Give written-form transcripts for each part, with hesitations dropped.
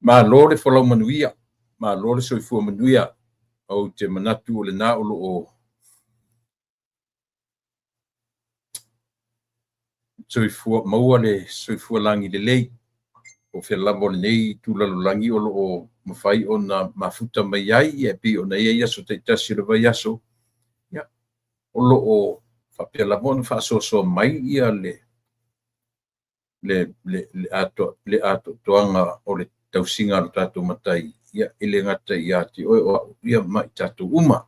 Malo le folau manuia, malo le soifua manuia. Ou te manatu o lena o lo o soifua maua le soifua lagi lelei. O fea lava o lenei itu lalolagi o lo o mafai ona mafuta mai ai, ia e pei ona i ai aso taitasi o le vaiaso, ia, o lo o faapea lava ona faasoasoa mai ia le atoatoaga o le tausiga a lo tatou Matai, ia, e le gata ia te oe o au, ia ma i tatou uma.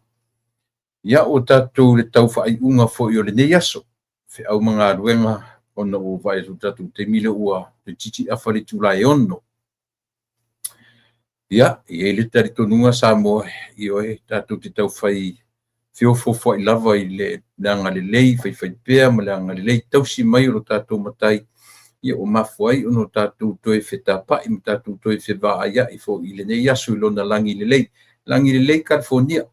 Ia, ua tatou i le tau faaiuga foi o lenei aso, feau ma galuega, ona ua ou vaai atu i le tatou taimi lea ua toeitiiti afa i le itula e 6. Ia, e i ai le talitonuga Samoa, ioe, tatou te taufai feofoofoai lava i le agalelei faifaipea ma le agalelei tausi mai o lo tatou Matai, ia ua mafua ai ona tatou toe fetapai ma tatou toe fevaaiai foi i lenei aso i lona lagi lelei. Lagi lelei Kalifonia,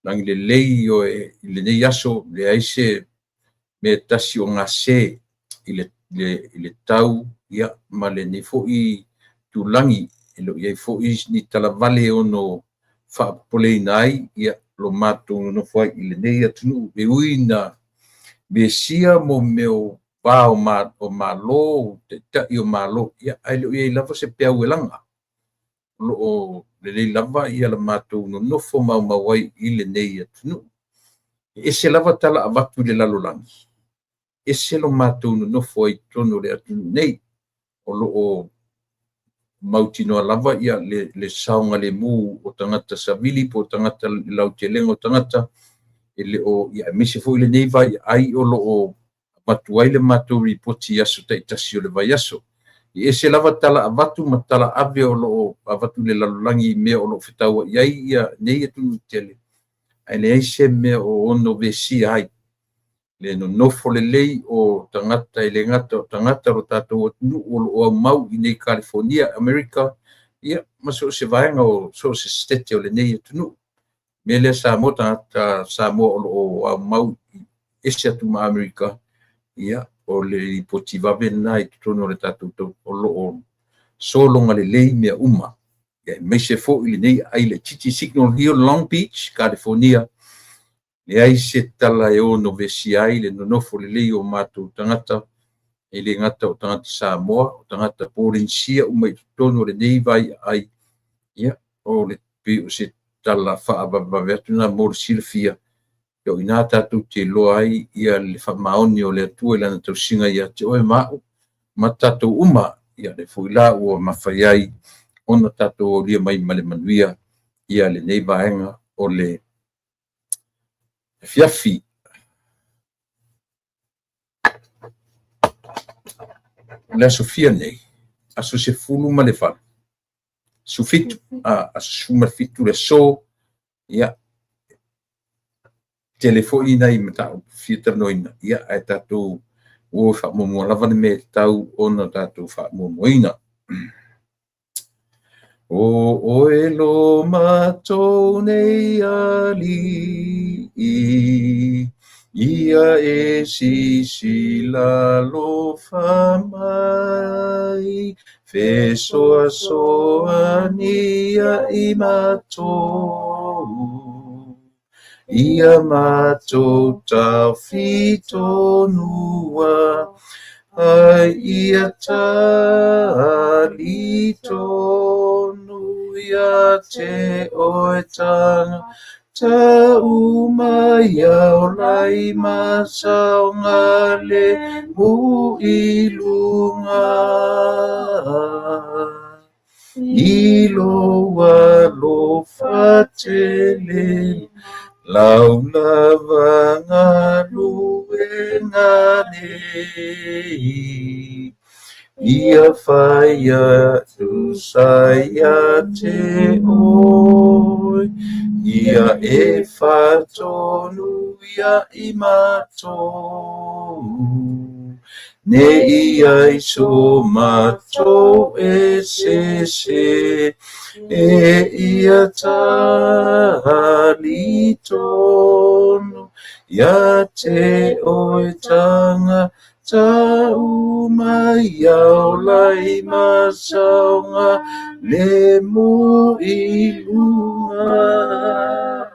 lagi lelei ioe, i lenei aso, leai se mea e tasi o gase i le tau, ia, ma lenei foi tulagi, e le o i ai foi ni talavale e ono faapopoleina ai ia lo matou nonofo ai i lenei atunuu, e ui ina vesia mo mea o va o Malo, taitai o Malo, ia, ae le o i ai lava se peau e laga. O lo o lelei lava ia le matou nonofo maumau ai i lenei atunuu. E ese lava tala avatu i le lalolagi, ese lo matou nonofo ai i totonu o le atunuu nei. O lo o mautinoa lava ia le saogalemu o tagata savili po o tagata le lautelega o tagata e le o, ia, aemaise foi lenei vaiaai o lo o avatu ai le matou lipoti i aso taitasi o le vaiaso. E ese lava tala avatu ma tala ave o lo o avatu i le lalolagi i mea o lo o fetauai ai ia nei atunuu tetele, ae leai se mea o ono vesia ai le nonofo lelei o tagata, e le gata o tagata o lo tatou atunuu o lo o aumau i nei Kalifonia, Amerika, ia, ma so o se vaega o so o se setete o lenei atunuu. Mea lea Samoa, tagata Samoa o lo o aumau ese atu ma Amerika, ia, o le lipoti vave lena i totonu o le tatou tau, o lo o sologa lelei mea uma. Ia, aemaise foi lenei aai laitiiti Signal Hill, Long Beach, California, leai se tala e ono vesia ai le nonofo lelei o matou tagata, e le gata o tagata Samoa, o tagata Polenisia uma i totonu o lenei vaiaai, ia, o le pei o se tala faavavevave atu lena mo le silafia, ia o i ina tatou te iloa ai ia le faamaoni o le Atua i lana tausiga ia te oe ma au ma tatou uma, ia lea foi la ua mafai ai ona tatou aulia mai ma le manuia ia lenei vaega o le afiafi. O le aso fia nei? Aso 18, 17, aso 17 le aso, ia, tele foi nai mataupu fia talanoaina, ia, ae tatou o e faamuamua lava le mea e tatau ona tatou faamuamuaina. O oe lo matou nei Alii, ia e sisila alofa mai, fesoasoani ia i matou, ia matou taofi tonua, ai ia tali tonu ia te oe tagata uma ia ola i ma saogalemu i luga. I lou alofa tele, lau lava galuega nei, ia faia tusa ia te oe, ia e faatonu ia i matou. Ne i ai so matou e sese, e ia tali tonu ia te oe tagata. Tau mai au lai ma saoga le mu i luga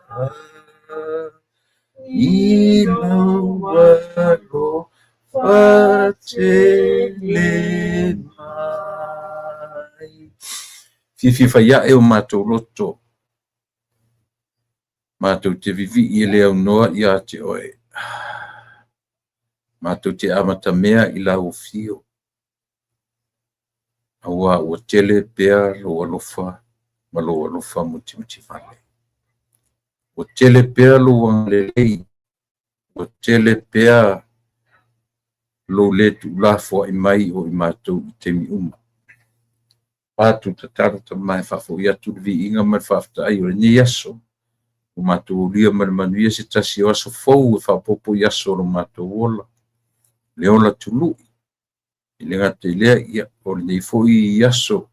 i lou alofa tele mai. Fiafia fai ae o matou loto, matou te vivii e le aunoa ia te oe. Matou te amatamea i lau afio, auā ua tele pea lou alofa ma lou alofa mutimutivale. Ua tele pea lou agalelei, ua tele pea lou le tuulafoai mai o i matou i taimi uma. Matou tatalo Tama e faafoi atu le viiga ma le faafetai o lenei aso. Ua matou aulia ma le manuia se tasi o aso fou e faaopoopo i aso o lo matou ola, le ola tului. E le gata i lea, ia, o lenei foi aso,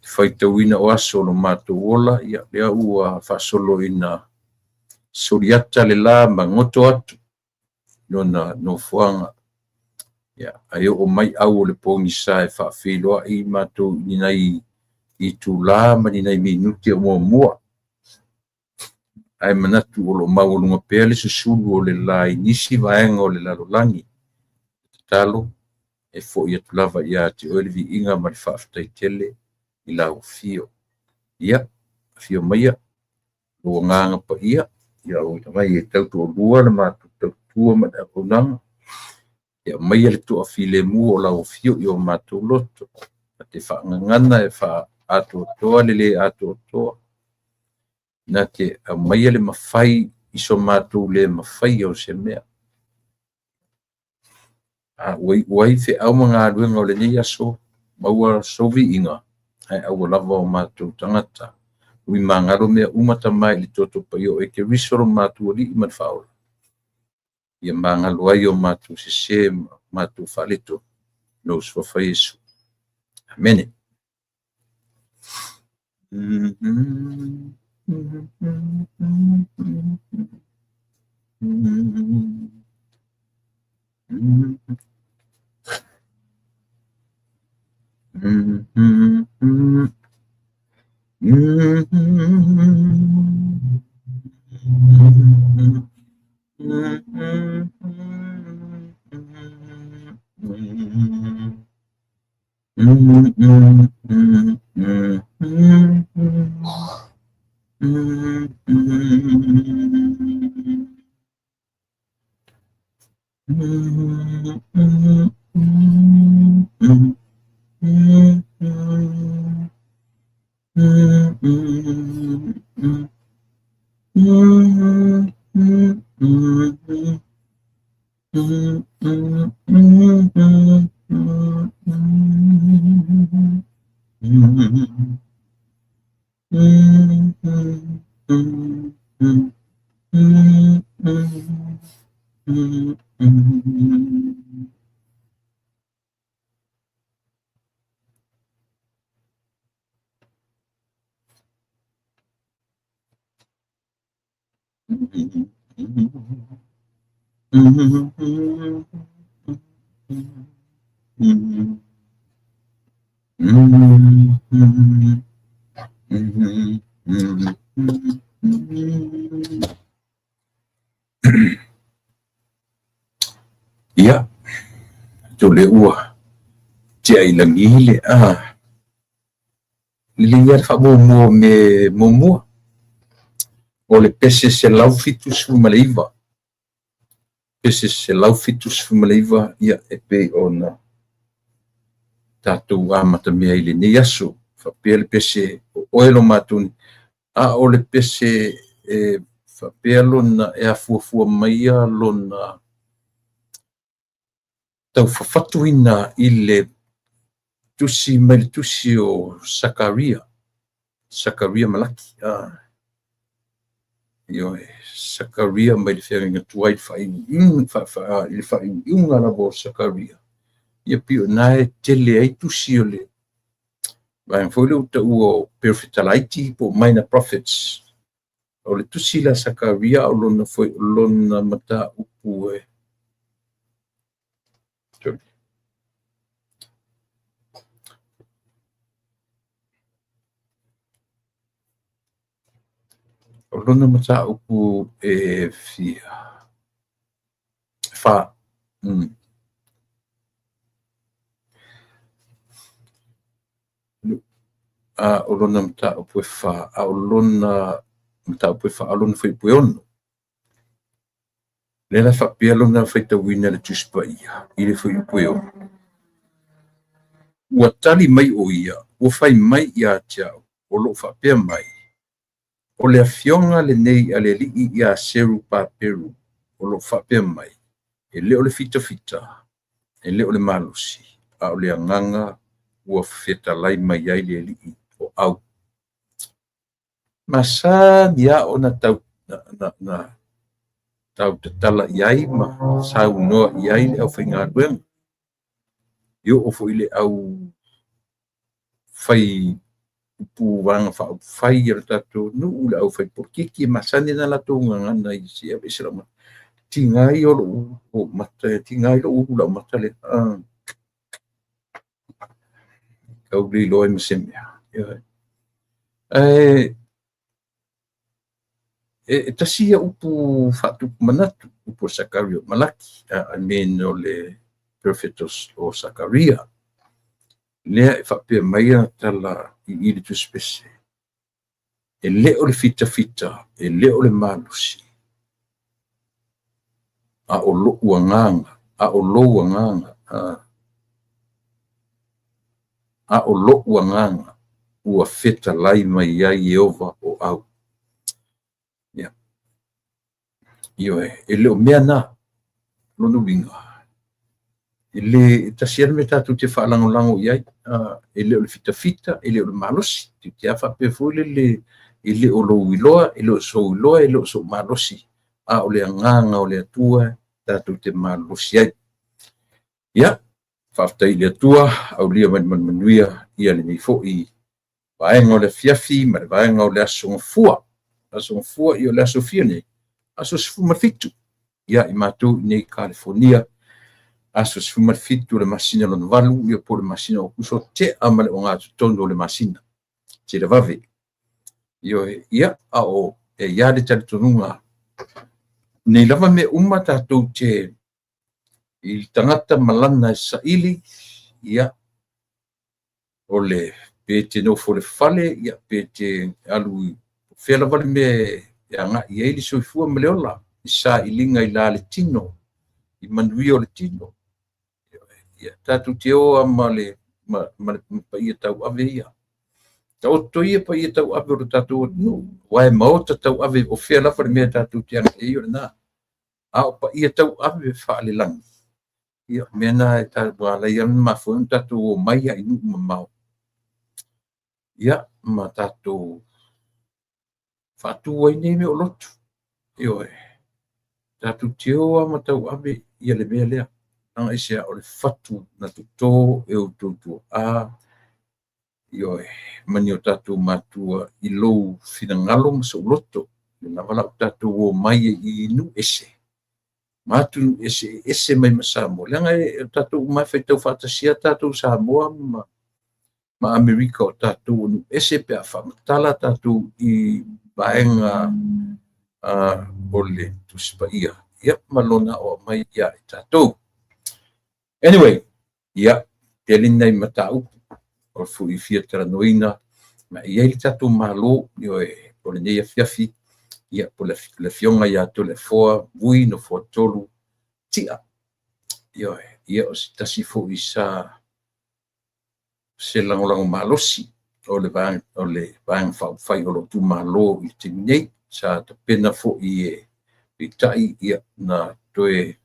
le faitauina o aso o lo matou ola, ia, lea ua faasolo ina soliata le la ma goto atu lona nofoaga. Ia, ae oo mai au o le pogisa e faafeiloai matou i ni nai itula ma ni nai minute o muamua. Ae manatu o lo o maualuga pea le susulu o le la i nisi vaega o le lalolagi. Tatalo e foi atu lava ia te oe le viiga ma le faafetai tele i lau afio. Ia, afio maia lou agaga paia, ia auina mai e tautoalua le matou tautua ma le auaunaga. Ia aumaia le toafilemu o lau afio i o matou loto, na te faagagana e faaatoatoa le le atoatoa, na te aumaia le mafai i so matou le mafaia o se mea. A ua iu ai feau ma galuega o lenei aso, maua sou viiga, ae aua lava o matou tagata. Ui magalo mea uma Tama i le toto paia o oe Keriso lo matou Alii ma le Faaola, ia magalo ai o matou sese ma matou faaletonu i lou suafa Iesu. Amene. Ia, to le ua tea i lagi le a. Lelei lava le faamuamua o mea muamua. O le pese 179. Pese 179, ia, e pei ona tatou amatamea i lenei aso. Faapea le pese o oe lo matou, a o le pese e faapea lona e afuafua maia lona taufafatuina i le tusi mai le tusi o Sakaria, Sakaria Malaki, ioe, Sakaria mai le feagaiga tuai i le faaiuiuga lava o Sakaria, ia pei o na e tele ai tusi o le vaega foi lea ua taua o Perofeta laiti po o Minor Prophets. O le tusi la Sakaria o lona foi lona mataupu e O lona mataupu e fia fa. A o lona mataupu e fa, a o lona mataupu e fa, a lona fuaiupu e 6. Lea la faapea lona faitauina le Tusi Paia i le fuaiupu e 6. Ua tali mai o ia, ua fai mai ia te au, o loo faapea mai, o le afioga lenei a le alii ia Seru Paperu, o loo faapea mai, e le o le fitafita, e le o le malosi, a o le agaga ua fetalai mai ai le alii o au. Masani a ona tau na tau tatala i ai ma saunoa i ai le aufaigaluega. E oo foi le au fai upu vaega faaupufai a le tatou nuu, le au fai polokiki, e masani na latou gagana i se ave ese lau mata. Tiga ia o lou mata, tiga i lou ulu lau mata lea. Tau le iloa ai ma se mea. Ae e tasi ia upu faatupu manatu, upu o Sakaria Malaki, I mean o le perofeta o Sakaria. Lea e faapea mai a tala i le Tusi Pese. E le o le fitafita, e le o le malosi, a o lou agaga, a o lou agaga, a o lou agaga ua fetalai mai ai Ieova o au. Ia. Ioe, e le o mea na, lona uiga, e le tasi lava le mea tatou te faalagolago i ai, e le o le fitafita, e le o le malosi. Te a faapea foi lele, e le o lou iloa, e le o sou iloa, e le o sou malosi, a o le agaga o le Atua tatou te malosi ai. Ia, faafetai i le Atua, aulia mai le manumanuia ia lenei foi vaega o le afiafi ma le vaega o le aso Gafua. Aso Gafua, ia o le aso fia nei? Aso 17. Ia, i matou i nei Kalifonia, aso 17 o le masina lona 8, ia po o le masina o Aokuso, tea ma le ogatotonu o le masina. Televave. Ia, a o e ia le talitonuga, nei lava mea uma tatou te i tagata malana e saili, ia, o le pe te nofo le fale, ia, pe te alu i fea lava le mea e agai i ai le soifua ma le ola, i sailiga i la le tino, i manuia o le tino. Ia, tatou te o a ma le paia tauave ia. Taoto ia paia tauave o le tatou atunuu, aua e maota tauave o fea lava le mea tatou te agai ai o lena. A o paia tauave faalelagi, ia, mea na e ua ala ai ona mafua ona tatou o mai i nuu mamao, ia, ma tatou faatu ai nei mea o lotu. Ioe, tatou te o a ma tauave ia le mea lea. Leaga aisea, o le fatu na toto e outou tuaa, ioe, ma ni o tatou matua i lou finagalo ma sou loto. Le lava la o tatou o mai i nuu ese, ma atunuu ese, ese mai ma Samoa. Leaga e tatou uma e faitau faatasia tatou Samoa ma Amerika o tatou nuu ese pe a faamatala tatou i vaega o le Tusi Paia. Ia, ma lona o mai ia i tatou. Anyway, ia, tele nai mataupu o foi fia talanoaina, ma e i ai le tatou Malo, ioe, o lenei afiafi, ia, po o le afioga ia Toleafoa Vui Nofoatolu Tia. Ioe, ia, o se tasi foi sa se lagolago malosi o le vaega faaupufai o lo itumalo i le taimi nei. Sa tapena foi e peitai, ia, na toe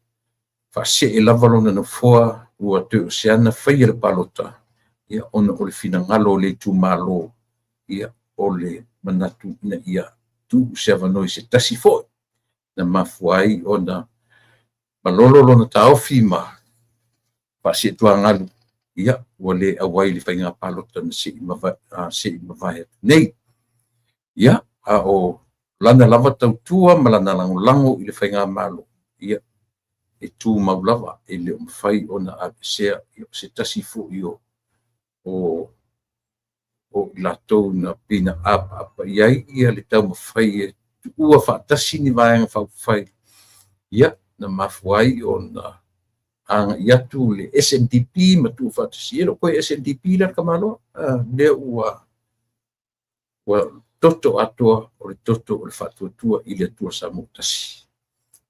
faasee lava lona nofoa, ua toe o se ana faia le palota, ia, ona o le finagalo o le itumalo, ia, o le manatu ina ia tuu se avanoa i se tasi foi, na mafua ai ona malolo lona taofi ma faasee tuagalu, ia, ua le auai le faiga palota na sei mavae atu nei. Ia, a o lana lava tautua ma lana lagolago i le faiga malo, ia, e tumau lava, e le o mafai ona avesea, ia, o se tasi foi o i latou na pei na apaapa i ai ia le taumafai e Tuua faatasi ni Vaega Faaupufai, ia, na mafua ai ona agai atu le SNDP ma tuufaatasi. E le o toe SNDP la le tamaloa, lea ua toto atoa o le toto o le faatuatua i le Atua Samoa tasi.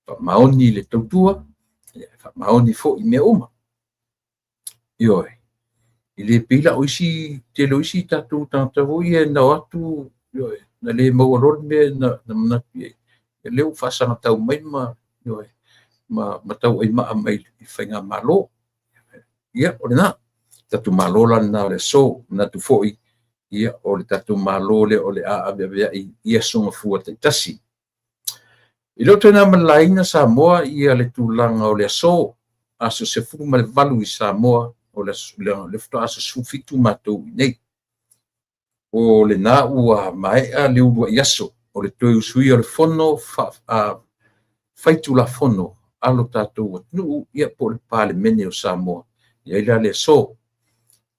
Faamaoni le tautua, faamaoni foi mea uma. Ioe, e le pei la o isi, tele o isi tatou tagata foi ia na o atu, ioe, na le maua loa le mea na manatu i ai. Lea ua faasagatau mai ma, ioe, ma tauaimaa mai i faigamalo. Ia, o lena, tatou malo la lena o le aso. Manatu foi, ia, o le tatou malo lea o le a aveaveai i aso gafua taitasi. E le o toe na ma le laina Samoa ia le tulaga o le aso, aso 18 i Samoa, o le faatoa aso 17 matou i nei. O lena ua maea le uluai aso o le toe usuia o le fono faitulafono a lo tatou atunuu, ia po o le Palemene o Samoa. E i ai la le aso.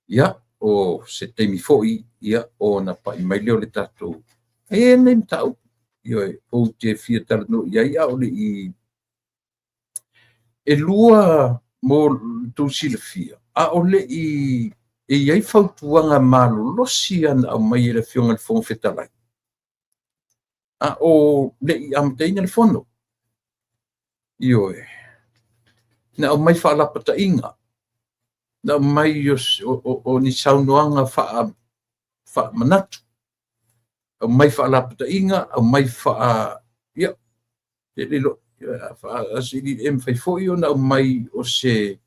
Ia, o se taimi foi, ia, ona pai mai lea o le tatou. E i ai lenei mataupu, ioe, ou te fia talanoa i ai, a o le i e lua mo le tou silafia, a o le i e i ai fautuaga malolosi na aumai e le Afioga i le Fofoga Fetalai, a o le i amataina le fono. Ioe, na aumai faalapataiga, na aumai o ni saunoaga faamanatu, aumai faalapataiga, aumai faa, ia, e le lo, e mafai foi ona aumai o se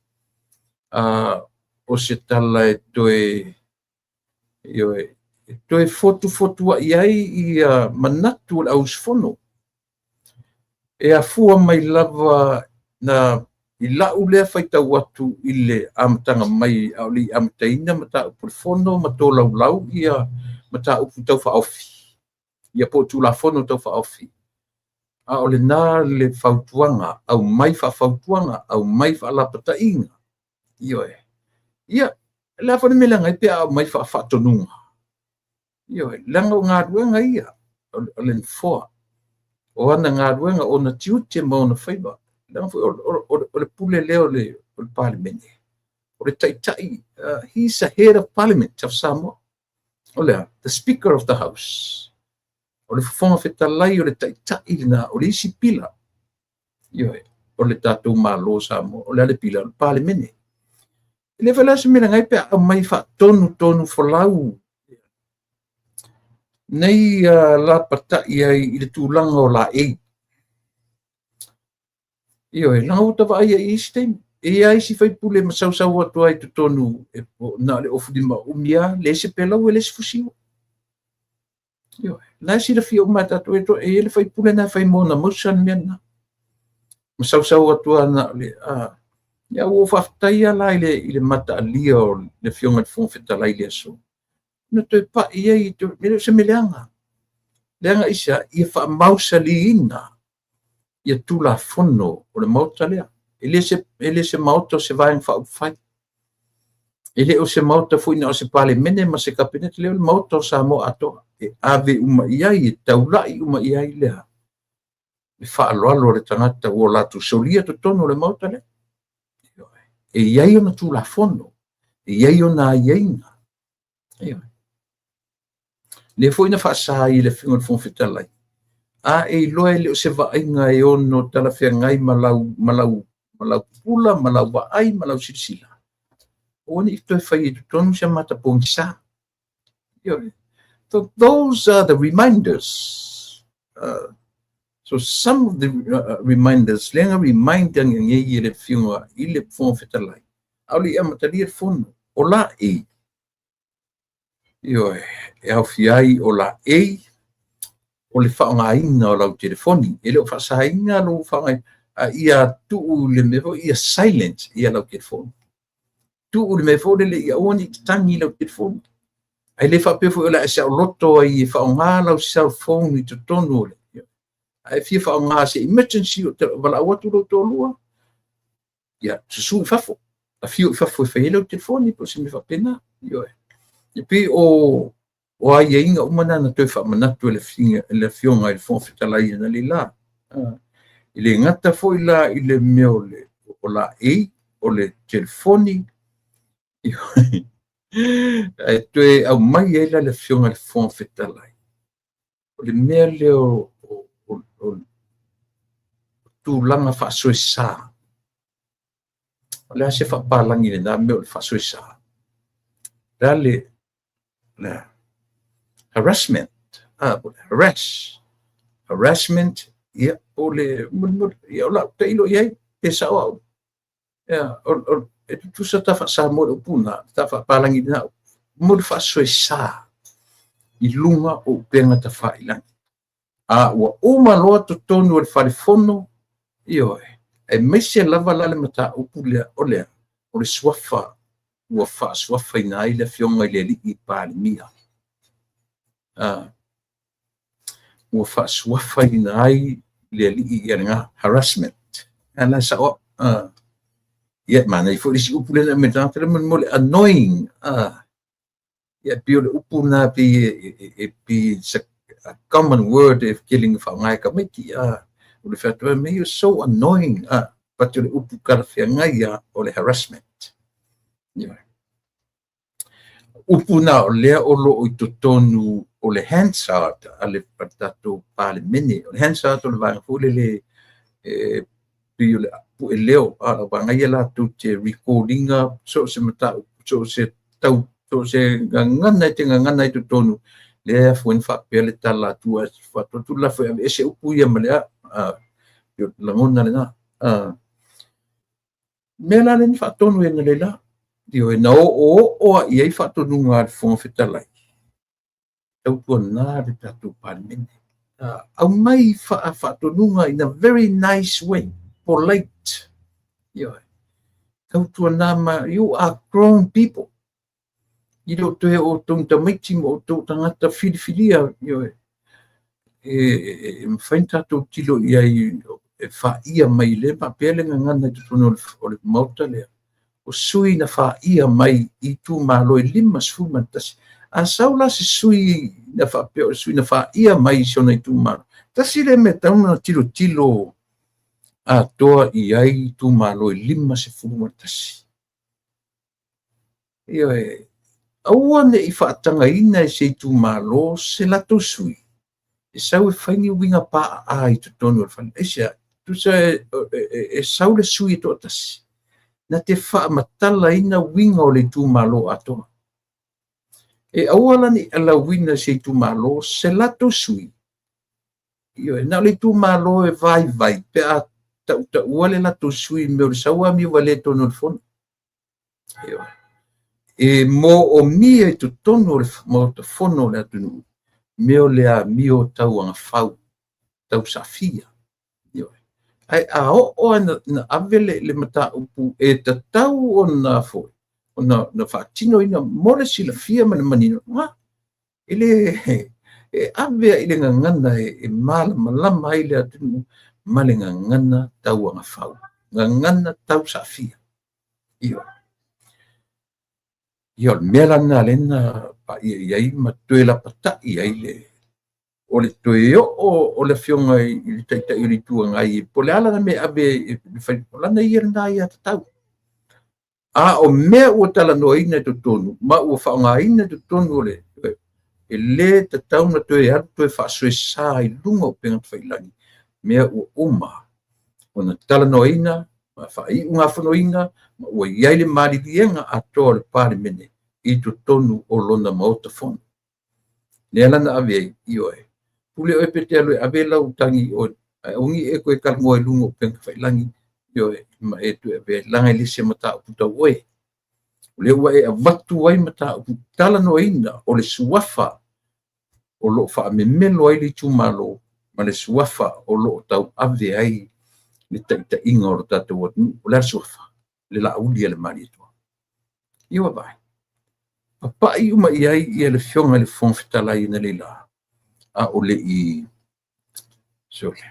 tala e toe, ioe, e toe fotufotuai ai ia manatu o le auusufono. E afua mai lava na i lau lea faitau atu i le amataga mai, a o le i amataina mataupu o le fono ma tolaulau ia mataupu tau faaofi, ia po o Tulafono tau faaofi. A o lena le fautuaga, aumai faafautuaga, aumai faalapataiga. Ioe. Ia, le a foi le mea leaga ai pe a aumai faafaatonuga. Ioe, leaga o galuega ia o le Nofoa, o ana galuega, o ona tiute ma ona faiva. Leaga foi o le pule lea o le Palemene, o le taitai, he is the head of Parliament of Samoa. O le a? The Speaker of the House. O le Fofoga Fetalai, o le taitai lena, o le isi pila. Ioe, o le tatou Malo o Samoa. O le a le pila? O le Palemene. E le fai la se mea leaga ai pe a aumai faatonutonu folau nei lapatai ai i le tulaga o laei. Ioe, leaga ua ta vaai ai i isi taimi. E i ai isi faipule ma sausau atu ai i totonu, e na o le ofulima umi lava, leai se pelau, leai se fusiua. Ioe, la e silafia uma e tatou, e i ai le faipule na e fai ma ona mausa le mea lena. Ma sausau atu lava na o le... Ia, ua ou faafetai la i le mataalia o le Afioga i le Fofoga Fetalai i le aso. Na toe pai ai, e le o se mea leaga. Leaga aisea? Ia faamausaliina ia Tulafono o le Maota lea. E le se Maota o se Vaega Faaupufai. E le o se Maota foi na o se Palemene ma se Kapeneta, lea o le Maota o Samoa atoa. E ave uma i ai, e taulai uma i ai le faaaloalo a le tagata ua latou solia totonu o le Maota lea. E i ai ona Tulafono, e i ai ona aiaiga. Lea foi na faasa ai e le Afioga i le Fofoga Fetalai, a e iloa e le o se vaaiga e ono talafeagai ma lau pupula, ma lau vaai, ma lau silasila, aua ne i toe fai i totonu se mata pogisa. So those are the reminders. So some of the reminders, lea na remind nei e le Afioga i le Fofoga Fetalai, a o le i amatalia le fono, o laei. Ioe, e aofia ai o laei, o le faaaogaina o lau telefoni. E le o faasaina lou faaaogaina, a ia tuu le mea foi ia silent ia lau telefoni. Tuu le mea foi lele ia aua ne i tatagi lau telefoni. Ae le faapea foi o le a e saoloto ai e faaaoga lau cell phone i totonu o le... Ae fia faaaoga se emergency, o valaau atu lou toalua, ia susu i fafo, afio i fafo e fai ai lau telefoni, po o se mea faapena. Ioe. E pei o O aiaiga uma na na toe faamanatu e le Afioga i le Fofoga Fetalai analeila. E le gata foi la i le mea o laei, o le telefoni, ae toe aumai ai la le Afioga i le Fofoga Fetalai, o le mea lea o tulaga faasoesa. O le a se faapalagi i lena mea o le faasoesa? O le a le harassment? Harassment, ia, o le ia, o lau tailo i ai, pe sao au. Ia, e tutusa ta faa-Samoa i le upu lena, ta faapalagi lena, mo le faasoesa i luga o upega tafailagi. A ua uma loa totonu o le falefono, ioe, aemaise lava la le mataupu lea, o le suafa ua faasuafaina ai le Afioga i le alii Palemia. Ua faasuafaina ai le alii, ia lena harassment. Ana sao au. Ia, manaia foi le isi upu lea na aumai e le tagata lea mo le annoying. Ia, pei o le upu lena pei it's a common word e tele ina faaaoga e tamaiti. O le fai atu, man, you're so annoying. But o le upu talafeagai lava o le harassment. Yeah. Upu na o lea o loo i totonu o le Hansard a le tatou Palemene. O le Hansard o le vaega foi lele e pei o le pue leo, a o vaega ia latou te record ina so o se mataupu, so o se tau, so o se gagana e te gagana i totonu, lea e afua ai ona faapea le tala atu a faatu lafo e aveese upu ia ma le a lagona lena. Mea la lea na faatonu e analeila, ioe, na oo oo i ai faatonuga a le Fofoga Fetalai, tautuana le tatou Palemene. Aumai faatonuga in a very nice way, polite. Ioe, tautuana ma, you are grown people. I le o toe o outou tamaiti ma outou tagata filifilia, ioe, e mafai ona tatou tilo i ai e faia mai le faapea le gagana i totonu o le Maota lea. O sui na faia mai i itumalo e 51. A sau la se sui na faapea o sui na faia mai i si ona itumalo, tasi le mea tatau ona tilotilo atoa i ai itumalo e 51. Ioe, aua ne i faatagaina e se itumalo se latou sui e sau e fai ni uiga paaa i totonu o le fale. Aisea? Tusa e sau le sui e toatasi, na te faamatalaina uiga o le itumalo atoa. E aua la ne i alauina se itumalo se latou sui. Ioe, na o le itumalo e vaivai pe a tautaua le latou sui mea o le sau amio valea i totonu o le fono. Ioe. E moomia i totonu o le Maota Fono o le atunuu mea o le amio tauagafau, tausafia. Ioe. Ae a oo na ave le mataupu e tatau ona foi, ona faatinoina mo le silafia ma le manino, e le e ave ai le gagana e malamalama ai le atunuu ma le gagana tauagafau, gagana tausafia. Ioe. Ia, o le mea la lena lea na paia i ai ma toe lapatai ai le o le toe oo o le Afioga i le Taitai o le Itu Agai, po o le a lana mea e ave e fai, o lana ia lena ia tatau. A o mea ua talanoaina i totonu ma ua faaaogaina i totonu o le, e le tatau ona toe alu toe faasoesa i luga o upega tafailagi, mea ua uma ona talanoaina ma faaiugafonoina ma ua i ai le maliliega atoa o le Palemene i totonu o lona Maota Fono. Lea la na ave ai, ioe, pule oe pe te alu e ave lau tagi i oe, ae aua ne i e toe talanoa i luga o upega tafailagi, ioe, ma e toe ave ai, leaga e le se mataupu tau oe. O lea ua e avatu ai mataupu talanoaina o le suafa o loo faamemelo ai le itumalo ma le suafa o loo tauave ai le taitaiga o le tatou atunuu. O le a le suafa? Le Laauli a le Malietoa. Ia ua vaai, papai uma i ai ia le Afioga i le Fofoga Fetalai analeila, a o le i sole.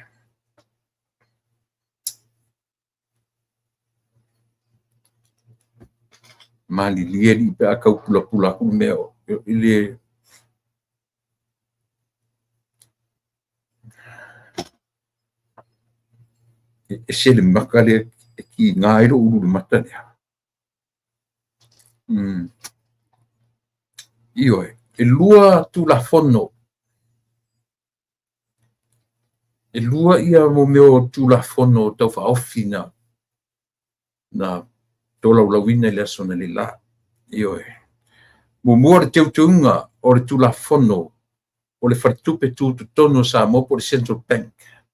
Malilie alii pe a tau pulapula atu mea i le Ese le maka lea e kiga ai lou ulu i le mata lea. Ioe, e 2 Tulafono. E 2 ia mo mea o Tulafono Taufaaofi na tolaulauina i le aso analeila. Ioe. Muamua le teuteuga o le Tulafono o le Faletupe Tutotonu o Samoa po o le Central Bank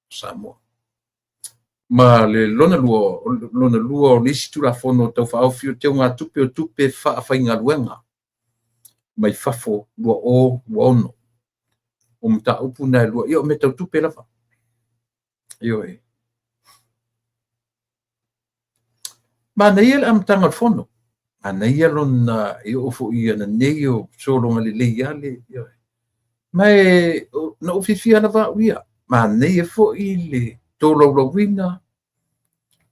o Samoa. Ma le lona lua o le isi Tulafono Taufaaofi o teugatupe o tupe faafaigaluega mai fafo 2026. O mataupu na e 2, ia o mea tau tupe lava. Ioe. Manaia le amataga o le fono. Manaia lona e oo foi i ananei o sologa lelei lava le... Ioe. Ma e na ou fiafia lava au ia. Manaia foi le tolaulauina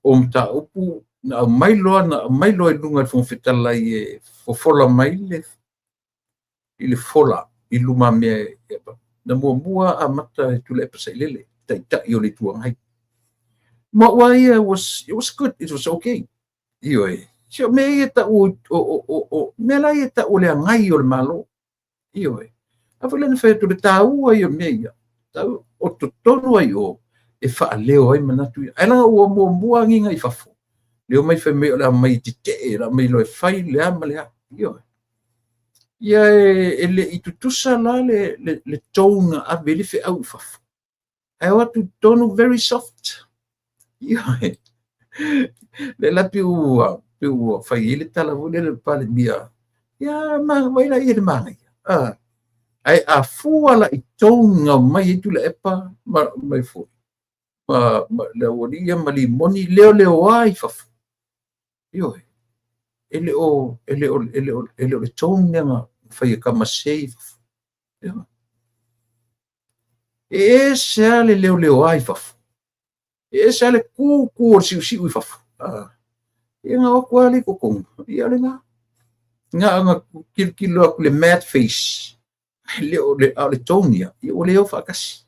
o mataupu na aumai loa i luga o le Fofoga Fetalai e fofola mai i le fola i lumamea, na muamua amata e Tuilaepa Sailele, Taitai o le Itu Agai. Ma au lava ia, it was good, it was okay. Ioe, si o mea ia tau o mea la ia tau o le agai o le Malo. Ioe. A foi lea na fai atu le taua ia o mea ia, tau o totonu ai o e faaleo ai manatu ia. Ae leaga ua muamua agiga i fafo, leo mai fai mai o le a mai tetee, o le a mai loa e fai le a ma le a. Ioe. Ia e le i tutusa la le tone na ave ai le feau i fafo. Ae o atu i totonu very soft. Ioe. Le la pei ua fai ai le tala foi lele a le Palemia. Ia ma vai la ia le manaia. Ae a fua la i tone na aumai ai Tuilaepa mai foi ma le aualii ia ma Limoni leoleoa i fafo. Ioe. E le o le tone lea na fai e tamasese i fafo. Ioe. E ese lava le leoleoa i fafo. E ese lava le tutu o le siusiu i fafo. Ia na o atu lava le i totonu. Ia o lena. Na ona tilotilo atu le mad face. A o le tone ia, ia ua le o faatasi.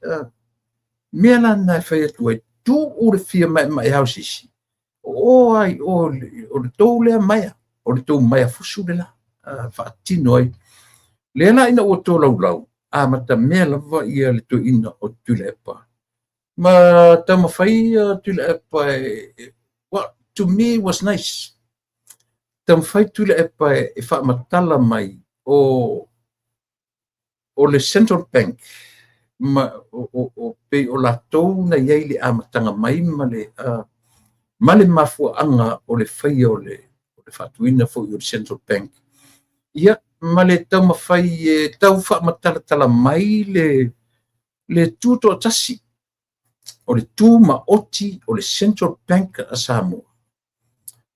Mea la na e fai atu ai, tuu le fia maemaea o se isi. O ai o le tou lea maea, o le tou maea fusu le la, faatino ai. Lea la ina ua tolaulau, amata mea lava ia le toeaina o Tuilaepa. Ma taumafai Tuilaepa well, to me was nice. Taumafai Tuilaepa e faamatala mai o le Central Bank ma o pei o latou na iai le amataga mai ma le mafuaaga o le faia o le faatuina foi o le Central Bank. Ia ma le taumafai e tau faamatalatala mai le tutoatasi o le tumaoti o le Central Bank a Samoa.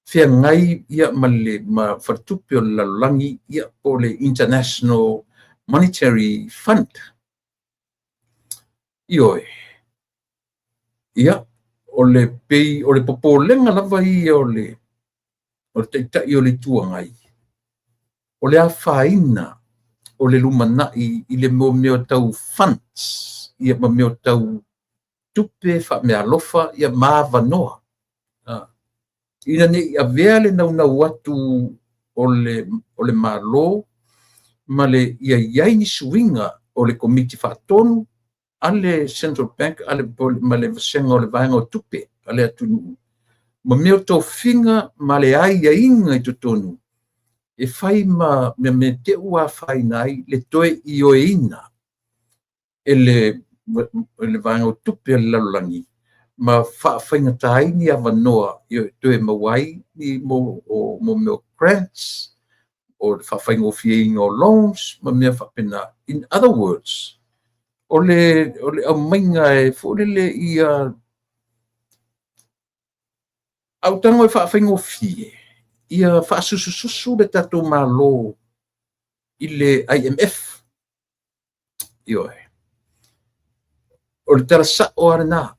Feagai ia ma le faletupe o le lalolagi ia po o le International Monetary Fund. Ioe. Ia, o le pei o le popolega lava ia o le Taitai o le Itu Agai, o le afaina o le lumanai i le mea tau funds, ia ma mea tau tupe faameaalofa ia ma avanoa. Ina ne i avea le naunau atu o le Malo ma le ia iai ni suiga o le Komiti Faatonu a le Central Bank ma le vasega o le vaega o tupe a le atunuu ma mea o tofiga ma le aiaiga i totonu e fai ma mea te ua afaina ai le toe ioeina e le vaega o tupe a le lalolagi ma faafaigata ai ni avanoa e toe maua ai ni mo mea o grants o le faafaigofieina o loans ma mea faapena. In other words, o le aumaiga e foi lele ia autago e faafaigofie ia faasusususu le tatou Malo i le IMF. Ioe. O le tala sao lava lena.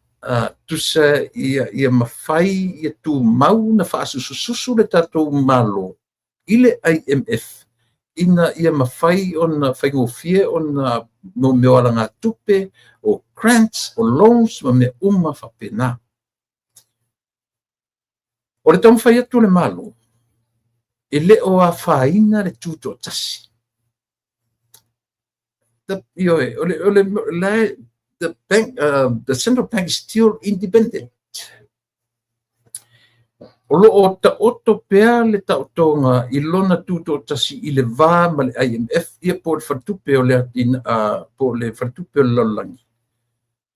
Tusa ia mafai ia tumau na faasusususu le tatou Malo i le IMF ina ia mafai ona faigofie ona mea o alagatupe, o grants, o loans ma mea uma faapena. O le taumafai atu o le Malo, e le o afaina le tutoatasi. Ioe, o le, the bank, the central bank is still independent. O lo o taoto pea le taotoga i lona tutoatasi i le va ma le IMF, ia po o le faletupe o le po o le faletupe o le lalolagi,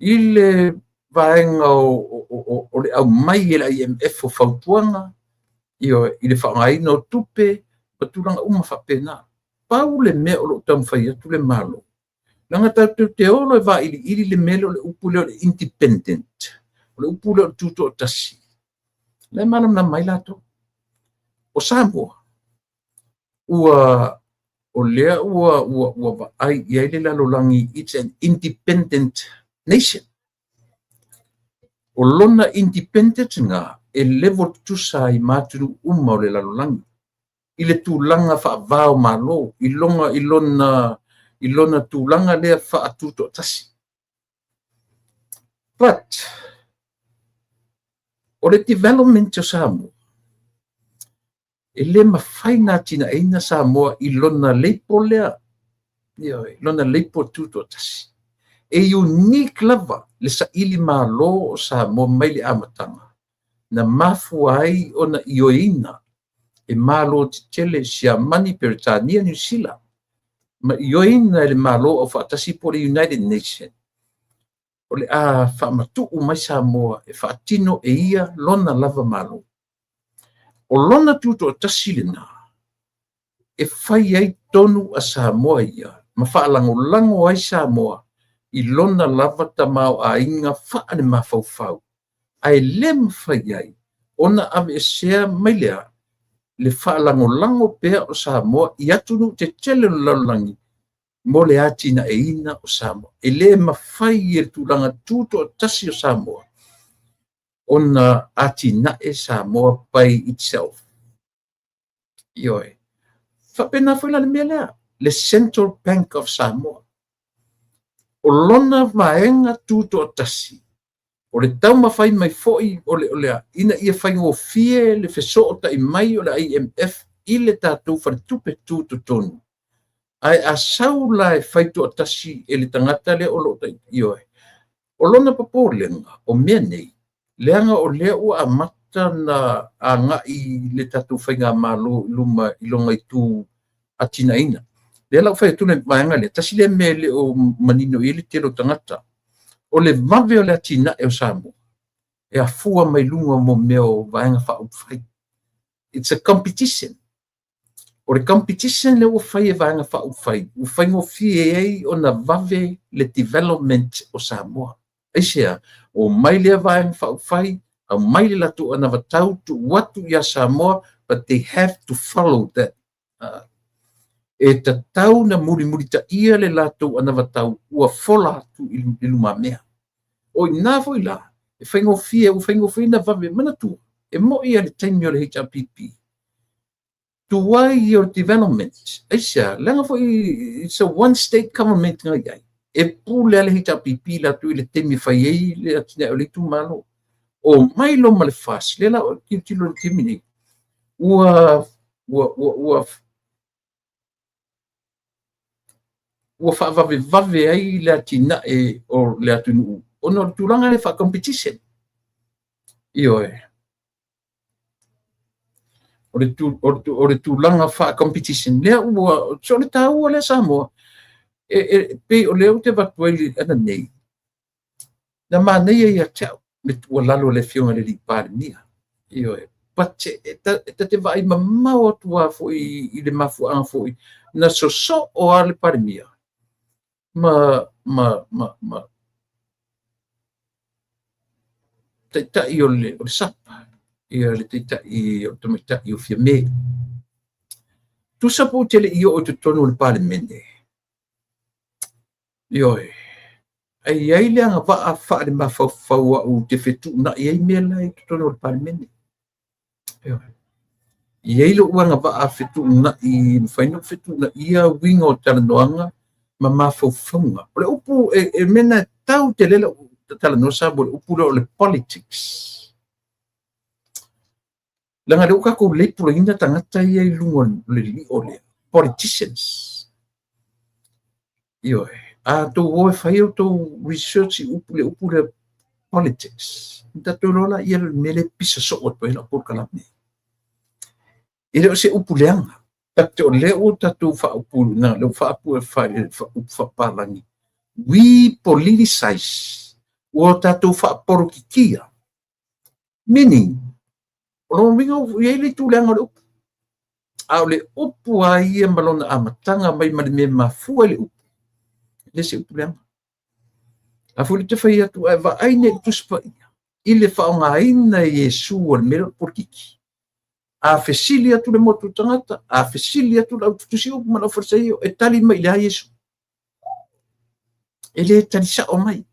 i le vaega o le aumai e le IMF o fautuaga, ioe, i le faaaogaina o tupe ma tulaga uma faapena. Pau le mea o lo o taumafai atu le Malo, leaga tatou te o loa e vailiili le mea lea o le upu lea o le independent, o le upu lea o le tutoatasi, la e malamalama ai latou. O Samoa, ua o lea ua vaai i ai le lalolagi, it's an independent nation. O lona independent na e level tutusa ai ma atunuu uma o le lalolagi i le tulaga faava o Malo, i lona tulaga lea faatutoatasi. But o le development o Samoa, e le mafai na atinaeina Samoa i lona label lea, ioe, lona label tutoatasi. E unique lava le saili malo o Samoa mai le amataga, na mafua ai ona ioeina e Malo tetele, Siamani, Peretania, Niu Sila, ma ioeina e le Malo Aufaatasi po o le United Nation, o le a faamatuu mai Samoa e faatino e ia lona lava Malo. O lona tutoatasi lena, e fai ai tonu a Samoa ia, ma faalagolago ai Samoa i lona lava tamaoaiga faale-mafaufau, ae le mafai ai ona aveesea mai lea le faalagolago pea o Samoa i atunuu tetele o le lalolagi mo le atinaeina o Samoa. E le mafai e le tulaga tutoatasi o Samoa ona atinae Samoa by itself. Ioe. Faapena foi la le mea lea, le Central Bank of Samoa. O lona vaega tutoatasi, o le taumafai mai foi o le ina ia faigofie le fesootai mai o le IMF i le tatou faletupe tutotonu. Ae a sau la e fai toatasi e le tagata lea o lo o ioe. O lona popolega o mea nei, leaga o lea ua amata na agai le tatou faigamalo i luma i lona itu atinaeina. Lea la ua fai atu le vaega lea, tasi lea mea e le o manino i ai le tele o tagata. O le vave o le atinae o Samoa, e afua mai luga mo mea o vaega faaupufai. It's a competition. O le competition lea ua fai e vaega faaupufai, ua faigofie ai ona vave le development o Samoa. Aisea? O mai lea vaega faaupufai, aumai le latou anavatau tuu atu ia Samoa, but they have to follow that. E tatau na mulimulitaia le latou anavatau ua fola atu i lumamea. O ina foi la, e faigofie, ua faigofie na vave. Manatua, e moi le taimi o le HRPP, tuai ia o development. Aisea? Leaga foi it's a one state government nga iai. E pule le HRPP latou i le taimi e fai ai le atinae o le itumalo. O mai lo ma le FAST, lea la o tilotilo i le taimi nei, ua faavavevave ai le atinae o le atunuu ona o le tulaga lea faa-competition. Ioe. O le tulaga faa-competition lea ua so o le taua lea Samoa e pei o lea ou te avatu ai ana nei na manaia ia te au le tuualalo a le afioga i le Palemia. Ioe. But e ta te vaai mamao atu lava foi i le mafuaaga foi na sosoo lava le Palemia ma taitai o le SAP, ia le taitai o le tamaitai o Fiame. Tusa po o te le i oo i totonu o le Palemene. Ioe. Ae i ai le agavaa faale-mafaufau au te fetuunai ai mea la i totonu o le Palemene. Ioe. E i ai lou agavaa fetuunai, mafai ona fetuunaia uiga o talanoaga ma mafaufauga. O le upu e mea na tau tele lau talanoa Samoa, le upu lea o le politics. Leaga o lea ua tatou label-ina tagata ia i luga o le lio lea, politicians. Ioe. A outou o e fai a outou research i upu, le upu lea politics, ona tatou iloa lea le mea lea e pisa soo atu ai lau polokalame. E le o se upu leaga. But o lea ua tatou faaupu, na, lea ua faaupu e upu faapalagi, we politicize, ua tatou faapolokikia. Meaning, o lona uiga ua i ai le itu leaga o le upu. A o le upu lava ia ma lona amataga mai ma le mea e mafua i le upu, e le se upu leaga. A foi lea ou te fai atu, ae vaai nei i le Tusi Paia, i le faaaogaina e Iesu o le mea lea o le polokiki. A fesili atu le motu tagata, a fesili atu le au tusi upu ma le aufalesaio, e tali mai i le a Iesu? E le tali sao mai.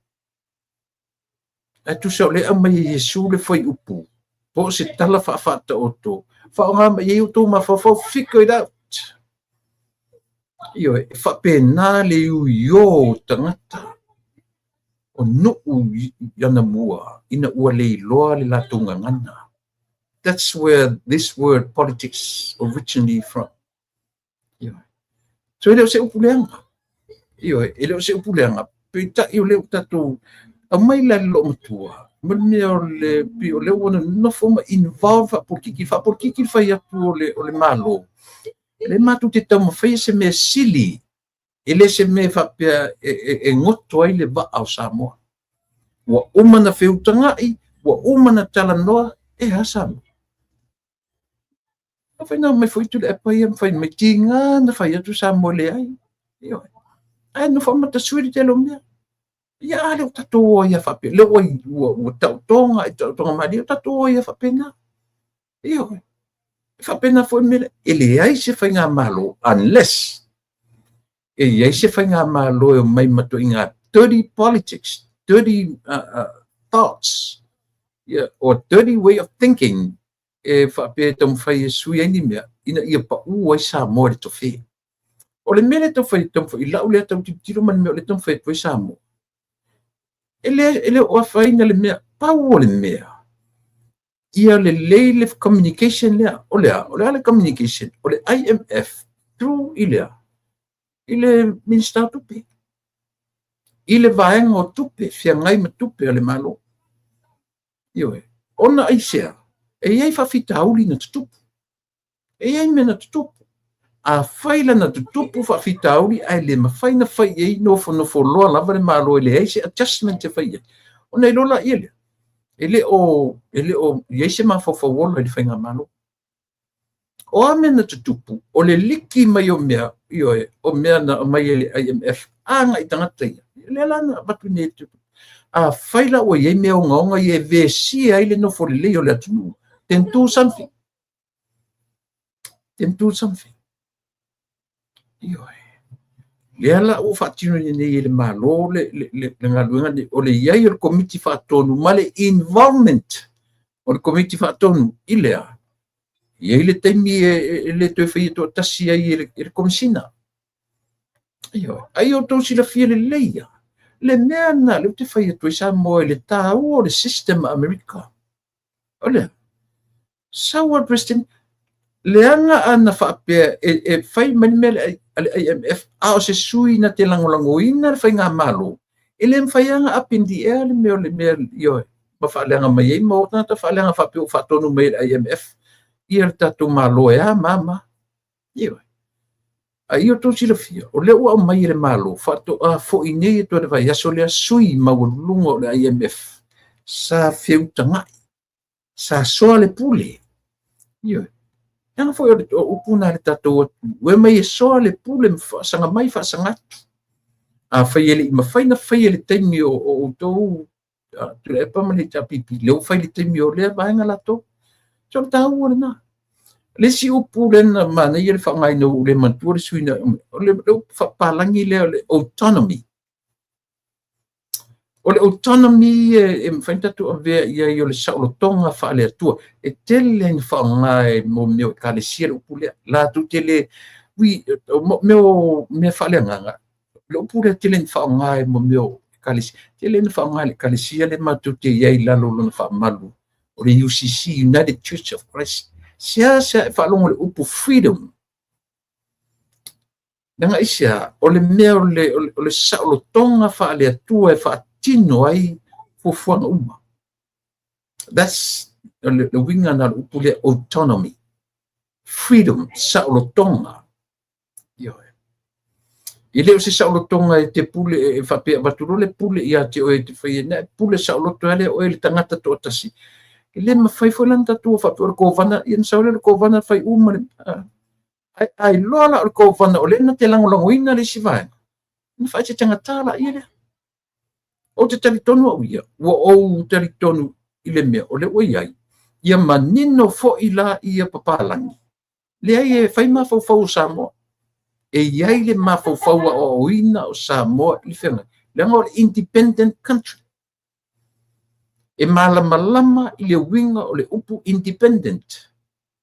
Ae tusa o lea e aumai e Iesu le fuaiupu, po o se tala faafaataoto, faaaoga mai ai outou mafaufau, figure it out. Ioe, e faapena le iuiō o tagata o nuu i anamua ina ua le iloa le latou gagana. That's where this word politics originally from. Ioe. So e le o se upu leaga. Ioe, e le o se upu leaga. Peitai o lea ua tatou aumai la le loomatua, ma le mea o le pei o lea ua nonofo ma involve faapolikiki, faapolikiki le fai atu o le Malo. Le matou te taumafaia se mea sili, e le se mea faapea e goto ai le vaa o Samoa. Ua uma na feutaga'i, ua uma na talanoa, e a Samoa? Afai na mai foi Tuilaepa ia ma fai mai, tiga na fai atu Samoa leai. Ioe. Ae nofo amata sui le tele o mea. Ia a lea ua tatou o ai lava faapea, lea ua taotoga i taotoga malie, ua tatou o ai lava faapena. Ioe. E faapena foi le mea lea, e leai se faigamalo unless e i ai se faigamalo e omai ma ituaiga dirty politics, dirty thoughts, yeah, or dirty way of thinking e faapea e taumafai e sui ai ni mea ina ia pau ai Samoa i le tofe. O le mea lea taumafai taumafai i lau lea tau tilotilo ma le mea o lea taumafai atu ai Samoa. E le o afaina le mea, pau o le mea, ia lelei le communication lea. O le a? O le a le communication? O le IMF through i le a? I le Minista o Tupe. I le vaega o tupe, feagai ma tupe a le Malo. Ioe. Ona aisea, e i ai faafitauli na tutupu. E i ai mea na tutupu. Afai la na tutupu faafitauli ae le mafai na fai i ai, nofonofo loa lava le Malo e leai se adjustment e fai i ai, ona iloa laia lea, e le o i ai se mafaufau ola i le faigamalo. O a mea na tutupu, o le liki mai o mea, ioe, o mea na aumai e le IMF agai tagata ia. Lea la na avatu nei. Afai la ua i ai mea ogaoga ia e vesia ai le nofo lelei o le atunuu, then do something. Then do something. Ioe. Lea la ua faatino nei e le Malo le galuega nei, o le i ai o le Komiti Faatonu ma le involvement o le Komiti Faatonu i lea. I ai le taimi e le toe faia toatasi ai e le Komesina. Ioe. Ai outou silafia lelei ia. Le mea na lea ou te fai atu ai Samoa i le taua o le system a Amerika. O lea, sau a President, leaga ana faapea e fai mai le mea a le IMF, a o se sui na te lagolagoina le faigamalo, e le mafai lava ona up in the air le mea o le mea, ioe, ma faaleaga mai ai ma o tagata faaleaga faapea ua faatonu mai e le IMF ia le tatou Malo e a ma a ma a. Ioe. A ia outou silafia, o lea ua aumai e le Malo, faatoa foi nei atu le vaiaso lea sui maualuluga o le IMF, sa feutaga'i, sa soa le pule. Ioe. Leaga foi o le upu na le tatou atunuu, ua mai e soa le pule ma faasaga mai faasaga atu. Afai e le i mafai na faia i le taimi o outou Tuilaepa ma le HRPP, lea ua fai i le taimi o lea vaega latou. So o le taua lena. Le isi upu lea na manaia le faaaogaina ua ou le manatua le sui usufono, o le upu faapalagi lea o le autonomy. O le autonomy e mafai ona tatou avea i ai o le saolotoga faale-Atua. E tele ina faaaoga e mo mea o ekalesia le upu lea. Latou te le, mea o mea faaleagaga, le upu lea tele ina faaaoga e mo mea o ekalesia. Tele ina faaaoga e le ekalesia lea matou te i ai i lalo o lona faamalu, o le UCC, United Church of Christ. Seasea e faalogo i le upu freedom, leaga aisea? O le mea o le saolotoga faale-Atua e faatino ai fuafuaga uma. That's le uiga lena o le upu lea, autonomy. Freedom, saolotoga. Ioe. E le o se saolotoga e te pule e faapea avatu loa le pule ia te oe e te faia nei, pule saoloto ai lea oe le tagata toatasi. E le mafai foi la ona tatou faapea o le kovana, ia na sau lea o le kovana fai uma le ai loa la o le kovana o lea na te lagolagoina le isi vaega, na faaeteetagata laia lea. Ou te talitonu au ia, ua ou talitonu i le mea o lea ua i ai, ia manino foi la ia papalagi. Leai, e fai mafaufau o Samoa. E i ai le mafaufau aoaoina o Samoa i le feagai. Leaga o le independent country. E malamalama i le uiga o le upu independent.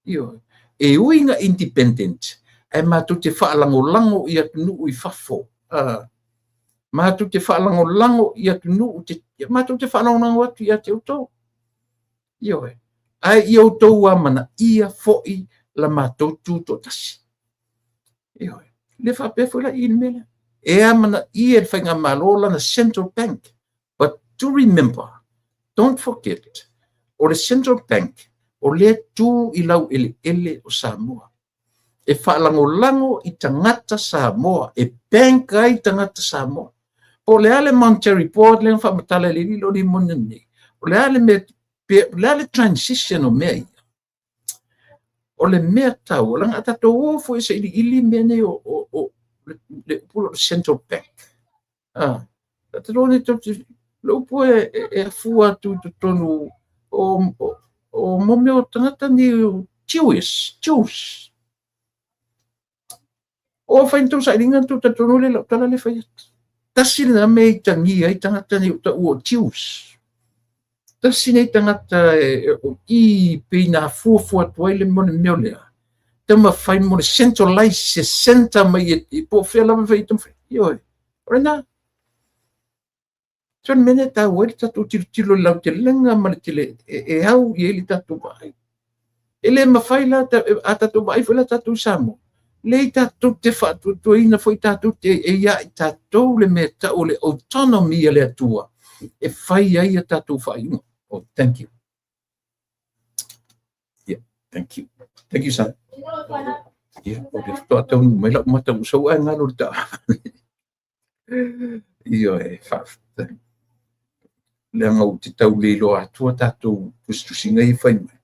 Ioe. E ui ina independent, ae matou te faalagolago i atunuu i fafo. Matou te faalagolago i atunuu, matou te faalagolago atu ia te outou. Ioe. Ae ia outou amanaia foi la matou tutoatasi. Ioe. Le faapea foi la i le mea lea. E amanaia e le faigamalo lana Central Bank. But to remember, don't forget, o le Central Bank, o lea tu i laueleele o Samoa. E faalagolago i tagata Samoa, e bank ai tagata Samoa. Po o le a le Monetary Board lea na faamatala e le lilo limoni nei. O le a le mea, o le a le transition o mea ia. O le mea taua, leaga a tatou o foi e sailiili mea nei o le upu o le Central Bank. Tatou nei le upu e afua atu i totonu o mo mea o tagata nei Jewish, Jews. O fai na sailiga na tou talitonu le lau tala le fai atu. Tasi lena mea i tagia ai tagata nei o taua o Jews. Tasi nei tagata o i pei na fuafua atu ai le mo le mea lea. Taumafai mo le centralize se center mai e po o fea lava fai taumafai. Ioe. O lena. So le mea lea e taua ai le tatou tilotilo i le lautelega ma le tele e au i ai le tatou vaai. E le mafai la, a tatou vaai foi la tatou i Samoa, lea tatou te faatuatuaina foi tatou te e ia i tatou le mea tau o le autonomy a le Atua e fai ai a tatou faaiuga. Oh, thank you. Yeah, thank you. Thank you, son. Yeah, o le faatoa taunuu mai lau mata ua sau ae galo le taavale. Ioe, faafetai. Leaga ou te tau le iloa atu a tatou tusitusiga ia e fai mai.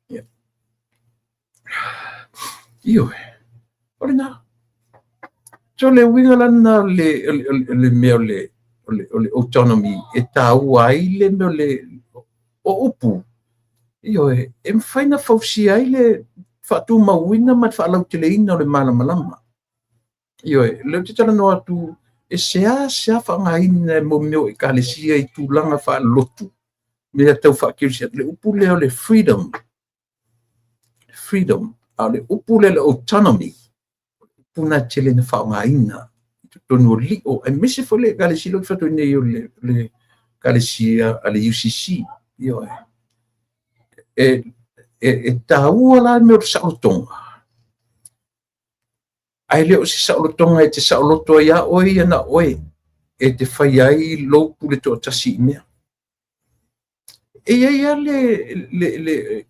Yeah. Ioe, o lena. So le uiga la lena o le mea o le autonomy e taua ai le mea o le o upu. Ioe, e mafai na fausia ai le faatumauina ma le faalauteleina o le malamalama. Ioe, lea ou te talanoa atu e seasea faaaogaina e mo mea o ekalesia i tulaga faalelotu, mea tau faakerisiano, le upu lea o le freedom. Freedom. A o le upu lea o le autonomy, o le upu na tele na faaaogaina i totonu o lio, aemaise foi le ekalesia lea ou te fai atu ai nei o le ekalesia a le UCC. Ioe. E taua la le mea o le saolotoga. Ae le o se saolotoga e te saoloto ai a oe ia na oe e te fai ai lou pule toatasi i mea. E i ai lava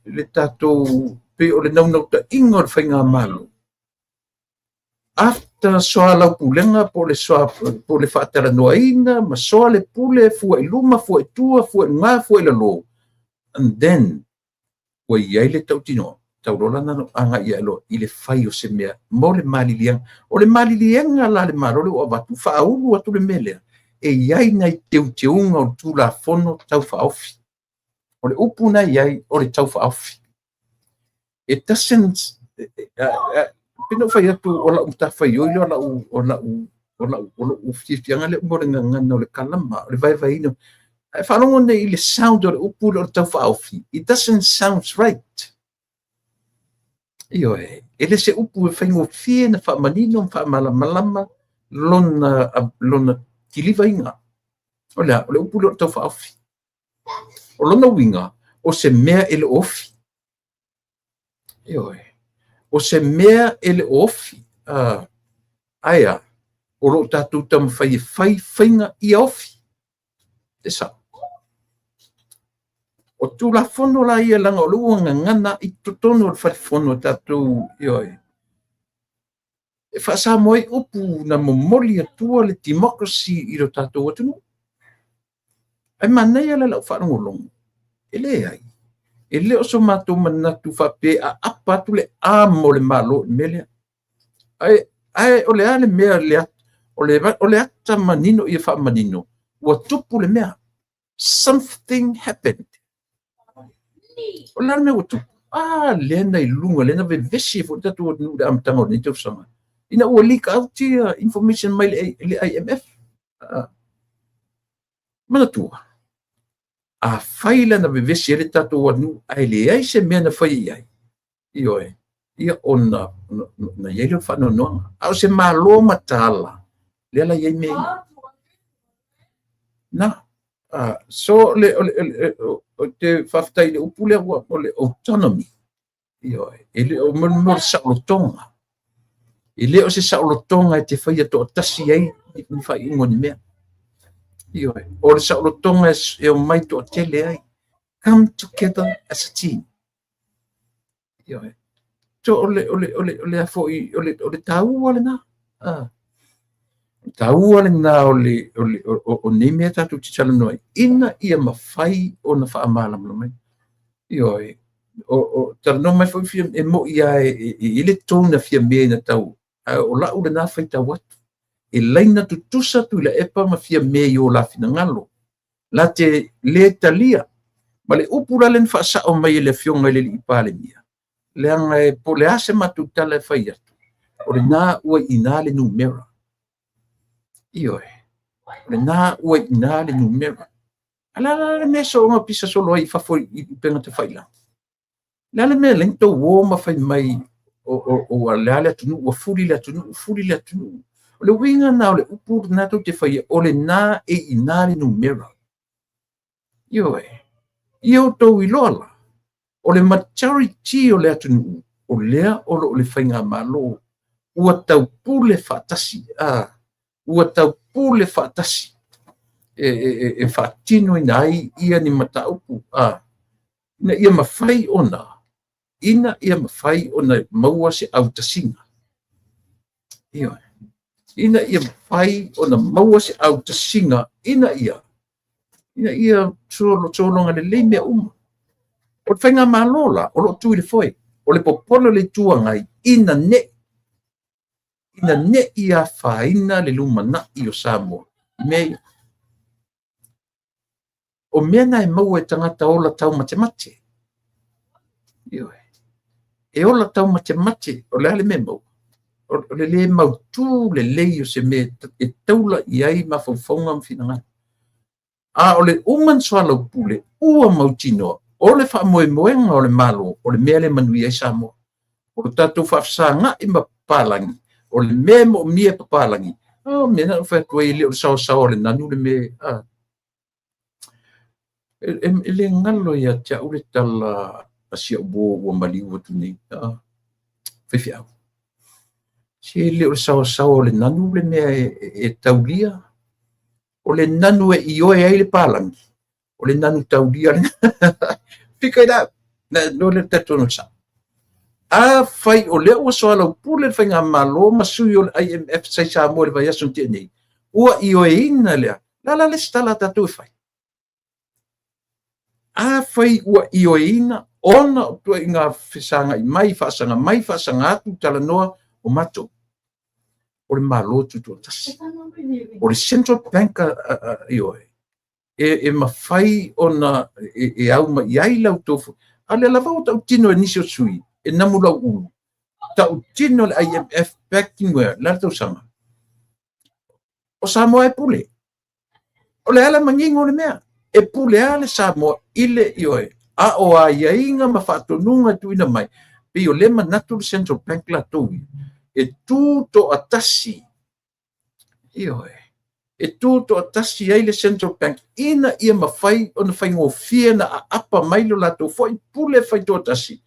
le tatou pei o le naunautaiga o le faigamalo. After soalaupulega po o le soa po o le faatalanoaina ma soa le pule fua i luma, fua i tua, fua i luga, fua i lalo. And then ua i ai le tautinoa tau loa lana agai ia loa i le fai o se mea mo le maliliega. O le maliliega la le Malo le ua avatu, faaulu atu le mea lea, e i ai nai teuteuga o le Tulafono Tau Faaofi. O le upu na i ai o le tau faaofi. It doesn't, pei ona ou fai atu o lau matafaioi lea o lou fiafiaga lea mo le gagana o le kalama, o le vaevaeina. Ae faalogo nei i le sound o le upu lea o le tau faaofi, it doesn't sound right. Ioe, e le se upu e faigofie na faamanino ma faamalamalama lona kilivaiga. O le a, o le upu lea o le tau faaofi. O lona uiga, o O se mea e le o ofi. Ioe. O se mea e le o ofi. Ae a, o lo o tatou taumafai e fai faiga ia ofi. E sao. O Tulafono la ia leaga o lea ua gagana i totonu o le Fale Fono a tatou, ioe, e faa-Samoa ai upu na momoli atua le democracy i lo tatou atunuu. Ae manaia la lau faalogologo, e leai, e le o so matou manatu faapea e aapa atu le arm o le Malo i le mea lea. Ae o le a le mea lea, o le ata manino ia faamanino, ua tupu le mea. Something happened. O le a le mea ua tupu? A lea na i luga, lea na vevesi ai foi le tatou atunuu i le amataga o lenei tausaga, ina ua leak out ia information mai le IMF. Manatua, afai la na vevesi ai le tatou atunuu ae leai se mea na fai i ai, ioe, ia ona na i ai lea o le faanoanoaga. A o se Malo mataala, lea la i ai mea ia. Na, so o te faafetai i le upu lea ua o le autonomy. Ioe, e le o mo le saolotoga. E le o se saolotoga e te faia toatasi ai ni faaiuga o ni mea. Ioe, o le saolotoga e omai toatele ai. Come together as a team. Ioe. So o le o le o le o le a foi o le o le taua lena. Taua lena o le o le o nei mea tatou te talanoa ai, ina ia mafai ona faamalamalamaina. Ioe, o talanoa mai foi fia e moi lava e i le tone a Fiame na tau, ae o lau lena faitau atu. E laina tutusa Tuilaepa ma Fiame i o la finagalo. La te le talia. Ma le upu la lea na faasao mai e le Afioga i le Alii Palemia, leaga e po o le a se matou tala e fai atu, o lena ua i ina le numera. Ioe, o lena ua i ina le numera. A o le a le mea soona pisa solo ai i fafo i upega tafailagi? O le a le mea e ala ai ona tou o ma fai mai o le a le atunuu, ua fuli le atunuu, fuli le atunuu. O le uiga lena o le upu lena tou te faia, o lena e i ina le numera. Ioe, ia outou iloa la, o le majority o le atunuu, o lea o lo o le faigamalo ua taupule faatasi, ua taupule faatasi e faatinoina ai ia ni mataupu, ina ia mafai ona, ina ia mafai ona maua se autasiga. Ioe, ina ia mafai ona maua se autasiga, ina ia sologa lelei mea uma. O le faigamalo la, o lo o tu i le foe, o le popole o le Itu Agai, ina ne i afaina le lumanai o Samoa. Mea ia. O mea na e maua e tagata ola taumatemate. Ioe. E ola taumatemate, o le a le mea e maua? O le le mautu lelei o se mea e taula i ai mafaufauga ma finagalo. A o le uma ona soalaupule, ua mautinoa, o le faamoemoega o le Malo, o le mea lea e manuia ai Samoa. O le tatou faafesagai ma papalagi, o le mea e moomia e papalagi, o mea na ou fai atu ai, e le o le saosaoa o le nanu le mea. E le galo ia te au le tala a si au uo ua maliu atu nei, faifeau. Se le o le saosaoa o le nanu le mea e taulia. O le nanu e ioe ai le palagi, o le nanu taulia lena. Figure it out. No le tatono sa. A fai o lea ua soalaupule le faigamalo ma sui o le IMF sa i Samoa i le vaiaso na tea nei, ua ioeina lea. La la le isi tala a tatou e fai. A fai ua ioeina ona o tuaiga fesagai mai, faasaga mai, faasaga atu, talanoa o matou. O le Malo tutoatasi. O le Central Bank ioe, e mafai ona e au mai i ai lau tofu. A o lea lava ua tautino e nisi o sui, e namu lau ulu. Tautino le IMF back in where, le a le tausaga. O Samoa e pule. O le ala manino o le mea. E pule lava le Samoa i le ioe. A o aiaiga ma faatonuga e tuuina mai, pei o lea manatu le Central Bank latou ia, e tu toatasi. Ioe. E tutoatasi ai le Central Bank ina ia mafai ona faigofie na aapa mai lo latou foi pule faitoatasi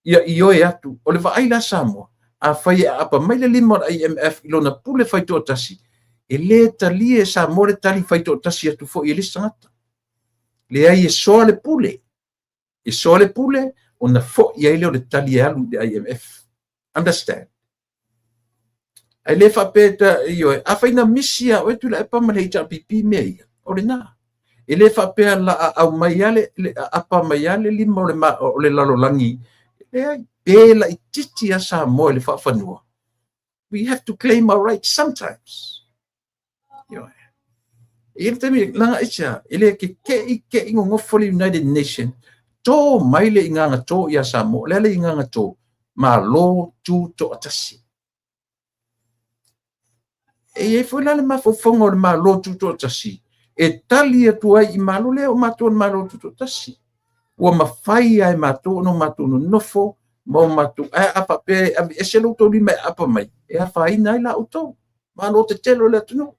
ia ioe atu. O le vaai la Samoa, afai e aapa mai le lima o le IMF i lona pule faitoatasi, e le talie e Samoa le tali faitoatasi atu foi e le isi tagata. Leai, e soa le pule. E soa le pule ona foi ai lea o le tali e alu i le IMF. Understand? Ae le faapea ta ioe, afai na misi ia oe Tuilaepa ma le HRPP mea ia, o lena. E le faapea la aumai lava le aapa mai lava le lima o le lalolagi. Leai, pe laitiiti a Samoa i le faafanua. We have to claim our rights sometimes. Ioe. E i ai le taimi, leaga aisea, e le keke'i ke'i gogofo le United Nation, to mai le igaga to ia Samoa. O le a le igaga to? Malo tutoatasi. E i ai foi la le mafaufauga o le Malo tutoatasi e tali atu ai i Malo lea o matou o le Malo tutoatasi. Ua mafai lava e matou ona matou nonofo ma o matou, ae a faapea e aveese lo outou lima e aapa mai, e afaina ai la outou. Malo tetele o le atunuu.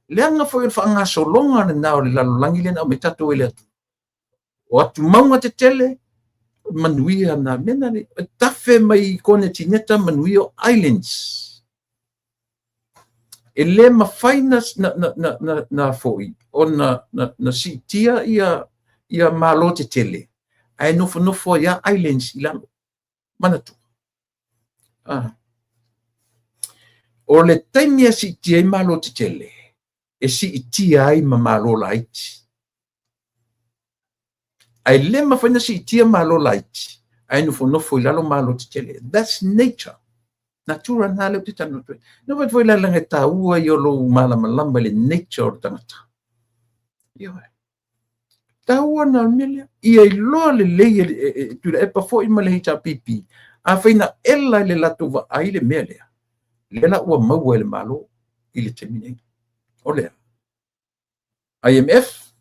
Leaga foi o le faagasologa lena o le lalolagi lea na aumai tatou e le Atua. O atumauga tetele, manuia na mea na le tafe mai i konetineta manuia o islands. E le mafai na foi ona na siitia ia malo tetele, ae nofonofo ai lava islands i lalo. Manatua. O le taimi e siitia ai malo tetele, e siitia ai ma malo laiti. Ae le mafai na siitia malo laiti, ae nofonofo i lalo malo tetele. That's nature. Natura na lea ou te talanoa atu ai. Na fai foi la leaga e taua ia o lou malamalama i le nature o le tagata. Ioe. Taua na o le mea lea. Ia iloa lelei e Tuilaepa foi ma le HRPP, afai na ela i le latou vaai le mea lea, lea la ua maua e le Malo i le taimi nei. O lea. IMF,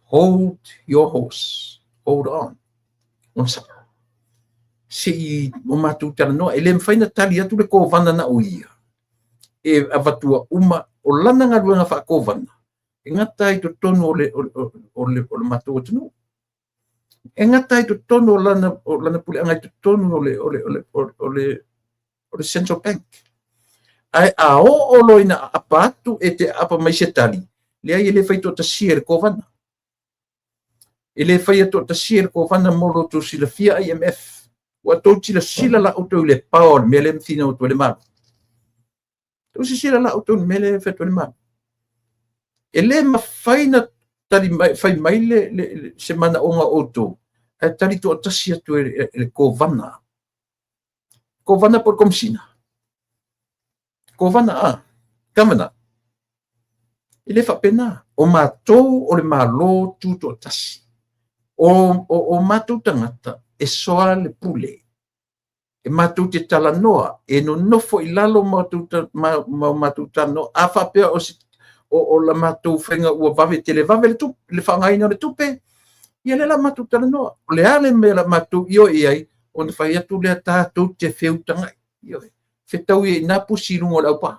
hold your horse. Hold on. Onosai. Se i o matou talanoa, e le mafai na tali atu le kovana na o ia. E avatua uma o lana galuega faakovana, e gata i totonu o le matou atunuu. E gata i totonu o lana puleaga i totonu o le Central Bank. Ae a oo loa ina aapa atu e te aapa mai se tali, leai, e le fai toatasia e le kovana. E le faia toatasia e le kovana mo lo outou silafia IMF. Ua outou silasila la outou i le pao o le mea lea ma finau atu ai le Malo. Tou silasila la outou i le mea lea e fai atu ai le Malo. E le mafai na tali mai, fai mai se manaoga o outou, ae tali toatasi atu e le kovana. Kovana po o le komisina. Kovana a, governor. E le faapena. O matou o le Malo tutoatasi. O matou tagata e soa le pule. E matou te talanoa, e nonofo i lalo matou talanoa. A faapea o la matou faiga ua vave tele vave le faaaogaina o le tupe, ia lea la matou talanoa. O le a le mea la matou ioe i ai, ona fai atu lea tatou te feutagai. Ioe. Fetau ia i nā pusi i luga o le aupā.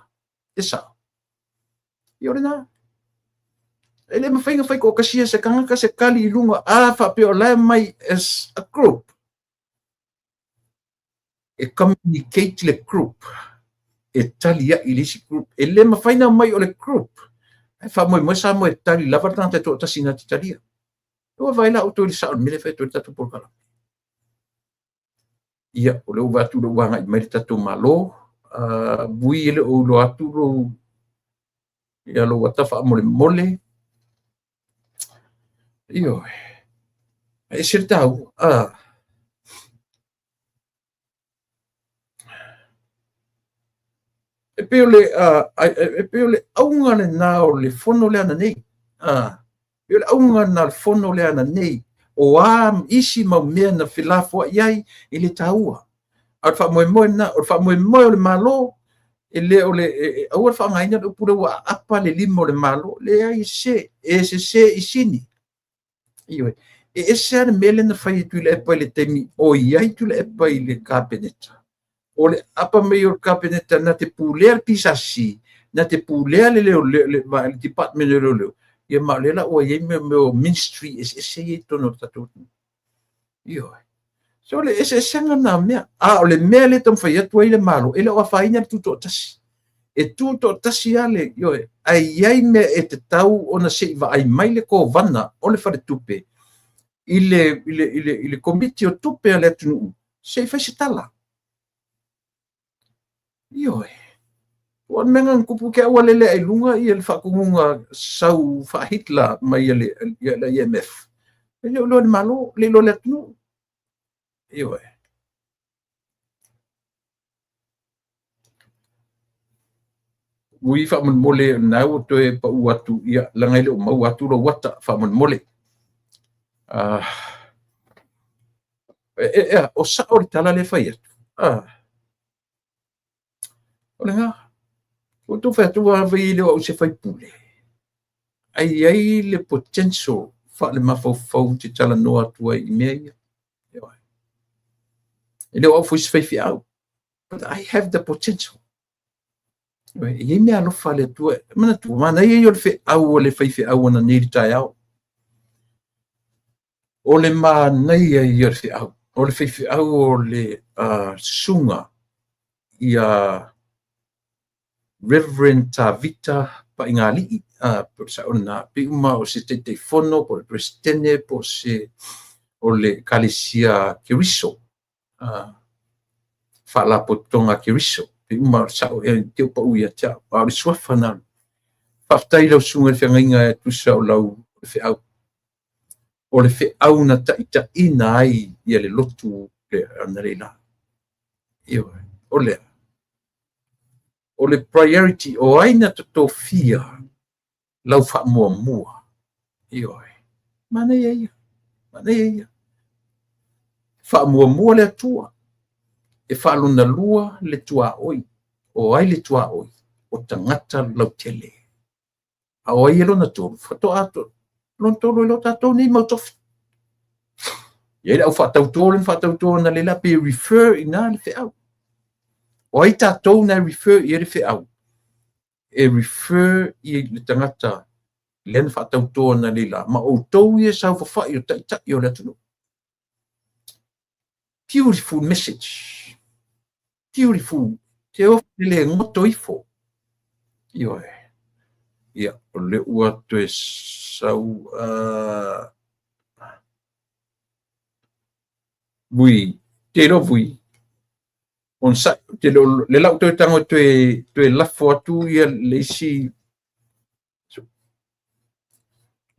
E sao. Ia o lena. E le mafai na fai toatasia se tagata se tali i luga, a faapea o la e mai as a group. E communicate le group. E tali ai i le isi group. E le mafai na mai o le group. Ae faamoemoe Samoa e tali lava le tagata e toatasi na te talia. Ua vaai la outou i le sao o le mea lea e fai atu ai le tatou polokalame. Ia, o lea ua vaai atu ua agai mai le tatou Malo. Vui e le o iloa atu lou, ia lou ata faamolemole. Ioe. E ese le taua. E pei o le auga lena o le fono lea ananei. E pei o le auga lena o le fono lea ananei. O a isi mau mea na felafoai ai e le taua. A o le faamoemoe lena, o le faamoemoe o le Malo, e le o le aua le faaaogaina le upu lea ua aapa le lima o le Malo. Leai, se e sese i sini. Ioe. E ese lava le mea lea na fai e Tuilaepa i le taimi o i ai Tuilaepa i le Kapeneta. O le aapa mai o le Kapeneta na te pulea le PSC, na te pulea le leoleo le department o leoleo, ia ma o lea la ua i ai mea o ministry eseese ia i totonu o le tatou atunuu. Ioe. So o le eseesega na o mea. A o le mea lea e taumafai atu ai le Malo, e le o afaina le tutoatasi. E tutoatasi lava le, ioe, ae i ai mea e tatau ona se i vaai mai le Kovana o le Faletupe i le Komiti o Tupe a le atunuu, se i fai se tala. Ioe. Ua mea na tupu te au lele ai luga ia le faatonuga sau faa-Hitler mai le IMF. E le o iloa e le Malo, le iloa e le atunuu. Ioe. Ui faamolemole na ua toe pau atu, ia leaga e le o maua atu lou ata faamolemole. O sao le tala le fai atu. O lena, ua tou fai atu vai le o au se faipule. Ai i ai le potential faale-mafaufau te talanoa atu ai i mea ia. E le o au foi se faifeau. But I have the potential. E i ai mea alofa a le Atua. Manatua, manaia ia o le feau a le faifeau ananei i le taeao. O le manaia ia o le feau. O le faifeau o le susuga ia Reverend Tavita Paigali'i, po o le sao lena, pe uma o se Taitaifono, po o le Peresetene, po o se o le Ekalesia Keriso, Faalapotopotoga Keriso, pe uma o le sao e te pau ia te au, a o le suafa na. Faafetai lau susuga i le feagaiga e tusa o lau feau. O le feau na taitaiina ai ia le lotu le analeila. Ioe, o lea. O le priority o ai na totofia lau faamuamua. Ioe. Manaia ia. Manaia ia. Faamuamua le Atua. E faalonalua le tuaoi. O ai le tuaoi? O tagata lautele. A o ai e lona tolu? Faatoa lona tolu e lo tatou nei mau tofi. Ia le au faatauto le faatauto na le la pe refer i na le feau. O ai tatou na refer i le feau? E refer i le tagata lea na faatauto na le la. Ma outou ia saofafai o taitai o le atunuu. Beautiful message. Beautiful. Te ofi le goto ifo. Ioe. Ia, o le ua toe sau vui, te iloa vui. On sa, te le lau toe tango toe lafo atu ia le isi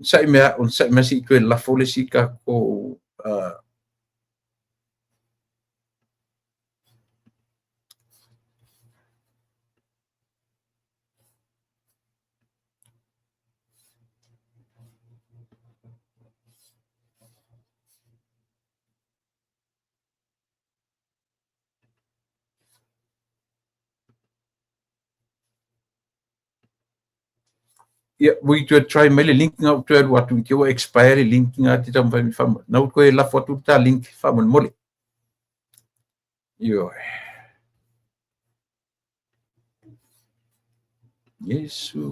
sai mea, on sai mea si toe lafo le si kako Ia, vui toe try mai le link nga toe alu atu i te ua expire le link nga te taumafai mai faamolemole. Na ua toe lafo atu le ta link faamolemole. Ioe. Iesu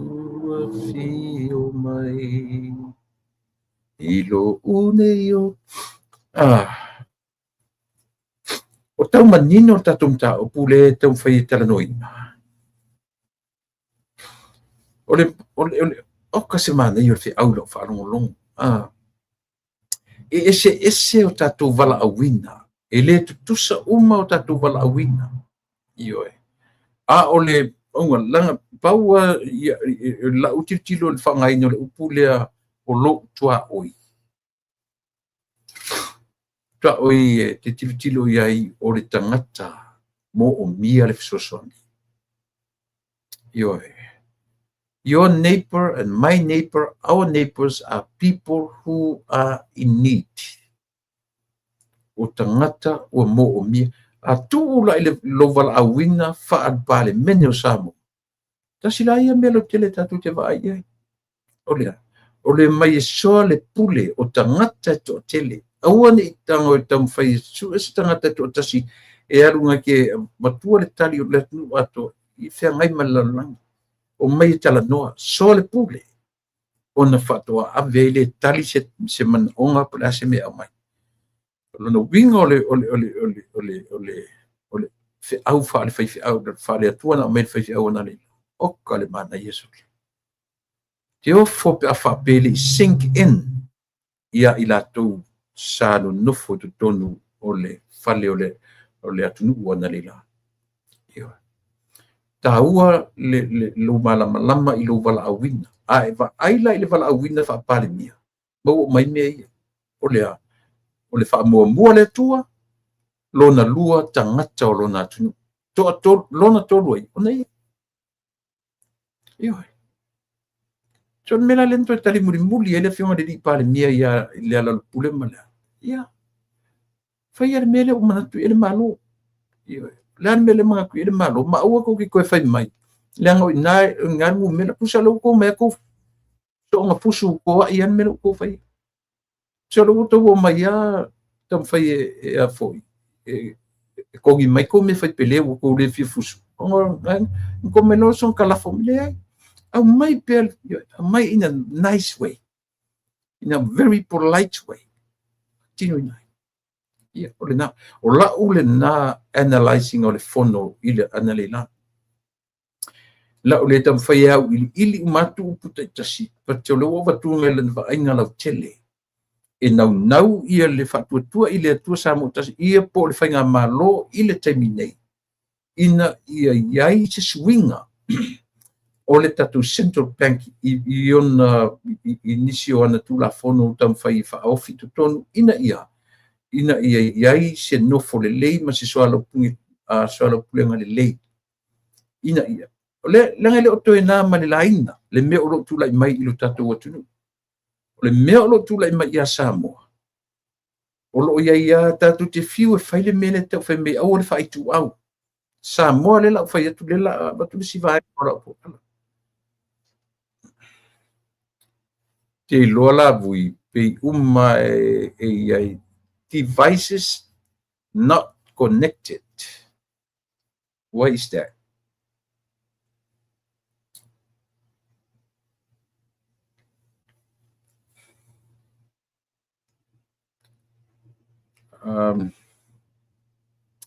afio mai i lou nei o. O tau manino le tatou mataupu lea e taumafai e talanoaina. O le o ka se manaia o le feau i lau faalogologo. E eseese o tatou valaauina. E le tutusa uma o tatou valaauina. Ioe. A o le auga, laga pau lau tilotilo i le faaaogaina o le upu lea o lou tuaoi. Tuaoi e te tilotilo i ai o le tagata moomia le fesoasoani. Ioe. Your neighbor and my neighbor, our neighbors are people who are in need. O tagata ua moomia. A tuu la i le lou valaauina faale-Palemene o Samoa. Tasi la ia mea lautele tatou te vaai i ai. O lea, o le mai e soa le pule o tagata e toatele. Aua ne i tago e taumafai e sue se tagata e toatasi e alu nga ke matua le tali o le atunuu atoa i feagai ma le lalolagi. Omai e talanoa, soalepule, ona faatoa ave ai lea e tali se manaoga po o le a se mea e aumai. O lona uiga o le feau faale-faifeau, faale-Atua na aumai e le faifeau analeila, oka le manaia sole. Te ofo pe a faapea e le i sink in ia i latou sa nonofo i totonu o le fale o le atunuu analeila. Ioe. Taua lou malamalama i lou valaauina. A e vaai la i le valaauina faa-Palemia, maua mai mea ia. O le a? O le faamuamua le Atua, lona lua tagata o lona atunuu. Toatolu, lona tolu ai, ona ia. Ioe. So le mea la lea na toe tali mulimuli ai le afioga i le Palemia ia Lealailepule ma le, ia, faia le mea lea ua manatu i ai le Malo. Ioe. O le a le mea lea ua manatu i ai le Malo, ma aua tou te toe fai mai, leaga o i ina le numera. Tusa o lea ua outou omai atu soona fusu toai lava le mea lea ua outou faia. Tusa o lea ua outou omai lava taumafai e togi mai tou mea fai pele ua outou le fia fusu. Ona outou omai loa soona talafo mai. Leai, aumai pea, aumai in a nice way, in a very polite way. Tino ina. Ia, o lena. O lau lena analyzing o le fono i le analeila. Lau le taumafai e auiliili uma atu upu taitasi, but o lea ua avatuga i lana vaaiga lautele. E naunau ia le faatuatua i le Atua Samoa tasi ia po o le faigamalo i le taimi nei, ina ia i ai se suiga o le tatou Central Bank i nisi o ana tulafono taumafai e faaofi totonu ina ia i ai se nofo lelei ma se soalaupulega lelei. Ina ia, o le leaga e le o toe na ma le laina le mea o lo o tulai mai i lo tatou atunuu. O le mea o lo o tulai mai ia Samoa, o lo o iai lava tatou te fiu e fai le mea lea e tau fai mai aua le faaituau. Samoa lea la ou fai atu lea la avatu le isi vaega o lau polokalame. Te iloa la vui pei uma e iai devices not connected. Why is that?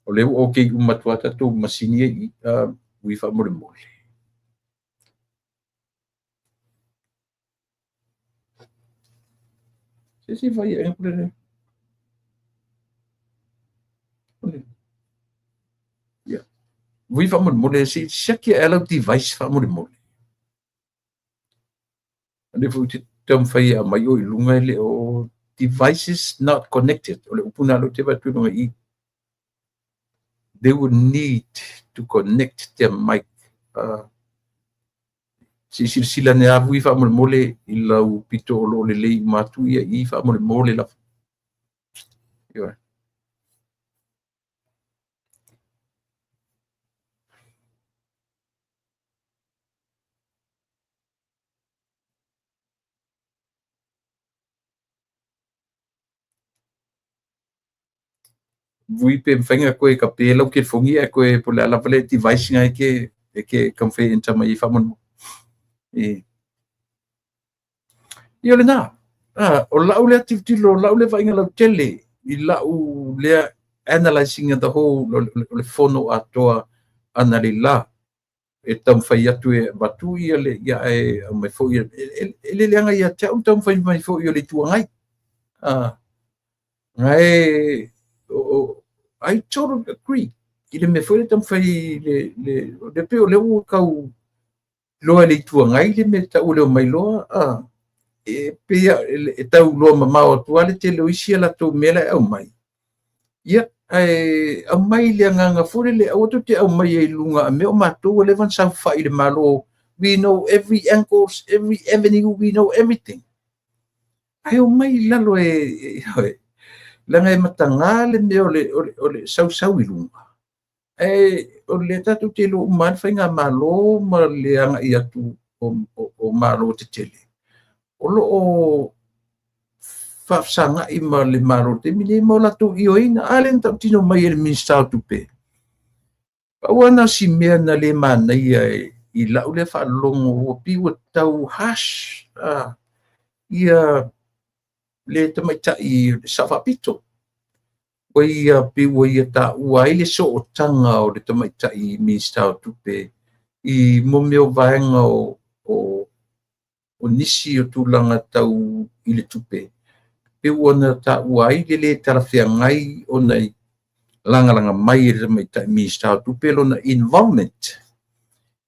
O lea ua okay uma atu lava tatou masini ai ui faamolemole. Se se vai e pule. Ia. Vui faamolemole se siaki e lau device faamolemole. Le foi te taumafai e aumai o i luga e le o devices not connected. O le upu na lo te vatu luga i. They would need to connect their mic. Se silasila ane a vui faamolemole i lau pito o lo o lelei uma atu ia i faamolemole lava. Ioe. Vui pe mawhai nga koe ka pe lau telefoni e koe po le ala le device nga e ke taumafai e enter mai i faamolemole. E. Ia o lena. O lau lea tilotilo, o lau lea vaaiga lautele i lau lea analyzing the whole o le fono atoa analeila e taumafai atu e avatu ia le ia e aumai foi e le leaga ia te au taumafai mai foi o le Itu Agai. Ngai I totally agree i le mea foi le taumafai le pei o lea ua tau loa e le Itu Agai le mea tau leo mai loa e pei e tau loa mamao atu lava le tele o isi a latou mea la e aumai. Ia, ae aumai le agaga foi lele, aua tou te aumai ai i luga a mea o matou ua leva ona saofai i le Malo. We know every angles, every avenue, we know everything. Ae omai i lalo e leaga e mataga le mea o le sausau i luga. Ae o le tatou te iloa uma lava le faigamalo ma le agai atu o Malo tetele. O lo o faafesagai ma le Malo i le taimi nei ma o latou ioeina. A lea na tautino mai e le Minisita o Tupe. Pau lava na o si mea na le manaia e i lau lea faalogo ua pei ua tau harsh ia le tamaitai Sao Faapito. Ua ia pei ua ia taua ai le sootaga o le tamaitai Minisita o Tupe i mea o vaega o nisi o tulaga tau i le tupe, pei ua na taua ai le lē talafeagai ona lagalaga mai e le tamaitai Minisita o Tupe lona involvement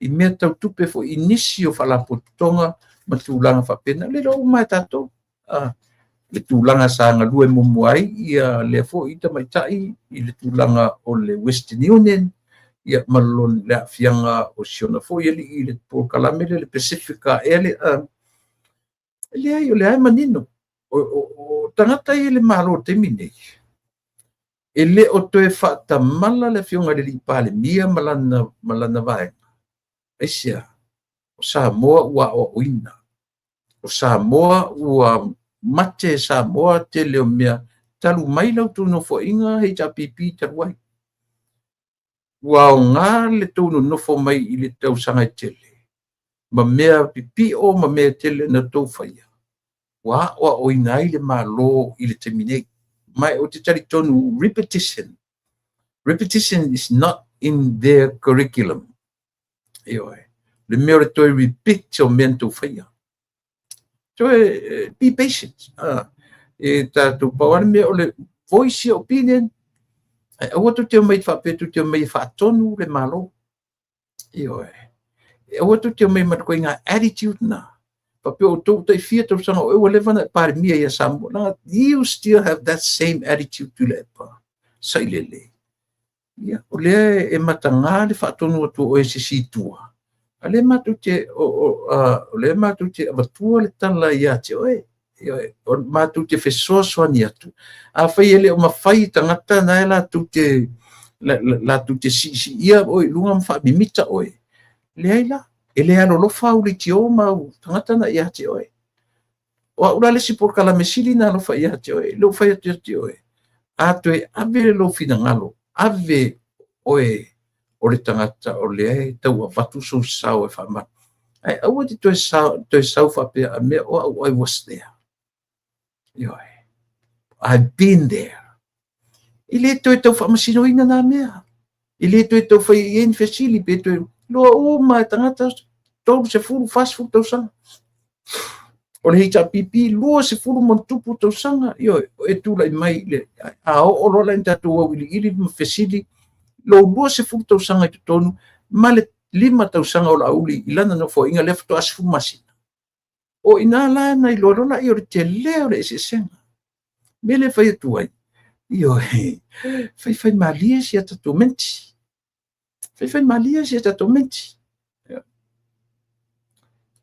i mea tau tupe foi i nisi o faalapotopotoga ma tulaga faapena. Le iloa uma e tatou le tulaga sa galue muamua ai ia lea foi tamaitai i le tulaga o le Western Union, ia ma le aafiaga o si ona foi alii i le polokalame lea le Pacifica ea le leai, o lea e manino o tagata ia i le Malo i le taimi lenei, e le o toe faatamala le afioga i le alii Palemia ma lana vaega. Aisea? O Samoa ua aoaoina, o Samoa ua mate, Samoa tele o mea talu mai la outou nofoaiga HRPP talu ai. Ua aoga le tou nonofo mai i le tausaga e tele ma mea pipio ma mea tele na tou faia, ua aoaoina ai le Malo i le taimi nei. Ma ou te talitonu, repetition, repetition is not in their curriculum. Ioe, le mea o le toe repeat o mea na tou faia. Toe be patient. E tatou pau lava le mea o le voice your opinion, ae aua tou te omai faapea tou te omai e faatonu le Malo. Ioe. E aua tou te omai ma le ituaiga attitude na. Faapea o outou tai fia tausaga o oe ua leva ona e Palemia ia Samoa. Leaga you still have that same attitude Tuilaepa. Sailele. Ia, o lea e mataga le faatonu atu o oe e se isi tua. A lea matou te o lea matou te avatua le tala ia te oe. Ioe, o matou te fesoasoani atu. Afai e le o mafai tagata na e latou te siisiia oe i luga ma faamimita oe, leai la, e le alolofa au leitio ma au tagata na ia te oe. O au la le isi polokalame sili na alofa ia te oe, lou fai atu ia te oe. A toe ave lou finagalo, ave oe o le tagata o lea e tau avatu sou sao e faamanu. Ae aua te toe sau, toe sau faapea a mea o au, I was there. Ioe. I've been there. E le toe tau faamasinoina nā mea. E le toe tau fai i ai ni fesili pe toe loa uma e tagata 30, 40 tausaga. O le HRPP 20 ma tupu tausaga. Ioe, e tulai mai le a oo loa la ina tatou auiliili ma fesili lou 20 tausaga i totonu ma le 5 tausaga o Laauli i lana nofoaiga lea faatoa 10 masina. O ina la na iloa loa laia o le tele o le eseesega. Mea le fai atu ai, ioe, faifai malie si a tatou menti. Faifai malie si a tatou menti.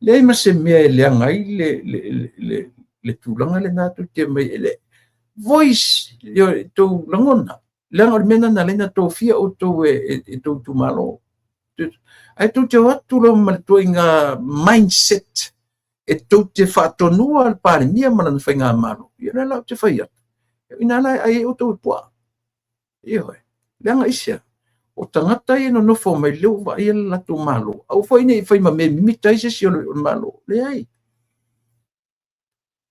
Leai ma se mea e leaga ai le tulaga lena tou te mai e le voice ioe, tou lagona. Leaga o le mea lena na ala ai ona tofia outou e tou itumalo. Ae tou te o atu loa ma le ituaiga mindset e tou te faatonua le Palemia ma lana faigamalo. Ia lea la ou te fai atu. Ina la e ai ai outou e puaa. Ioe. Leaga aisea? O tagata ia e nonofo mai lea ua vaaia le latou Malo. Aua foi ne i fai ma mea mimita ai se isi o le Malo. Leai.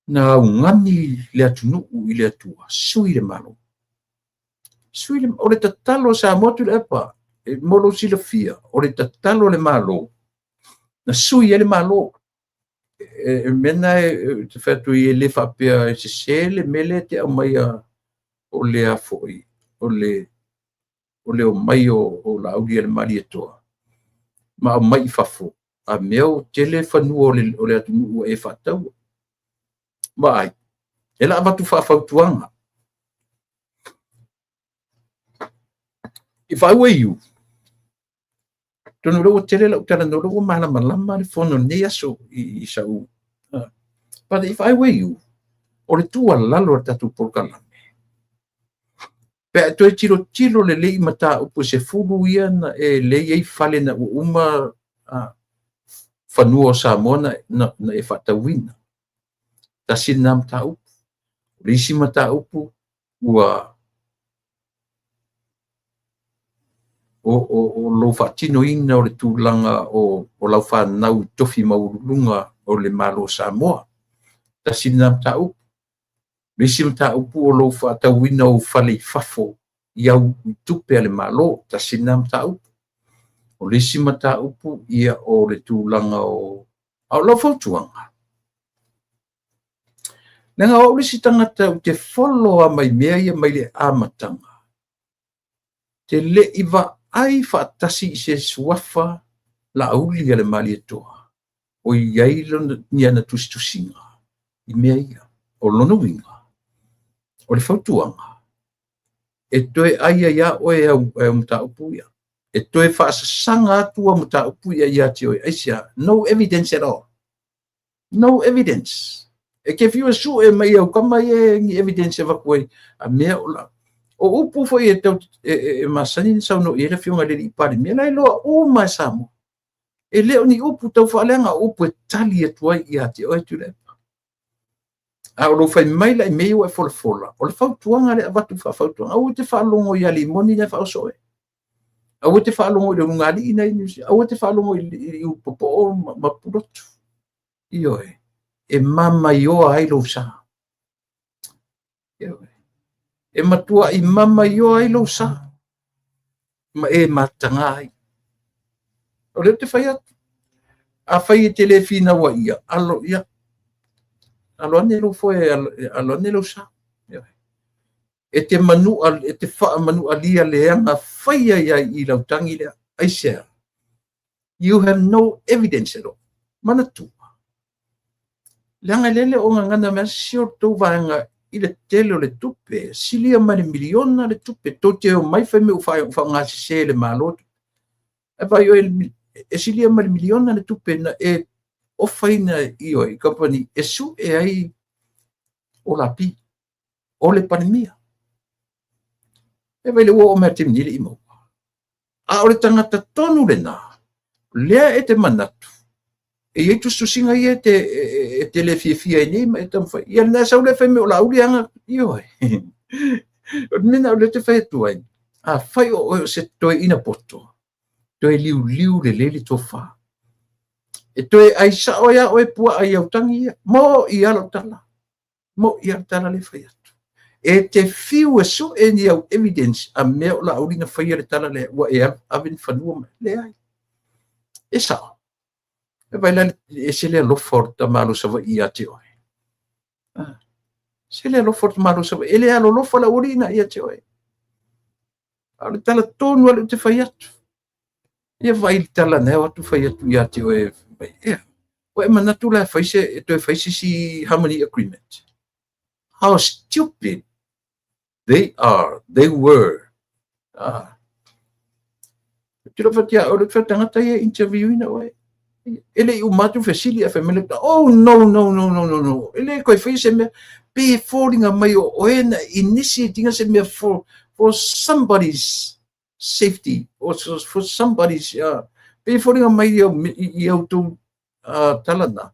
Na augani le atunuu i le Atua, sui le Malo. Sui le, o le tatalo a Samoa Tuilaepa, e mo lou silafia, o le tatalo a le Malo, na sui ai le Malo. E mea na e te fai atu ai e le faapea e sese le mea lea te aumaia o le a foi, o le omai o Laauli e le Malietoa ma aumai i fafo, a mea ua tele fanua o le atunuu ua e faataua. Vaai, e la avatu faafautuaga. If I were you, atonu o lea ua tele lau talanoa, lea ua malamalama le fono lenei aso i sau. But if I were you, o le tuualalo a le tatou polokalame, pe a toe tilotilo lelei i mataupu e 10 ia na e lea e i ai fale na ua uma fanua o Samoa na e faatauina. Tasi lena mataupu. O le isi mataupu ua o lou faatinoina o le tulaga o lau fanau i tofi maualuluga o le Malo o Samoa. Tasi lena mataupu. Le isi mataupu o lou faatauina o fale i fafo i au tupe a le Malo, tasi lena mataupu. O le isi mataupu, ia o le tulaga o... A o lau fautuaga, leaga o au le isi tagata ou te follow lava mai mea ia mai le amataga, te le i vaai faatasi i se suafa Laauli a le Malietoa o i ai ni ana tusitusiga i mea ia. O lona uiga, o le fautuaga, e toe ai ai lava oe au mataupu ia. E toe faasasaga atu au mataupu ia ia te oe. Aisea? No evidence at all. No evidence. E te fiu e sue mai au tama ia ni evidence e avatu ai a mea o la. O upu foi e tau e masani na saunoa i ai le Afioga i le alii Palemia, la e iloa uma e Samoa. E le o ni upu tau faaleaga, o upu e tali atu ai ia te oe Tuilaepa. A o lou fai mai la i mea ia ua e folafola, o le fautuaga lea e avatu faafautuaga, aua e te faalogo ia Limoni na e faaoso oe. Aua e te faalogo i le ulugalii na e i Niu Sila. Aua e te faalogo i upu popoo ma pulotu. Ioe, e mamaioa ai lou sa. Ioe. E matuai mamaioa ai lou sa ma e mataga ai. O lea ou te fai atu, afai e te le finau ai ia, alo, ia, alo ane lou foe, alo ane lou sa. Ioe. E te manua, e te faamanualia leaga faia ia i lau tagi lea. Aisea? You have no evidence at all. Manatua, leaga lele o gagana mai se o tou vaega i le tele o le tupe, silia mai le miliona le tupe, tou te omai fai mai ua faaaogasese e le Malo. E vaai oe, e silia mai le miliona le tupe na e ofaina i oe i kamupani e sue ai Olapi, o le Palemia. E vaai le ua oo mai le taimi nei le i maua. A o le tagata tonu lena, lea e te manatu, e i ai tusitusiga ia e te le fiafia ai nei ma e taumafai. Ia lena e sau lea fai mai o Laauli ana, ioe. O le mea lena o lea ou te fai atu ai, afai o oe o se toeaina poto, toe liuliu lelei le tofa. E toe ai sao ai lava oe puaa i au tagi ia. Mo'i lava lau tala. Mo'i lava le tala lea e fai atu. E te fiu e sue ni au evidence a mea o Laauli na faia le tala lea ua e ave ni fanua mai. Leai. E sao. E vaai la e ese le alofa o le tamalo Savaii ia te oe. Se le alofa o le tamalo Savaii. E le alolofa le aualii na ia te oe. A o le tala tonu lea ou te fai atu. Ia vaai i le tala na o atu fai atu ia te oe. Ia, ua e manatu la e fai se, e toe fai se isi harmony agreement. How stupid they are, they were. Ah. Te lo fatia, o le tagata ia interview ina oe. E le i uma atu fesili a fai mai le, oh no, no, no, no, no, no. E le koe fai se mea, pe foliga mai o oe na initiate ina se mea for somebody's safety, or for somebody's, pe foliga mai i au tou tala na.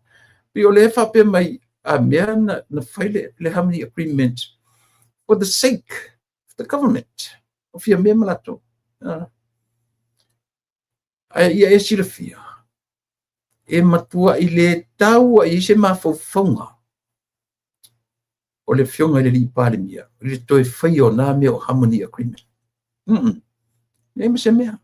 Pe o le faapea mai a mea na fai le harmony agreement for the sake of the government. O fia mea ma latou. Ae ia e silafia, e matuai le tau ai se mafaufauga o le Afioga i le alii Palemia i le toe faia o nā mea o harmony agreement. Leai ma se mea.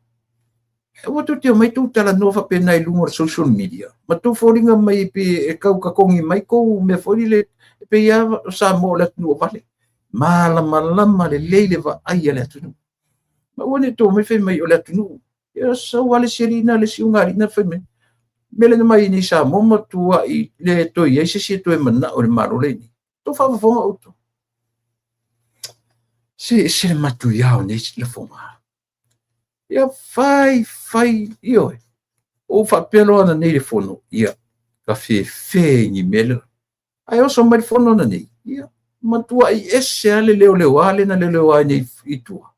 Aua tou te omai tou talanoa faapena i luga o le social media, ma tou foliga mai pe e kau takogi mai kou mea foi lele, e pei lava o Samoa o le atunuu o vale. Malamalama lelei le vaai a le atunuu. Ma aua ne i tou omai fai mai o le atunuu. Ia sau lava le isi alii na, le isi ulugalii na fai mai. Mea lea na mai nei Samoa ma tuai le toe i ai se isi e toe manao i le Malo le nei. Tou faafofoga outou. Se ese le matuia o nei lafoga. Ia fai, fai, ioe. Ou faapea loa ananei i le fono, ia, ka fefe i ni mea lea. Ae oso mai le fono ananei, ia, matuai ese lava le leoleoa lea na leoleoa ai nei i tua.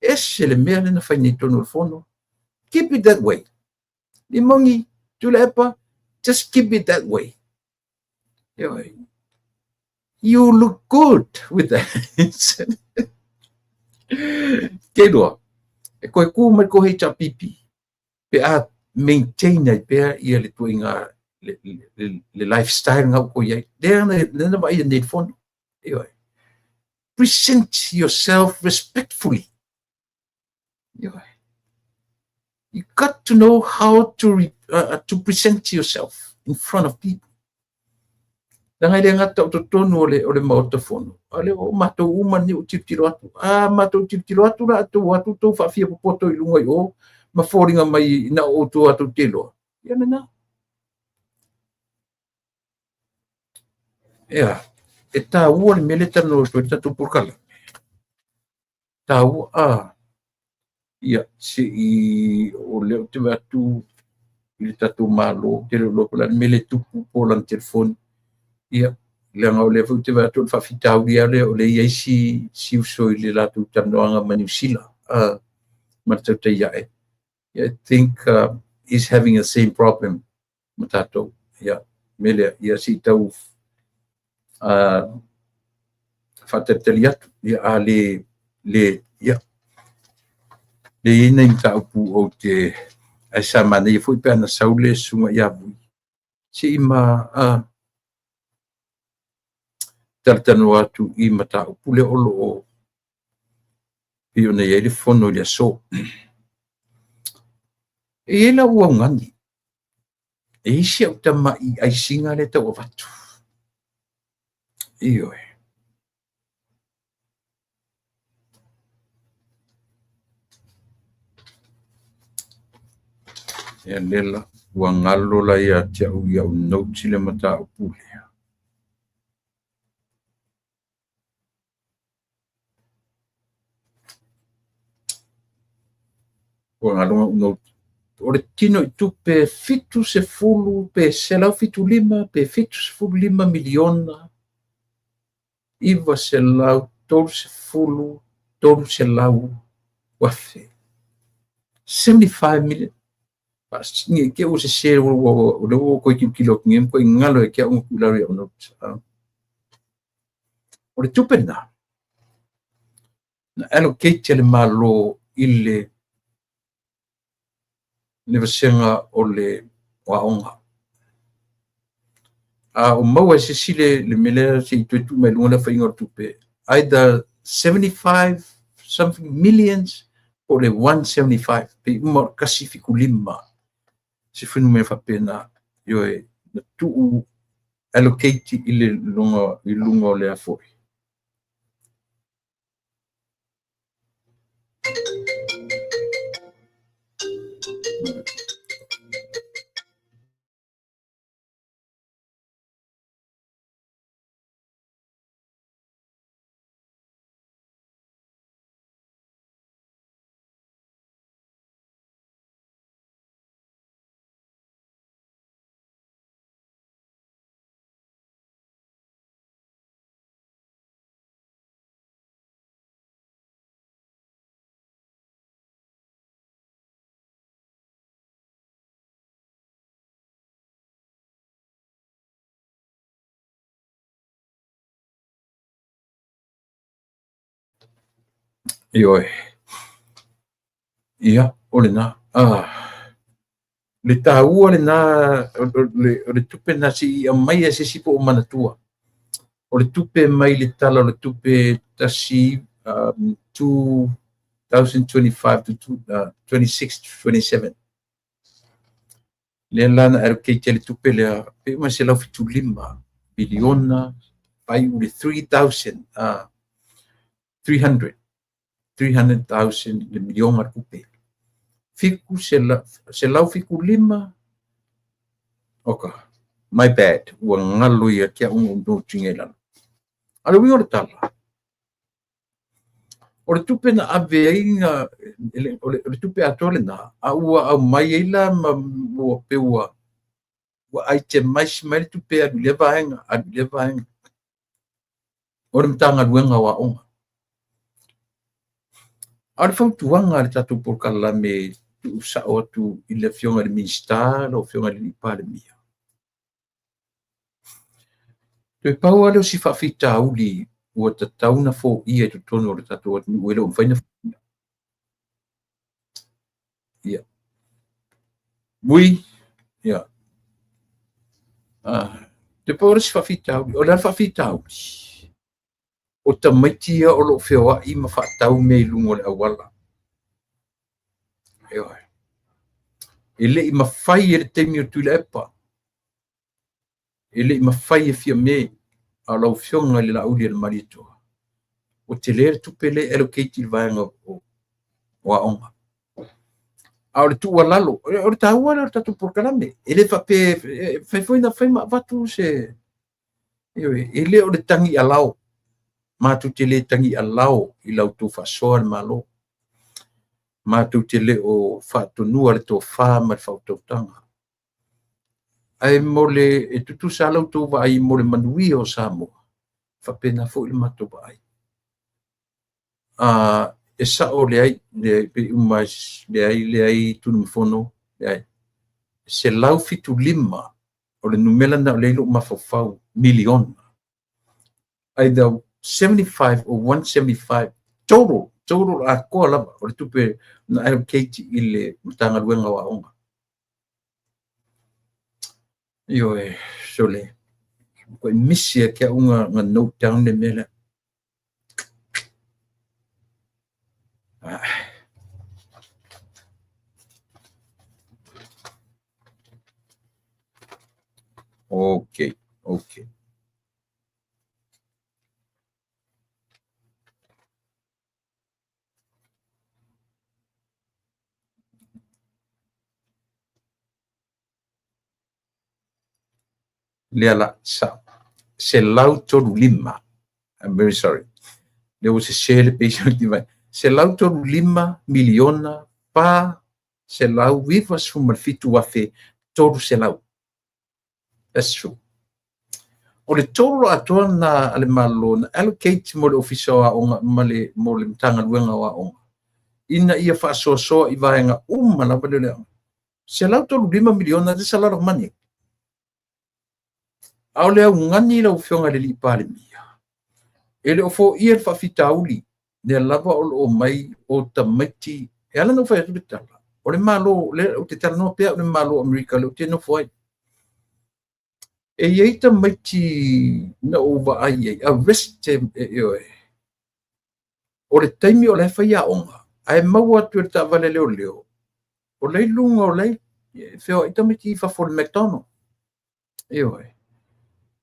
Ese le mea lea na fai nei i totonu o le fono. Keep it that way. Limoni, Tuilaepa, just keep it that way. Ioe. You look good with that. Keilua. E toe tu mai le HRPP pe a maintain ai pea ia le ituaiga le lifestyle na ua i ai. Lea na vaaia nei i le fono. Ioe. Present yourself respectfully. Ioe. You got to know how to present yourself in front of people. Leaga e le gata o totonu o le Maota Fono, a lea o matou uma ni o tilotilo atu. A matou tilotilo atu la atu atu tou faafia popoto i luga i o ma foliga mai na o outou atu te iloa. Ia lena. Ia, e taua le mea lea e talanoa atu ai le tatou polokalame. Taua, ia, se i o lea ou te vaai atu i le tatou Malo, te le o iloa po o le a le mea lea e tupu po o lana telefoni. Ia, leaga o lea foi ou te vaai atu o le faafitauli lava lea o lea e i ai si uso i le latou talanoaga ma Niu Sila ma le tautai ae. I think he's having the same problem ma tatou. Ia, mea lea, ia se i tau faatalitali atu. Ia, a le, le, ia, le i ai nai mataupu ou te, ae sa manaia foi pe ana sau le susuga ia Vui, se i ma talatalanoa atu i mataupu lea o lo o pei ona i ai le fono i le aso. E i ai lau augani, e i ai si au tamai aisiga lea e tau avatu. Ioe. Ia lea la, ua galo la ia te au i au notes i le mataupu lea. Ua galo au notes. O le tino i tupe 70 pe 175 pe 75 miliona 930 300 afe. 75 million. Ni ke o se se o le o koi tilotilo atu nei, matua galo ia te au na tuu i lalo i au notes. O le tupe lena, na allocate e le Malo i le vasega o le aoga. A o maua e se isi le mea lea se i toe tuu mai luga le aofaiga o le tupe, either 75 something millions po o le 175, pe uma o le 175, se fuainumera faapena. Ioe, na tuu allocate i luga o le foi. Ioe. Ia, o lena. Le taua lena o le tupe na se i aumai e se isi po o manatua. O le tupe mai le tala o le tupe tasi 2025 to 26 to 27. Lea la na allocate le tupe lea pe uma 175 miliona fai u le 3,000 300,000 le miliona tupe. Fiku 175. Okay, my bad. Ua galo ia te au no tinga i lalo. A le uiga o le tala, o le tupe na ave ai na, o le tupe atoa lena, a ua aumai ai la ma ua pe ua itemize mai le tupe alu i lea vaega, alu i lea vaega. O le Matagaluega o Aoga. A o le fautuaga a le tatou polokalame tuusao atu i le afioga i le Minisita, lau afioga i le Palemia. Toe pau lava lea o si faafitauli ua tatau na foia i totonu o le tatou atunuu e le o mafai ona foia. Mui, ia. Te pau o le isi faafitauli, o le a le faafitauli? O tamaiti ia o lo o feoai ma faatau mea i luga o le auala. Ioe. E le i mafai e le taimi o Tuilaepa, e le i mafai e Fiame, a o lau Afioga i le Laaulialemalietoa, ua tele le tupe lea e allocate i le vaega o aoga. A o le tuualalo, o le taua lea o le tatou polokalame. E le faapea e fai foi na fai ma avatu se... E le o le tagi alao. Matou te le tagi alao i la outou faasoa le Malo. Matou te le o faatonua le tofa ma le faautautaga. Ae mo le, e tutusa la outou vaai mo le manuia o Samoa, faapena foi le matou vaai. E sao leai, leai, pei uma leai, leai Tunumafono, leai. 175 o le numera na o lea i lou mafaufau, miliona. Either 75 or 175 total, total atoa lava o le tupe na allocate i le Matagaluega o Aoga. Ioe, sole, koe misi e ke au nga note down le mea lea. Okay, okay. Lea la, sa, 135. I'm very sorry. Lea ua sese le peisa o vai. 135 miliona 497,300. That's true. O le tolu atoa na a le Malo na allocate mo le Ofisa o Aoga ma le, mo le Matagaluega o Aoga ina ia faasoasoa i vaega uma lava lea o le aoga. 135 miliona, that's a lot of money. A o le augani lau Afioga i le alii Palemia, e le o foia le faafitauli, lea lava o lo o mai o tamaiti. E ala ona ou fai atu le tala, o le Malo, lea ou te talanoa pea o le Malo o Amerika lea ou te nofo ai. E i ai tamaiti na ou vaai ai, arrested, ioe. O le taimi o la e fai aoga, ae maua atu e le taavale leoleo, o la i luga o la e feoai tamaiti i fafo o le McDonald. Ioe.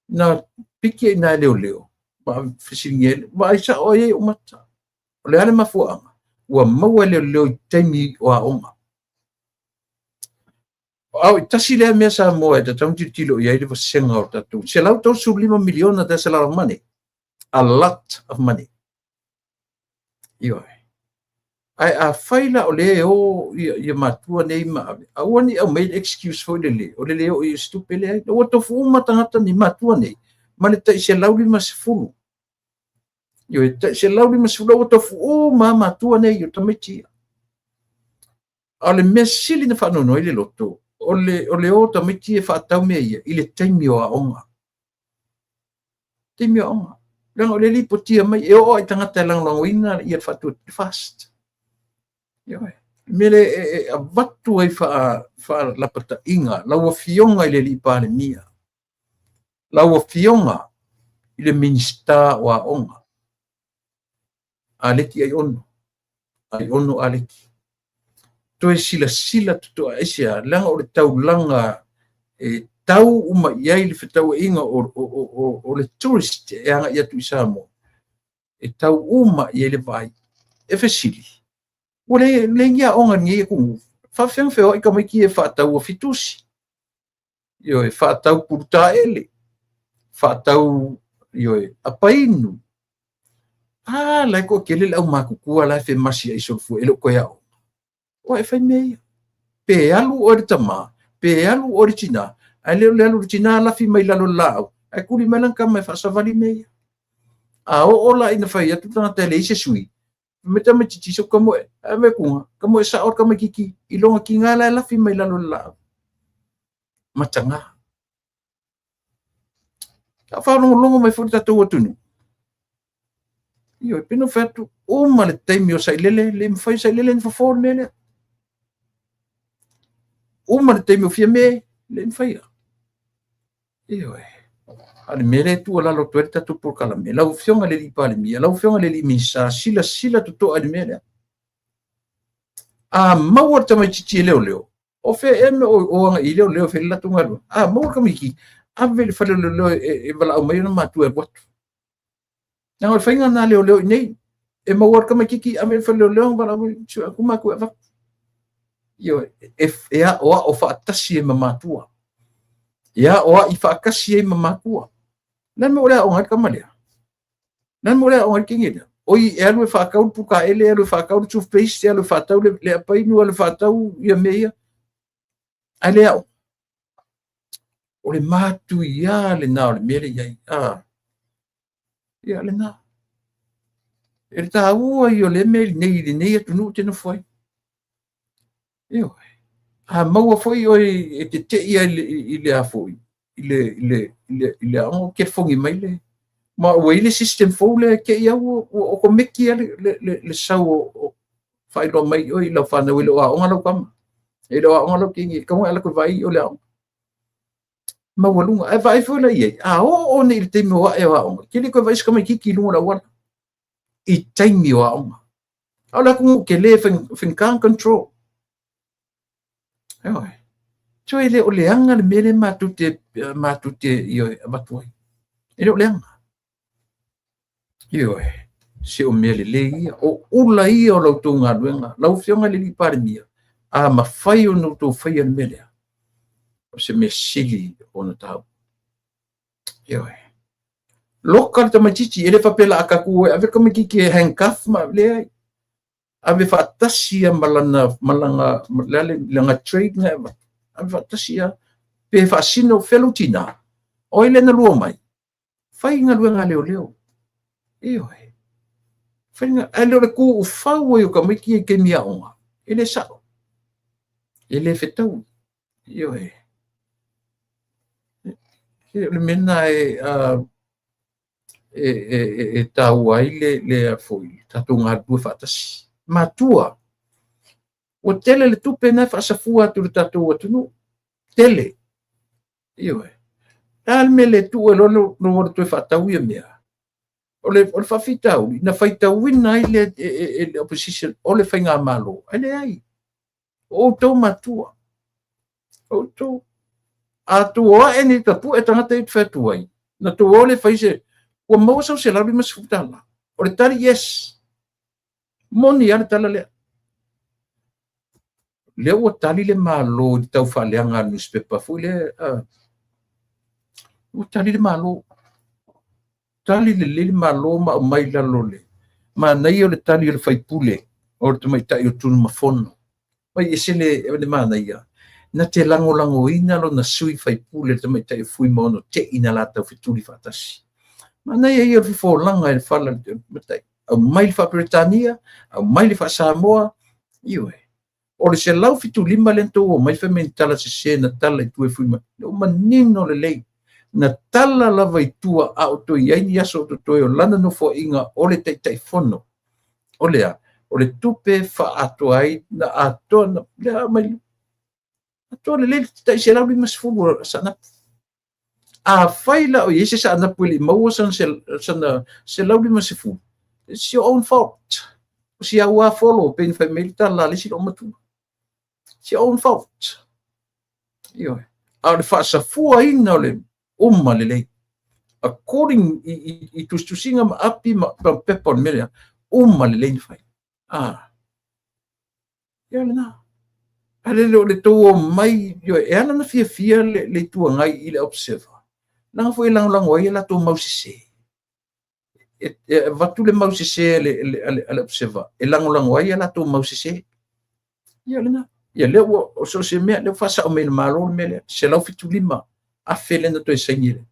Na piki ai nā e leoleo, ma fesiligia ai, vaai sao ai ou mata. O le a le mafuaaga, ua maua e leoleo i taimi o aoga. A o i tasi lea mea Samoa e tatau ona tilotilo i ai le vasega o tatou. 135 miliona, that's a lot of money. A lot of money. Ioe. Ae a fai la o lea e o ia matua nei ma ave, aua ne i aumai le excuse foi lele, o le le oo i se tupe leai. Ua tofu uma tagata nei matua nei, ma le tai 150. Ioe, tai 150 ua tofu uma matua nei o tamaiti ia. A o le mea sili na faanoanoa ai le loto, o le o tamaiti e faatau mea ia i le taimi o aoga. Taimi o aoga. Leaga o le lipotia mai, e oo ai tagata e lagolagoina ia le faatuatua fast. Ioe. Le mea lea e avatu ai faalapataiga lau Afioga i le alii Palemia, lau Afioga i le Minisita o Aoga, Aleki Aiono, Aiono Aleki. Toe silasila totoa aisea, leaga o le taulaga e tau uma i ai le fetauaiga o le tourist e agai atu i Samoa, e tau uma i ai le vaai. E fesili, ua le ni aoga i lenei atunuu, faafefea feoai tamaiti e faatau fitusi, ioe, faatau pulutaele, faatau, ioe, apainu. A, la e toatele le aumatutua la e femasi ai solofua, e le o toe aoga. O e fai mea ia. Pe alu oe le tama, pe alu oe le tina, ae le o le alu le tina lafi mai lalo le laau, ae tuli mai lana tama e faasavali mea ia. A oo la ina fai atu tagata e leai se sui, me tamaitiiti so kamo e, ae me kunga, kamo e sao tamaitiiti i lona tina la e lafi mai lalo le laau. Mataga. A faalogologo mai foi le tatou atunuu. Ioe, pe no fai atu uma le taimi o Sailele, le mafai Sailele na fofo le mea lea. Uma le taimi o Fiame, le mafai. Ioe. A o le mea lea e tuualalo atu ai le tatou polokalame, lau Afioga i le Palemia, lau Afioga i le Minisita, silasila totoa i le mea lea. A maua le tamaitiiti e leoleo, o fea ea le mea o agai i leoleo e fai le latou galuega? A maua le tamaitiiti, ave i le fale o leoleo e valaau mai ona matua e alu atu. Leaga o le faiga lena a leoleo i inei. E maua le tamaitiiti, ave i le fale o leoleo, valaau mai, sue atu matua e avatu. Ioe, e aoao faatasi ai ma matua. E aoai faatasi ai ma matua. O le a le mea o le aoga ai le tama lea? O le a le mea o le aoga ai le teine lea? Oi, e alu e faatau le pukaele, e alu e faatau le toothpaste, e alu e faatau le apainu, e alu e faatau ia mea ia. Ae le aoga. O le matuia lena o le mea lea e i ai. Ia lena. E le taua ia o lea mea i lenei atunuu e te nofo ai. Ioe. A maua foi oe e tetei i le a foi, i le aoga, telefoni mai le, ma ua i ai le system fou lea e te i au ua otomeki lava le sau o faailoa mai oe i lau fanau e le o aoga lau tama, e le o aoga lau teine, e tatau ona e alu atu e vaai o le aoga. Maualuga. Ae vaai foi la i ai, a oo nei i le taimi o ae o aoga, e te le toe vaai se tamaitiiti i luga o le auala i taimi o aoga. A o le atunuu tele e faigata ona control. Ioe. Toe le o leaga le mea lea matou te ioe avatu ai. E le o leaga. Ioe. Se o mea lelei ia. O ula ia o la outou galuega. Lau Afioga i le Palemia, a mafai ona outou faia le mea lea, o se mea sili ona taua. Ioe. Loka le tamaitiiti, e le faapea la a tatou o e ave le tamaitiiti e handcuff ma leai. Ave faatasi ia ma lana, ma lana, ma le, lana trade na e avatu. Ave faatasi ia, pe faasino fea lou tinā. O ai lea na lua mai? Fai galuega a leoleo. Ioe. Fai ae le o le tuufau ai o tamaiti ia i taimi aoga. E le sao. E le fetaui. Ioe. O le mea lena e taua ai le foi tatou galulue faatasi. Matua, ua tele le tupe na e faasafua atu i le tatou atunuu. Tele. Ioe. Le a le mea le tuu ai loa lou alu toe faatau ia mea? O le faafitauli, na faitauina ai le e opposition o le faigamalo, ae leai. O outou matua. O outou. A tou o ae nei tapue tagata ia e fai atu ai, na tou o le fai se, ua maua sau $150. O le tali, yes. Moni lava le tala lea. Lea ua tali le Malo i le taufaaleaga a le newspaper foi lea. Ua tali le Malo. Tali lelei le Malo ma aumai i lalo le manaia o le tali o le faipule o le tamaitai o Tunumafono. Mai ese le manaia. Na te lagolagoina lona sui faipule le tamaitai o Fuimaono Te'i na latou fetuli faatasi. Manaia ia o le fofolaga e le fala le tamaitai. Aumai le faa-Peretania, aumai le faa-Samoa, ioe. O le 175 lea na tou omai fai mai na tala sese, na tala i tua e Fuimaono. Lea ua manino lelei. Na tala lava i tua a o toe i ai ni aso o totoe o lana nofoaiga o le Taitaifono. O le a? O le tupe faaatoa ai na atoa na, lea aumai atoa lelei le tai 150 o Saanapu. Afai la o i ai se Saanapu e le i maua sana 150, it's your own fault. O si au a folo, pei na fai mai le tala a le isi loomatua. It's your own fault. Ioe. A o le faasafuaina o le uma lelei. According i tusitusiga ma api ma pepa o le mea lea, uma lelei na fai. Ah. Ia lena. A le o le tou omai, ioe, e ala ona fiafia le Itu Agai i le Observer. Leaga foi e lagolago ai a latou mau sese. E avatu le mau sese a le Observer, e lagolago ai a latou mau sese. Ia lena. Ia lea ua, o so o se mea, lea ua faasao mai e le Malo le mea lea, 175,000 lea na toe saini lea.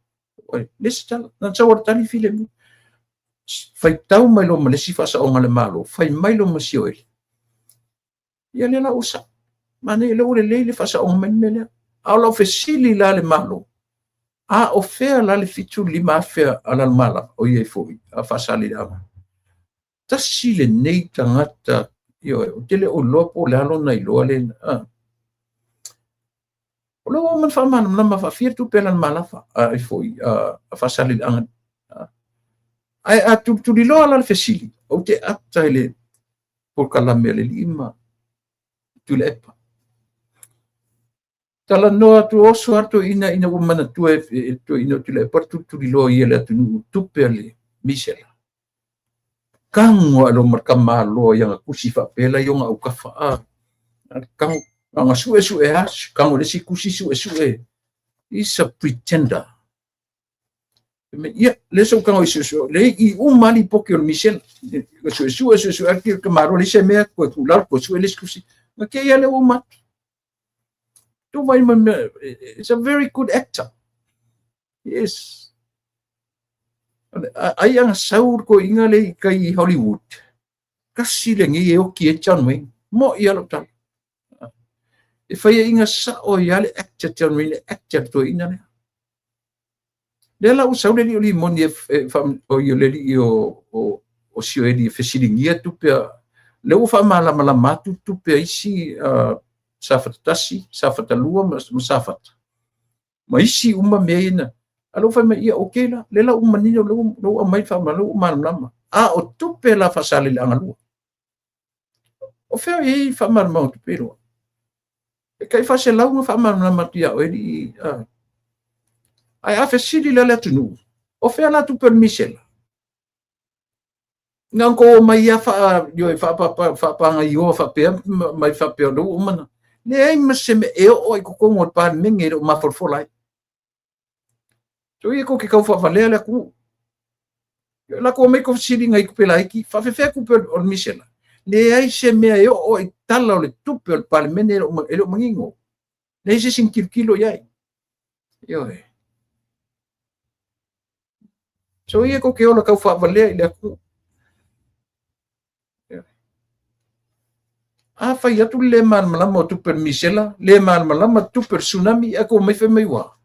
Oi, le isi tala, na sau o le tali filemu. Faitau mai loa ma le isi faasaoga a le Malo, fai mai loa ma Sioeli. Ia lea la ua sao. Manaia lea ua lelei le faasaoga mai le mea lea. A o lau fesili la le Malo, a o fea la le 75,000 a Lalomalava, o ia foi, a Faasaleleaga. Tasi lenei tagata, ioe, ou te le o iloa po o le a lona iloa le, O lea ua uma ona faamalamalama faafia tupe a Lalomalava ai foi a Faasaleleaga. Ae a tulituliloa la le fesili, ou te ata i le polokalame a le alii ma Tuilaepa. Talanoa atu oso atu ina ina ua manatua e toeaiina o Tuilaepa le tulituliloa ia le atunuu tupe a le misela. Tago lava loa ma le tamaloa i ana tusi faapea la i ona autafa a tago na suesue lava, tago i le isi tusi suesue. He's a pretender. Ia, lea sa ou tago i suesue, lea i uma lava lipoti o le misela. Suesue, suesue, atu le tamaloa, leai se mea, toe tuu lalo, toe sue le isi tusi. Na te i lea ua uma atu. Tu mai ma mea, it's a very good actor. Yes. Ai ana sau le toeaina lea i tai i Hollywood. Kasi lenei e oti ai John Wayne. Mo'i lava lau tala. E fai ai ina sao ai lava le actor John Wayne, le actor le toeaina lea. Lea la ua sau le alii o Limoni e, e, o le alii o Sioeli e fesiligia tupe a, lea ua faamalamalama atu tupe a isi Safata 1, Safata 2 ma Safata. Ma isi uma mea ia na, a lea ua fai mai, ia okay la, lea la ua manino, lea ua aumai le faamalamalama, lea ua malamalama. A o tupe la Faasaleleaga 2. O fea o i ai faamalamalama o tupe iloa? E tai 400 na faamalamalama atu ia oe alii. Ae a fesili la le atunuu, o fea la tupe o le misela? Na outou omai ia ioe faapaagaioa faapea mai faapea o lea ua uma na. Leai ma se mea e oo i totonu o le Palemene e le o mafolafola ai. So ia tou te tau faavalea le atunuu. Latou omai tou fesiliga i tupe laiti, faafefea tupe o le misela? Leai se mea e oo i tala o le tupe o le Palemene e le o manino. Leai se isi na tilotilo i ai. Ioe. So ia tou te ola tau faavalea i le atunuu. A fai atu le le malamalama o tupe o le misela, le malamalama tupe o le tsunami, ae tou omai fai mai ua.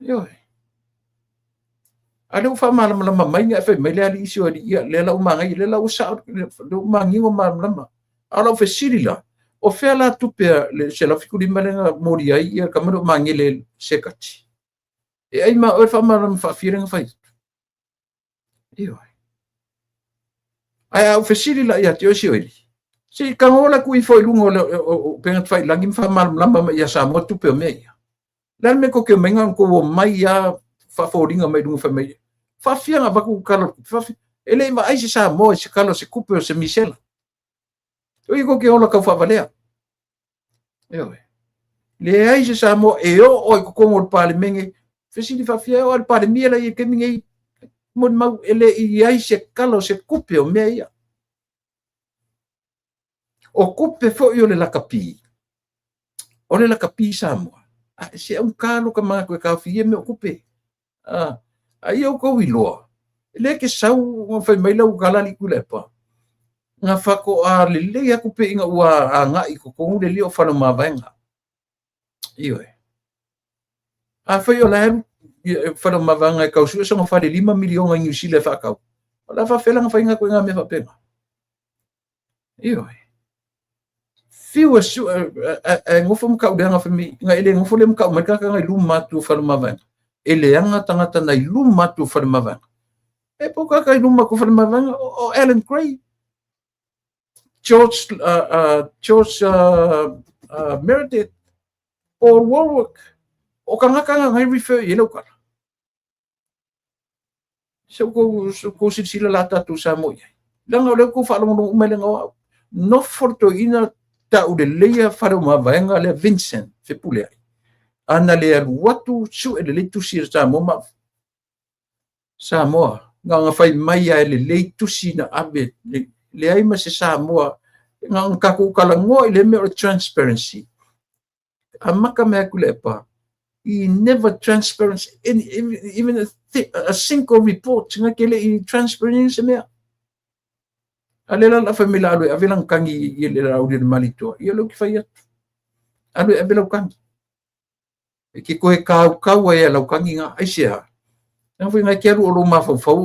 Ioe. A lea ua faamalamalama mai na e fai mai le alii isi o alii, ia lea la ua manaia, lea la ua sao, lea ua manino malamalama. A o lau fesili la, o fea la tupe a le 175 lea na molia ai ia tama lea o Magele Sekati? E ai ma oe le faamalamalama faafia lea na fai atu. Ioe. Ae a ou fesili la ia te oe Sioeli, se i tago la tuu ifo i luga o le upega tafailagi ma faamalamalama mai ia Samoa tupe o mea ia. Le a le mea tou te omai na outou omai lava faafoliga mai luga fai mai. Faafia na avatu tala o le tupe, faafia. E le i vaai se Samoa i se tala o se tupe o se misela. O ia tou te ola tau faavalea. Ioe. Leai se Samoa e oo i totonu o le Palemene, fesili faafia e oo le Palemia la i le taimi nei, molimau e le i i ai se tala o se tupe o mea ia. O tupe foi o le lakapi, o le lakapi Samoa, a se augata lo ka manatu e taofi ia mea o tupe. A ia outou iloa, e le ke sau na fai mai lau tala alii Tuilaepa, na faatoa lelei atu pe ina ua agai i totonu le alii o Faleomavaega. Ioe. Afai o la e alu Faleomavaega e tau sue sona fale 5 miliona i Niu Sila e faatau, o le a faafefea la ona fai ituaiga mea faapena? Ioe. Fiu e sue, e nofo ma tauleaga fai mai, na e le nofo le ma tau mai tagata na i luma atu o Faleomavaega. E leaga tagata na i luma atu o Faleomavaega. E po tagata i luma atu o Faleomavaega, o Alan Gray, George, George Meredith, Paul Warwick, o tagata na ngai refer i ai lau tala. Se outou silasila la tatou Samoa i ai. Leaga o lea outou faalogologo uma i le o au. Nofo le toeaina tauleleia Faleomavaega lea Vincent Fepuleai. Ana le alu atu sue lelei tusi a Samoa ma Samoa. Na ona fai mai lava e lelei tusi na ave. Leai ma se Samoa. Na ona tatou talanoa i le mea o le transparency. Amata mai atu Tuilaepa, he never transparent any, even a single report nga ke le i transparent se mea. A le la la fai mai la alu e ave lana tagi i le Laauli o le Malietoa. Ia lea ou te fai atu. Alu e ave lau tagi. E ke koe kaukau ai e lau tagi nga. Aisea? Nanga foi ngai ke alu o lou mafaufau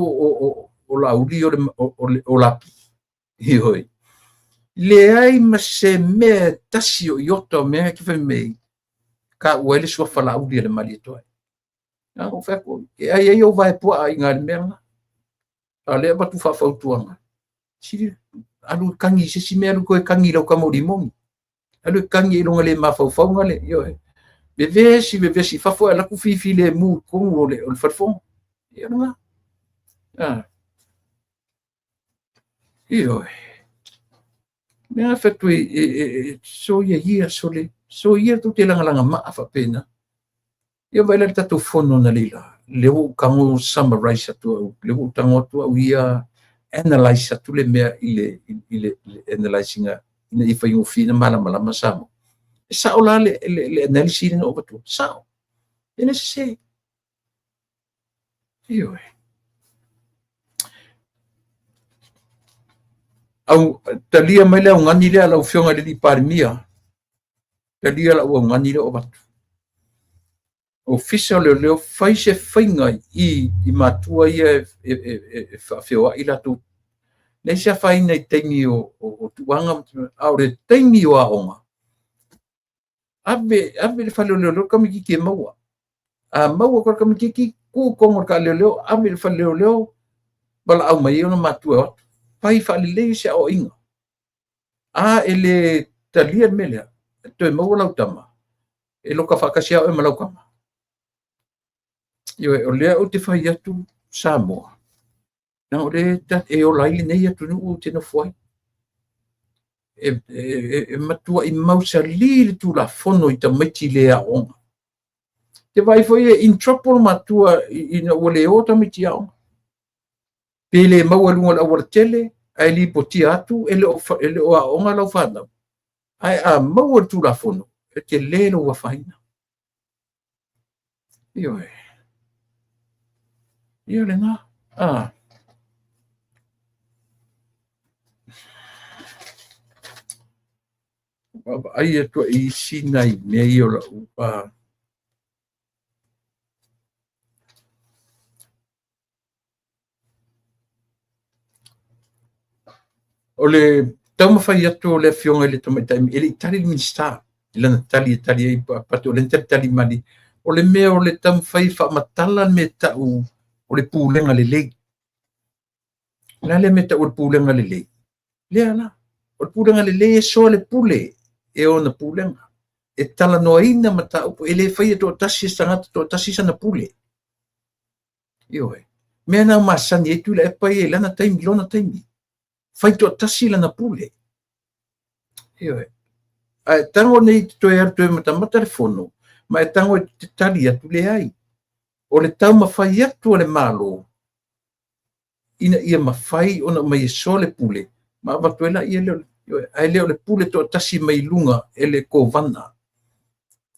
o Laauli o Lapi. Ioe. Leai ma se mea e tasi o iota o mea e te fai mai taua ai le suafa Laauli a le Malietoa. Na ou fai atu, e ai ai ou vae puaa i le mea lena. A o lea e avatu faafautuaga, sili alu e kagi i se isi mea, alu toe kagi i lau tama o Rimoni. Alu e kagi i lona le mafaufauga le, ioe. Vevesi, vevesi i fafo, ae alu atu fifilemu i totonu o le falefono. Ia lena. Ah. Ioe. Mea fai atu e soia ia, sole, soia tou te lagalaga maa faapena. Ia vaai la le tatou fono analeila, lea ua ou tago summarize atu au, lea ua ou tago atu au ia analyze atu le mea i le analyze ina ia faigofie na malamalama Samoa. E sao la le analysis lea na ou avatua? Sao. E le sese. Ioe. Au, talia mai le augani lea lau Afioga i le Palemia. Talia lau augani lea o avatu. Ofisa o Leoleo, fai se faiga i matua ia e faafeoai latou. Leai se afaina i taimi o tuaga, a o le taimi o aoga, ave ave le fale o leoleo tamaititi e maua. A maua koe tamaititi, tuu tonu o le taaleoleo, ave le fale leoleo, valaau mai ai ona matua e o atu. Fai faalelei se aoaiga. A e le talia le mea lea, e toe maua lau tama, e loka faatasi lava oe ma lau tama. Ioe, o lea ou te fai atu Samoa, leaga o lea e ola ai lenei atunuu ou te nofo ai. E matuai mausali le Tulafono i tamaiti le aoga. Te vaai foi e in trouble matua ina ua le o tamaiti i aoga. Pe le maua i luga o le aualatele, ae lipotia atu e le o aoga lau fanau. Ae a maua le Tulafono, e tele lou afaina. Ioe. Ia lena. Ah. Vaavaai atu ai isi nai mea ia o lau o le taumafai atu o le afioga i le tamaitai, e le i tali le Minisita i lana tali e tali ai pate o lea na talitali mali. O le mea o le taumafai e faamatala le mea tau o le pulega lelei. O le a le mea tau o le pulega lelei? Lea la, o le pulega lelei e soa le pule e ona pulega. E talanoaina mataupu, e le faia toatasi e se tagata toatasi sana pule. Ioe. Mea na masani ai Tuilaepa ia i lana taimi, lona taimi. Fai toatasi lana pule. Ioe. Ae tago nei te toe alu toe matamata le fono, ma e tago e te tali atu, leai. O le taumafai atu a le Malo, ina ia mafai ona aumai e soa le pule, ma avatu ai laia lea o le, ioe, ae le o le pule toatasi mai luga e le kovana.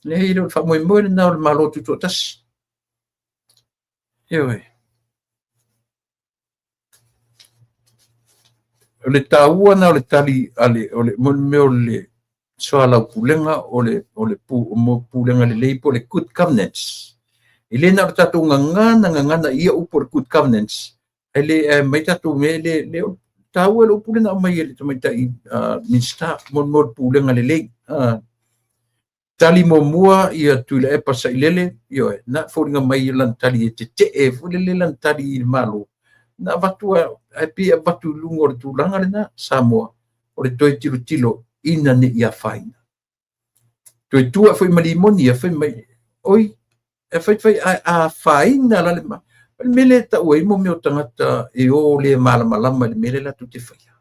Leai, e le o le faamoemoe lena o le Malo Tutoatasi. Ioe. O le taua na o le tali a le, o le, mo le mea o le soalaupulega, o le, o le pu, mo pulega lelei po o le good governance. E le na o le tatou gagana, gagana i ia upu o le good governance, ae le, ae mai tatou mea, le, le, taua le upu lea na aumai e le tamaitai Minisita, mo le mea o le pulega lelei. Tali muamua ia Tuilaepa Sailele, ioe, na foliga mai lana tali e tetee foi lele lana tali i le Malo, na avatu ae pei e avatu i luga o le tulaga lena Samoa, o le toe tilotilo ina ne i afaina. Toe tua foi ma limoni ia fai mai, oi, e fai fai ae afaina la le ma. O le mea lea e tau ai mo mea o tagata e o le malamalama i le mea lea latou te faia.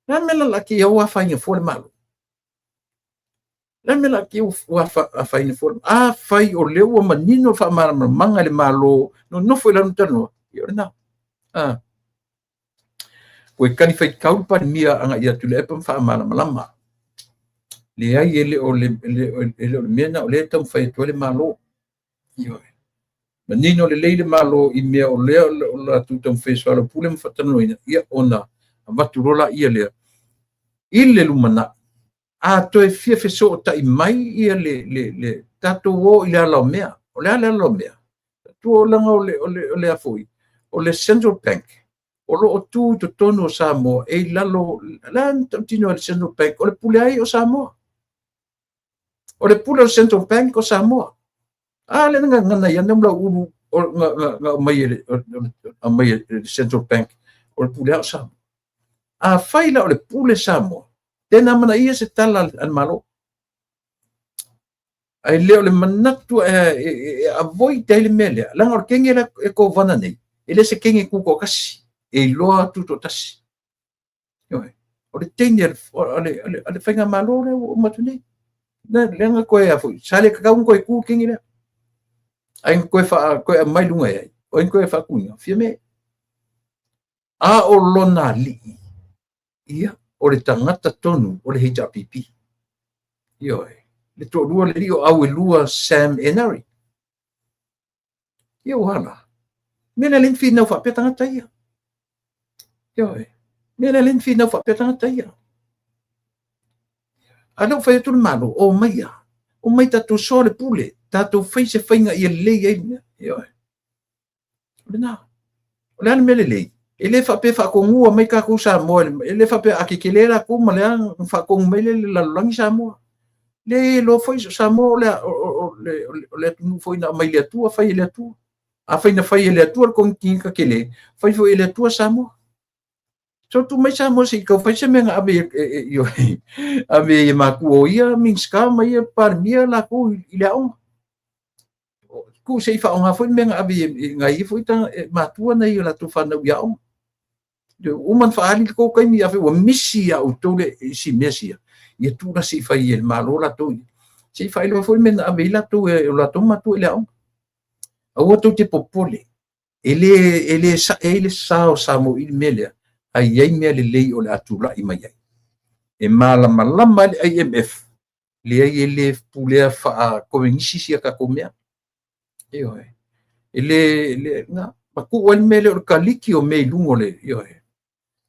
Le a le mea la laki ia ua afaina fua le Malo? Le a le mea la ki ua afaina fua le Malo? Afai o lea ua manino le faamalamalamaga i le Malo, nonofo i lalo ma talanoa, ia o lena. Ah. Ua tali faitau le Palemia agai ia Tuilaepa ma faamalamalama. Leai, e le o le, e le o le mea lena o lea e taumafai atu ai le Malo. Ioe. Manino lelei le Malo i mea o lea o latou taumafai e soalaupule ma faatalanoaina, ia ona avatu loa laia lea i le lumanai. A toe fia fesootai mai ia le tatou o i le ala o mea. O le a le ala o mea? Tua o leaga o le, o le, o le a foi, o le Central Bank, o lo o tu i totonu o Samoa e i lalo, la na tautino e le Central Bank, o le pule ai o Samoa. O le pule o le Central Bank o Samoa. A le nga ngana ia na mla ulu o nga nga nga mai le mai le Central Bank o le pule o Samoa. A fai la o le pule Samoa, tena mana ia se tala al malo. Ai le o le manatu e avoid ai le mea lea. Leaga o le kenge lea e kovana nei, e le se kenge tutoatasi, e iloa tutoatasi. Ioe. O le teine a le faigamalo lea ua uma atu nei. Lea na toe a foi, sa le tatau ona toe tu le kenge lea. Ai na toe toe aumai luga e ai, o ai na toe faatuina, Fiame. A o lona alii, ia, o le tagata tonu o le HRPP. Ioe. Le toalua le alii o au e lua Sam Enari. Ia ua ala. Mea lea le finau faapea tagata ia. Ioe. Mea lea le finau faapea tagata ia. A lea ua fai atu le Malo, o mai a. O mai tatou soa le pule, tatou fai se faiga ia lelei ai le mea. Ioe. O lena. O le a le mea lelei? E le faapea faatonua mai tatou Samoa, e le faapea a tetele latou ma le a faatonu mai le lalolagi Samoa. Le iloa foi Samoa o le atunuu foi na aumai le Atua, fai e le Atua. A fai na fai e le Atua le konekinita tele, fai foi e le Atua Samoa. So tu mai Samoa se i tau fai se mea na ave ave i matua o ia Minista ma ia Palemia latou i le aoga. Tuu se i faaaoga foi le mea na ave i nai ia foi matua na ia latou fanau i aoga. Uma na faaali le tou taimi afe ua misi ia outou le isi mea sia. Ia tuu la se i fai e le Malo latou. Se i faailoa foi le mea na ave ai latou e o latou matua i le aoga. Aua tou te popole. E le sae ai le sa o Samoa i le mea lea, ae i ai mea lelei o le a tulai mai ai. E malamalama le IMF, leai e le pulea faa-komenisi sia tatou mea. Ioe. E le, na, matuu ai le mea lea o le kaliki o mea i luga o le, ioe.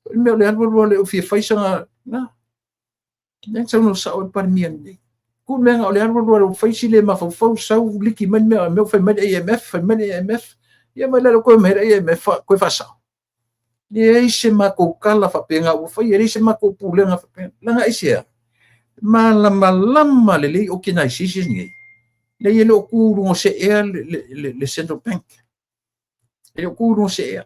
O le mea o le alu alu le o fia fai sanga, na, lea saunoa sao le Palemia lenei. Tuu le mea o le alu alu o fai si le mafaufau sau liki mai le mea, mea fai mai le IMF, fai mai le IMF. Ia mai le koe mai le IMF, koe faasao. Leai se matou tala faapena ua fai, e leai se matou pulega faapena. Leaga aisea? Malamalama lelei organization nei. Leai e le o tu i luga o se ea le Central Bank. E le o tu i luga o se ea.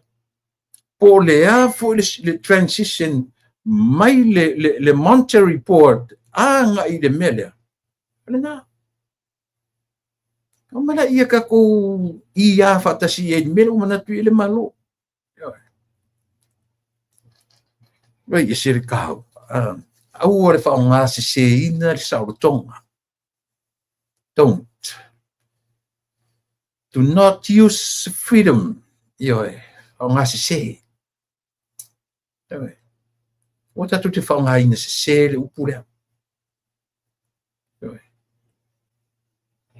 Po o le a foi le transition mai le monetary board agai i le mea lea. O lena. O mai la ia tatou ia faatasi ai i le mea lea ua manatu i le Malo. Vai e se le kau. Aua le faaaoga seseina le saolotoga. Don't. Do not use freedom. Ioe, faaaoga sese. Ioe. Ua tatou te faaaogaina sese le upu lea. Ioe.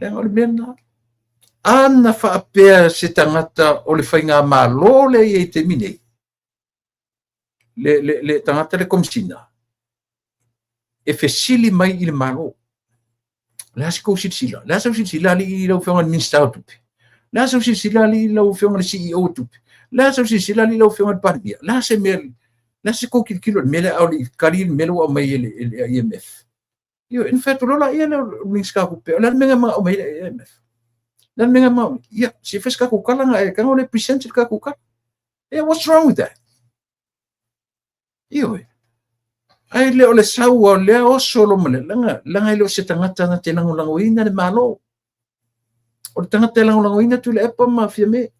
Leaga o le mea lena. Ana faapea se tagata o le faigamalo lea i ai i taimi nei, le tagata le komisina, e fesili mai i le Malo. O le a se tou silasila? O le a sau silasila alii i lau Afioga i le Minisita o Tupe? O le a sau silasila alii i lau Afioga i le CEO o Tupe? O le a sau silasila alii i lau Afioga i le Palemia? O le a se mea, o le a se tou tilotilo i le mea lea a o le i kali le mea lea ua aumai e le IMF? Ioe, na fai atu loa la ia lea o le Minisita o Tupe, o le a le mea na manao mai ai le IMF? O le a le mea na manao mai? Ia, se i fai se tatou tala na e tago le present le tatou tala. Yeah, what's wrong with that? Ioe. Ai le o le sau o lea oso lo ma le langa, langa e le o se tagata na te lagolagoina le Malo. O le tagata e lagolagoina Tuilaepa ma Fiame.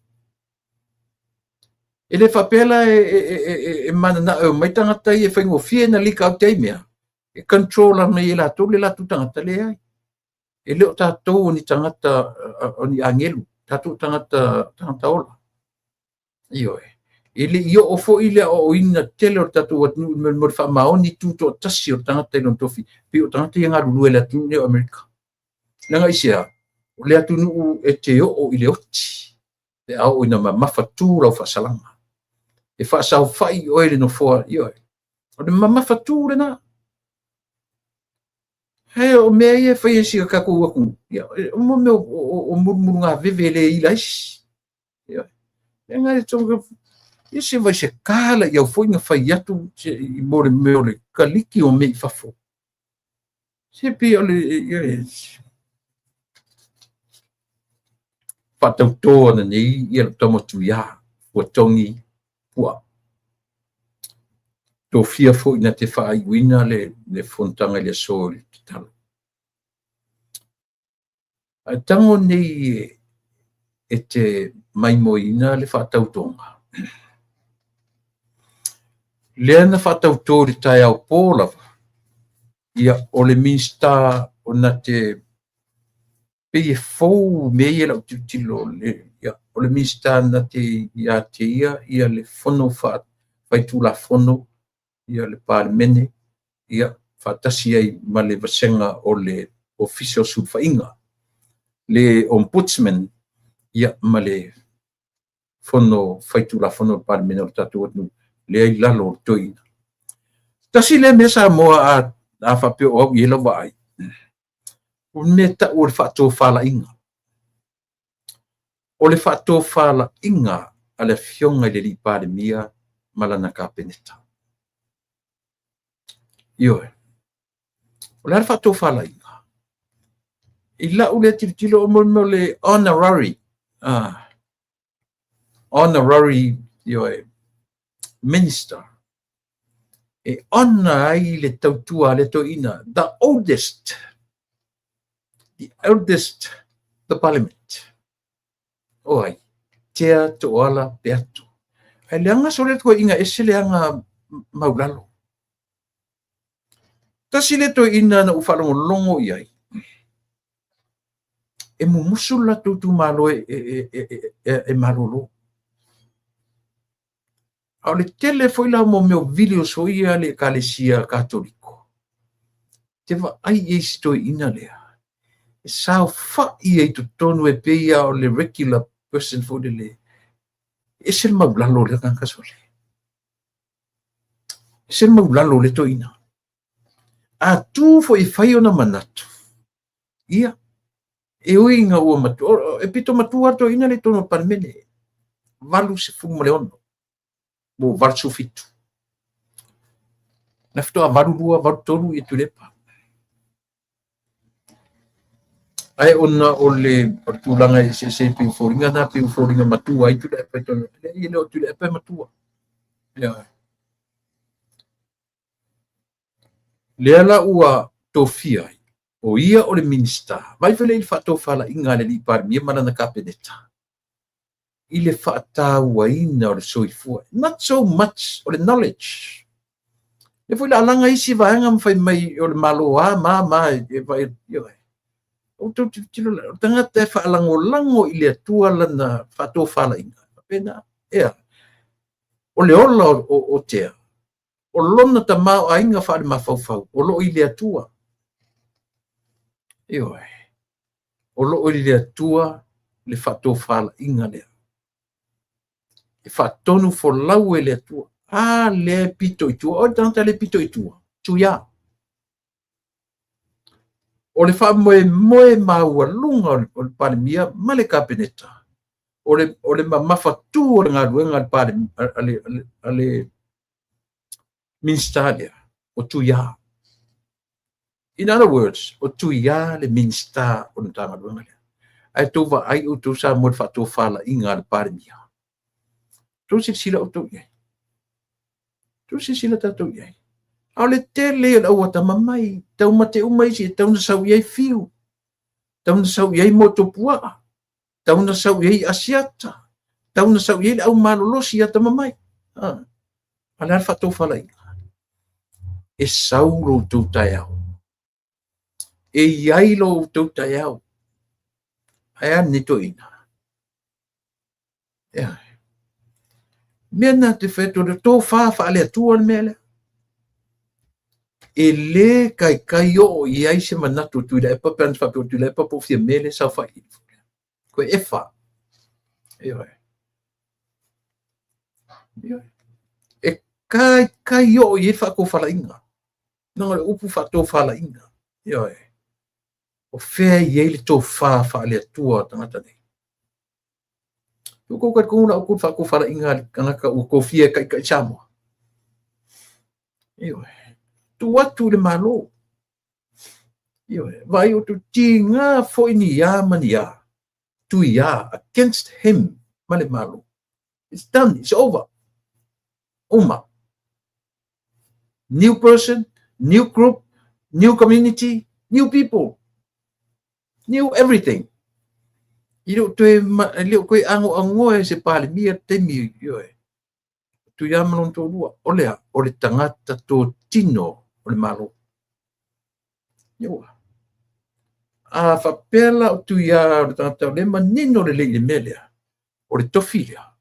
E le faapea la e mananao e omai tagata ia e faigofie na leak out ai mea, e control mai e latou le latou tagata, leai. E le o tatou o ni tagata, o ni agelu, tatou tagata, tagata ola. Ioe. E le i oo foi le aoaoina tele o le tatou atunuu i le mo le faamaoni tutoatasi o le tagata i lona tofi, pei o tagata ia galulue i le atunuu nei o Amerika. Leaga aisea? O le atunuu e te oo i le oti pe a oo ina mamafa tu lau faasalaga. E faasaofai oe i le nofoa, ioe. O le mamafa tu lena. He o mea ia e fai e si a tatou atunuu, ia, o mo mea o mulumulugaveve e le ila ai. Ioe. Leaga e Ia se vai se kala i au foi na fai atu se i mo le mea o le kaliki o mea i fafo. Se pei o le ia faatautō ana nei ia le tama Tuiā ua togi pua. Tofia foi na te faaiuina le fonotaga i le aso i le tatalo. Ae tago nei e te maimoina le faatautoga. Lea na faatautō i le taeao pō lava, ia o le Minisita o na te pei e fou mea ia lau tilotilo ia, o le Minisita na te ia te ia ia le fono faitulafono ia le Palemene ia faatasi ai ma le vasega o le Ofisa o Sulufaiga, le Ombudsman ia ma le fono faitulafono o le Palemene o le tatou atunuu lea i lalo o le toeaina. Tasi lea mea Samoa a faapea o au i ai lau vaai, o le mea tau o le faatofalaiga. O le faatofalaiga a le afioga i le alii Palemia ma lana Kapeneta. Ioe. O le a le faatofalaiga? I lau lea tilotilo o mo le honorary, honorary, ioe, minister. E honor ai le tautua a le toeaina, the oldest, the eldest the parliament. O ai, Tea Tooala Peato. Ae leaga sole toeaina ese leaga maulalo. Tasi le toeaina na ou faalogologo i ai, e mumusu le latou itumalo e malolo. A o le tele foi la mo mea o videos foi ia a le Ekalesia Katoliko, te vaai i ai i si toeaina lea, e saofai ai i totonu e pei lava o le regular person foi lele. E ese le maulalo o lea tagata sole. Ese le maulalo o lea toeaina. A tu foi e fai ona manatu, ia, e ui ina ua matua, e pito matua le toeaina lea i totonu o le Palemene, 86 mo 87. Na faatoa 82, 83 ia Tuilaepa. Ae ona o le tulaga eseese e pei o foliga na, pei o foliga matua ai Tuilaepa i totonu. Leai, e le o Tuilaepa e matua. Ia. Lea la ua tofia ai, o ia o le Minisita. Vaai foi lea i le faatofalaiga a le alii Palemia ma lana Kapeneta i le faatauaina o le soifua. Not so much o le knowledge. Lea foi la alaga isi vaega ma fai mai o le Malo a ma ma e vaai ioe. Outou tilotilo la, o le tagata e faalagolago i le Atua lana faatofalaiga. Faapena, ea, o le ola o Tea, o lona tamaoaiga faalemafaufau o lo o i le Atua. Ioe, o lo o i le Atua le faatofalaiga lea. E faatonu folau e le Atua. A lea e pito i tua. O le tagata lea e pito i tua, Tuiā. O le faamoemoe maualuga o le Palemia ma le Kapeneta, o le mamafatu o le galuega a le Minisita lea, o Tuiā. In other words, o Tuiā le Minisita o le Matagaluega lea. Ae tou vaai outou Samoa i le faatofalaiga a le Palemia. Tou silasila outou i ai. Tou silasila tatou i ai. A o le tele ia o le auatamamai, taumate uma isi e tau na sau i ai fiu, tau na sau i ai motopuaa, tau na sau i ai asiata, tau na sau i ai le aumalolosi atamamai. A o le a le faatofalaiga? E sau lo outou taeao. E i ai lo outou taeao. Ae a lenei toeaina? Ea. Mea na te fai atu o le tofa faale-Atua le mea lea. E le kaikai oo i ai se manatu o Tuilaepa pe ana faapea o Tuilaepa po o Fiame lea e saofai i. Koe efa. Ioe. Ioe. E kaikai oo i ai le faatofalaiga. Leaga o le upu faatofalaiga. Ioe. O fea e i ai le tofa faale-Atua o tagata nei. Ua tou talitonu la outou i le faatofalaiga a le tagata ua tofia e taitai Samoa? Ioe. Tuu atu i le Malo. Ioe. Vaai outou, tiga foi ni a ma ni a, Tuia against him ma le Malo. It's done, it's over. Uma. New person, new group, new community, new people, new everything. E le o toe, e le o toe agoagoa e se Palemia le taimi, ioe. Tuia ma lona toalua, o le a? O le tagata totino o le Malo. Ioe. A faapea la o Tuia o le tagata o lea e manino lelei i le mea lea, o le tofi lea,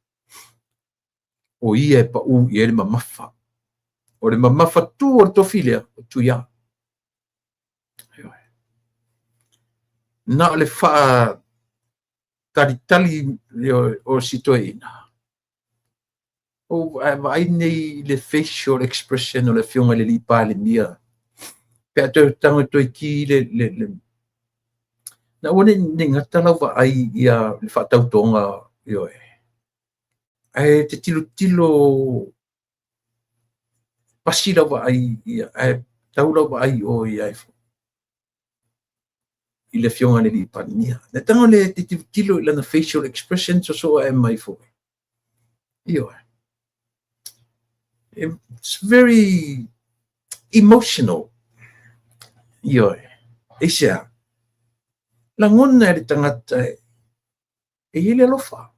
o ia e pau i ai le mamafa. O le mamafa tu o le tofi lea, o Tuia. Na o le faatalitali o si toeaina. Ou vaai nei i le facial expression o le afioga i le alii Palemia pe a toe tago e toe ki le na aua ne i gata lau vaai ia le faatautoga, ioe, ae te tilotilo pasi lau vaai ia, ae tau lau vaai i o ia i le afioga i le alii Palemia. Na tago le te tilotilo i lana facial expression soso ae mai foi. Ioe. It's very emotional. Ioe. Aisea? Lagona e le tagata e i ai le alofa.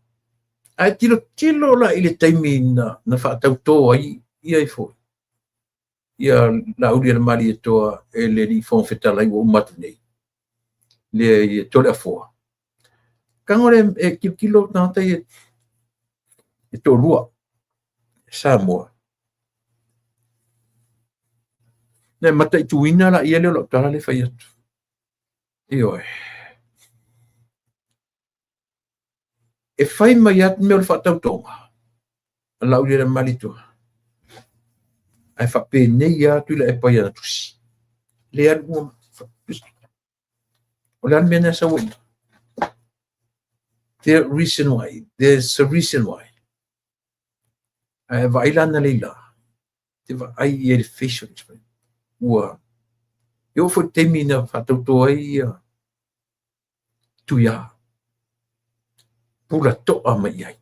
Ae tilotilo la i le taimi na faatautō ai ia i foi. Ia Laaulialemalietoa e le alii Fofoga Fetalai ua uma atu nei. Lea i Toleafoa. Tago le e tilotilo tagata ia e toalua Samoa. Na mataituina la ia lea o lau tala le fai atu. Ioe. E fai mai atu mea o le faatautoga a Laaulialemalietoa. Ae faapenei lava Tuilaepa i ana tusi. Le alu luga. O le a le mea na sau ai? There reason why. There's a reason why. Ae vaai la analeila, te vaai i ai le facial expression. Ua, e oo foi i le taimi na faatauto ai ia Tuia. Pula toa mai i ai.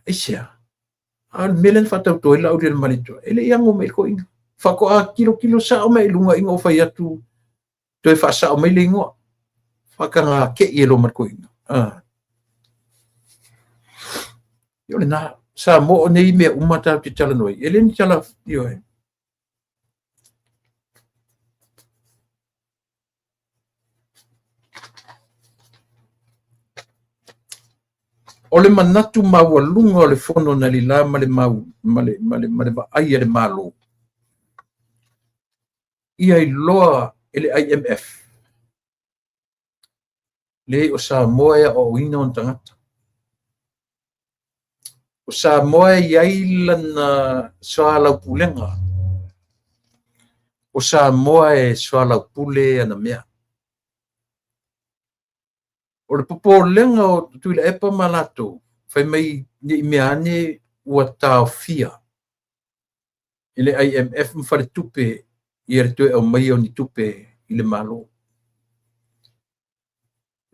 Aisea? A o le mea lea na faatauto ai Laaulialemalietoa, e le i ago mai i le toeaina. Faatoa tilotilo sao mai i luga ina ua fai atu toe faasao mai le igoa. Faataga kei e loa ma le toeaina. Ah. O lena, Samoa o nei mea uma tatou te talanoa ai. E le ni tala, ioe. O le manatu maualuga o le fono analeila ma le mau, ma le, ma le, ma le vaai a le Malo, ia iloa e le IMF, leai o Samoa e aoaoina ona tagata. O Samoa e i ai lana soalaupulega. O Samoa e soalaupule ana mea. O le popolega o Tuilaepa ma latou, fai mai ne i mea ane ua taofia e le IMF ma faletupe ia le toe aumaia o ni tupe i le Malo.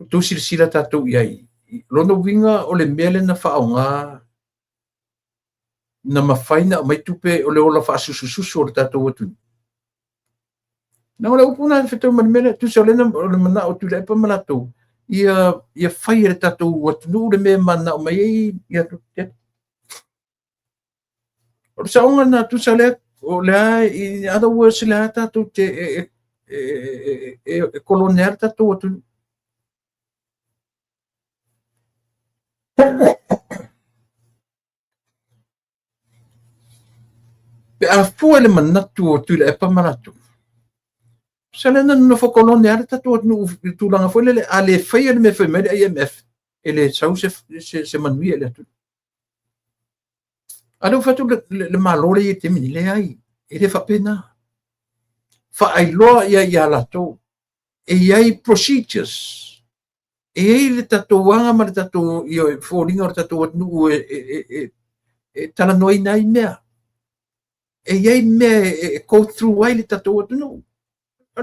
Ua outou silasila tatou i ai. Lona uiga o le mea lea na faaaoga na mafai ona aumai tupe o le ola faasusususu o le tatou atunuu. Leaga o le upu lena e fetau ma le mea lea, tusa o lea o le manao o Tuilaepa ma latou, ia fai e le tatou atunuu le mea e mananao mai ai ia tele. O le saoga lena, tusa lea, o le a, in other words, le a tatou te e kolone a le tatou atunuu. Pe a fua i le manatu o Tuilaepa ma latou, tusa lea na nonofo kolone a le tatou atunuu i le tulaga foi lele, a le faia le mea e fai mai le IMF, e le sau se manuia i le atunuu. A lea ua fai atu le Malo lea i le taimi nei, leai, e le faapena. Faailoa ia ia latou, e i ai procedures. E i ai le tatou aga ma le tatou foliga o le tatou atunuu e talanoaina ai mea. E i ai mea e go through ai le tatou atunuu. O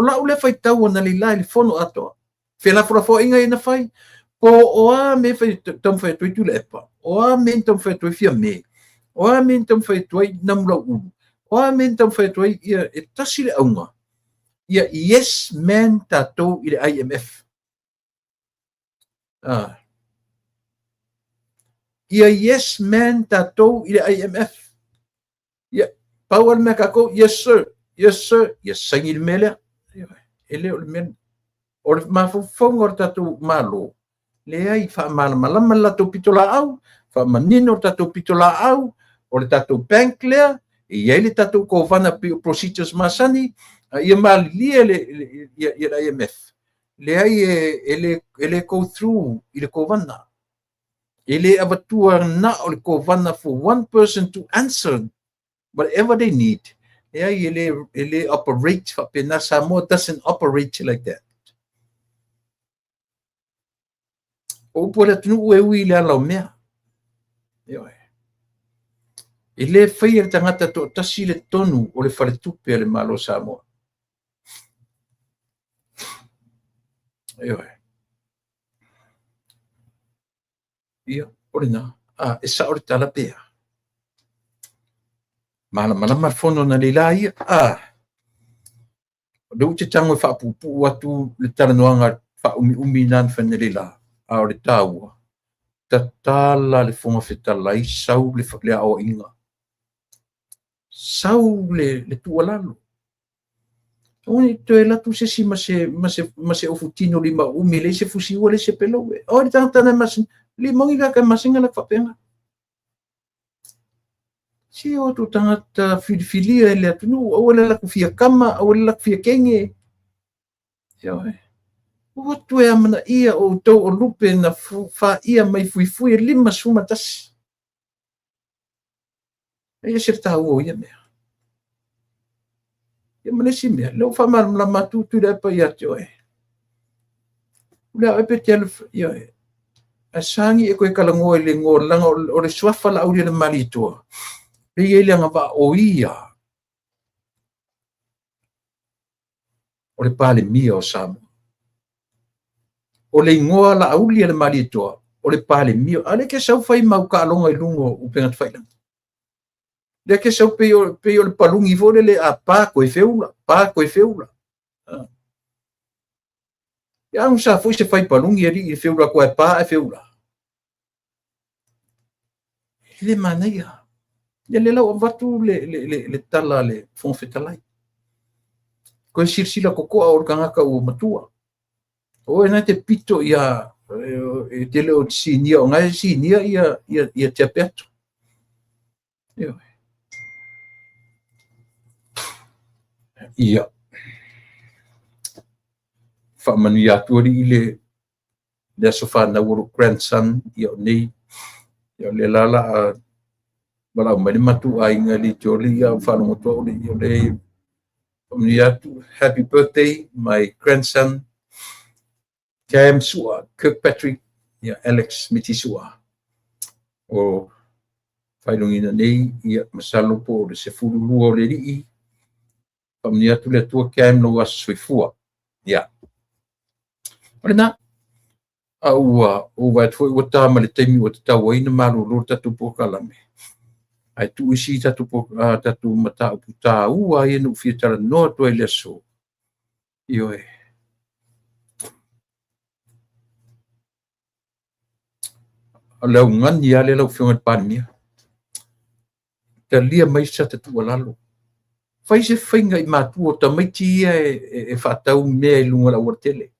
lau lea faitau analeila i le fono atoa. Felafolafoaiga ia na fai, po o a mea e taumafai atu ai Tuilaepa, o a mea na taumafai atu ai Fiame, o a mea na taumafai atu ai Namulauulu, o a mea na taumafai atu ai, ia, e tasi le auga, ia yes man tatou i le IMF. Ia yes man tatou i le IMF. Ia, pau le mea tatou, yes sir, yes sir, ia saini le mea lea. E le o le mea, o le mafaufauga o le tatou Malo, leai, faamalamalama le latou pitolaau, faamanino le tatou pitolaau, o le tatou bank lea, e i ai le tatou kovana pei o procedures masani, ia malilie le IMF. Leai, e le go through i le kovana. E le avatua na o le kovana for one person to answer whatever they need. Leai, e le operate faapena. Samoa doesn't operate like that. O upu a le atunuu e ui i le ala o mea. E le faia le tagata toatasi le tonu o le faletupe a le Malo Samoa. Ia, o lena. E sao le tala pea. Malamalama le fono analeila ia. O lea ou te tago e faapupuu atu le talanoaga faaumiumi na na fai analeila. A o le taua, tatala le Fofoga Fetalai, sau le aoaiga. Sau le tuualalo. Aua ne i toe alu atu se isi ma se ofutino lima umi, leai se fusiua, leai se pelau. O le tagata na masina, le moni la ka masina la faapena. Si o atu tagata filifilia e le atunuu, aua le latou fia kama, aua le latou fia kenge. Ua atu e amanaia o outou o lupe na faia mai fuifui e 51. E ese le taua o ia mea. Ia ma le isi mea, lea ua faamalamalama atu Tuilaepa ia te oe. O le a oe pe te alu, ia, a sagi e koe talanoa i le igoa laga o le suafa la aulia le Malietoa. Le i ai le agavaa o ia o le Palemia o Samoa. O le igoa la aulia le Malietoa o le Palemia. A le ke sau fai mau kaaloga i luga o upega tafailagi. Le ke sau pei o le palungi foi le a pa koe feula, pa koe feula. Ia au sa foi se fai palungi ali i feula koe pa e feula. Le manaia. Ia le lau avatu le tala le Fofoga Fetalai. Koe silasila kokoa o le tagata ua matua. O e nai te pito ia e te leo sinia o ngai sinia ia te apeatu. Ia. Faamanuia atu ali i le aso whanau o lo grandson ia o nei. Ia le lala a walau mai le matu aiga li te ole ia whalongotoa o le ia le faamanuia atu. Happy birthday my grandson Cam Sua Kirkpatrick ia Alex Mitisua. O failongina nei ia masalo po o le 12 o le lii. Faamanuia atu le Atua Cam lo aso soifua. Ia. O lena. A ua o vai foi ua tā ma le taimi ua tatau ai na malolo le tatou polokalame. Ae tuu isi tatou mataupu taua ia na ou fia talanoa atu ai le aso. Ioe. O le augani lava lea lau Afioga i le Palemia. Talia mai sa ta tuualalo. Fai se faiga i matua o tamaiti ia e faatau mea i luga o le aualatele.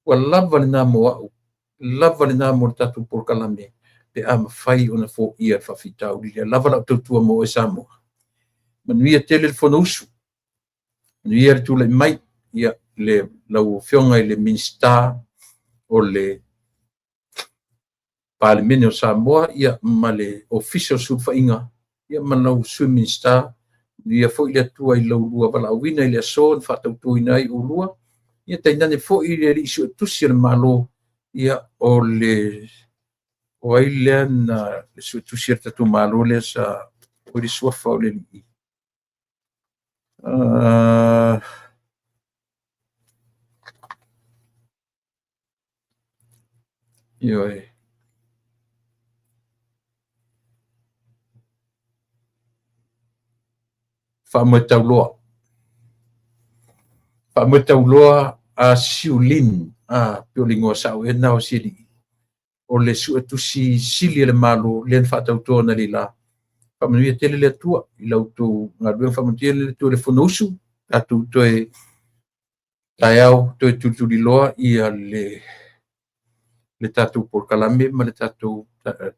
Ua lava lena mo au, lava lena mo le tatou polokalame, pe a mafai ona foia le faafitauli lea. Lava lau tautua mo oe Samoa. Manuia tele le Fonousu. Manuia le tulai mai ia le lau Afioga i le Minisita o le Palemene o Samoa ia ma le Ofisa o Sulufaiga ia ma lau Sui Minisita. Manuia foi le Atua i lau lua valaauina i le aso na faatautoina ai ulua. Ia tainane foi le alii suetusi a le Malo, ia o le o ai lea na le suetusi a le tatou Malo lea sa o le suafa o le alii ioe, Faamoetauloa. Faamoetauloa a Siulin, a pe o le igoa sao ea lena o si alii, o le suetusi sili a le Malo lea na faatauto analeila. Faamanuia tele le Atua i la outou galuega, faamanuia tele le Atua i le Fonousu, tatou toe taeao toe tulituliloa ia le tatou polokalame ma le tatou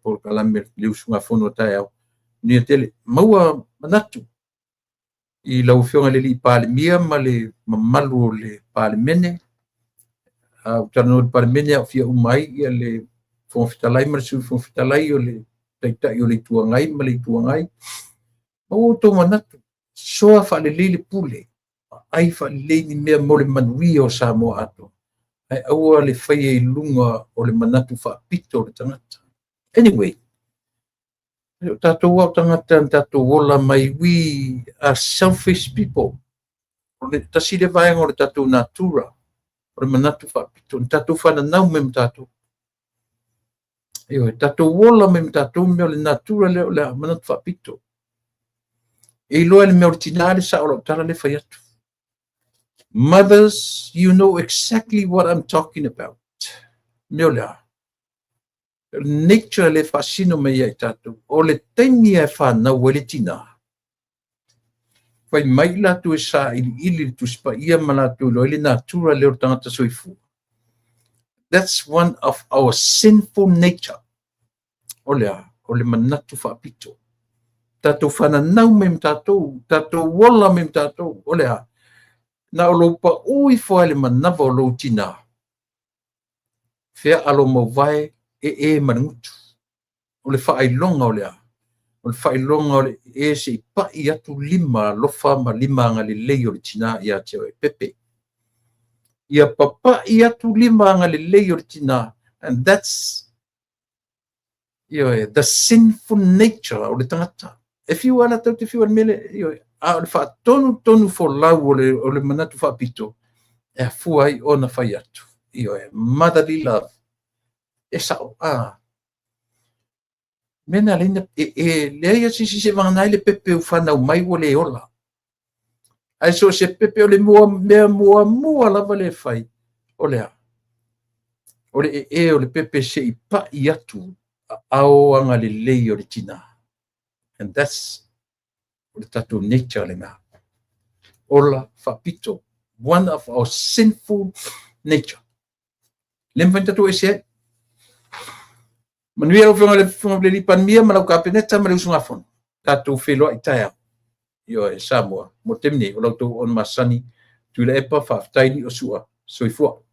polokalame le usugafono a taeao. Manuia tele. Maua manatu i lau Afioga i le Palemia ma le mamalu o le Palemene. A ou talanoa i le Palemene e aofia uma ai le Fofoga Fetalai ma le Sui Fofoga Fetalai, o le Taitai o le Itu Agai ma le Itu Agai. Maua outou manatu, soa faalelei le pule, vaai faalelei ni mea mo le manuia o Samoa atoa, ae aua le faia i luga o le manatu faapito o le tagata. Anyway, o tatou lava o tagata na tatou ola mai, we are selfish people. O le tasi lea vaega o le tatou natura, o le manatu faapito, na tatou fananau mai ma tatou. Ioe, tatou ola mai ma tatou mea o le natura lea o le manatu faapito. E iloa e le mea o le tina le sao o lau tala lea e fai atu. Mothers, you know exactly what I'm talking about. Mea o le a? O le nature le faasino mai ia i tatou. O le taimi e fanau ai le tina, fai mai latou e sailiili le Tusi Paia ma latou iloa ai le natura lea o le tagata soifua. That's one of our sinful nature. O le a? O le manatu faapito. Tatou fananau mai ma tatou, tatou ola mai ma tatou. O le a? Na o lou pau ifo ai le manava o lou tina. Fea alo mauvae e ma le gutu. O le faailoga o le a? O le faailoga o le e se i pai atu lima alofa ma lima agalelei o le tina ia te oe pepe. Ia papai atu lima agalelei o le tina. And that's the sinful nature o le tagata. E fiu ala tau te fiu al mele, a o le faatonu tonu folau o le manatu faapito, e afua ai ona fai atu. Ioe, motherly love. E sao, a. Mea na leina, e leai a sisi se vagana ai le pepe u whanau mai ua le ola. Ai so se pepe o le mua, mea mua mua lava le fai. O le a? O le e o le pepe se i pai atu ao agalelei o le tina. And that's o le tatou nature lena. Ola faapito. One of our sinful nature. Le mawhai tatou ese ai. Manuia lau Afioga i le Fofoga le Palemia ma lau Kapeneta ma le usugafono. Tatou feiloai taeao. Ioe, Samoa, mo te taimi nei, o la outou auauna masani, Tuilaepa, faafetai Liosua, soifua.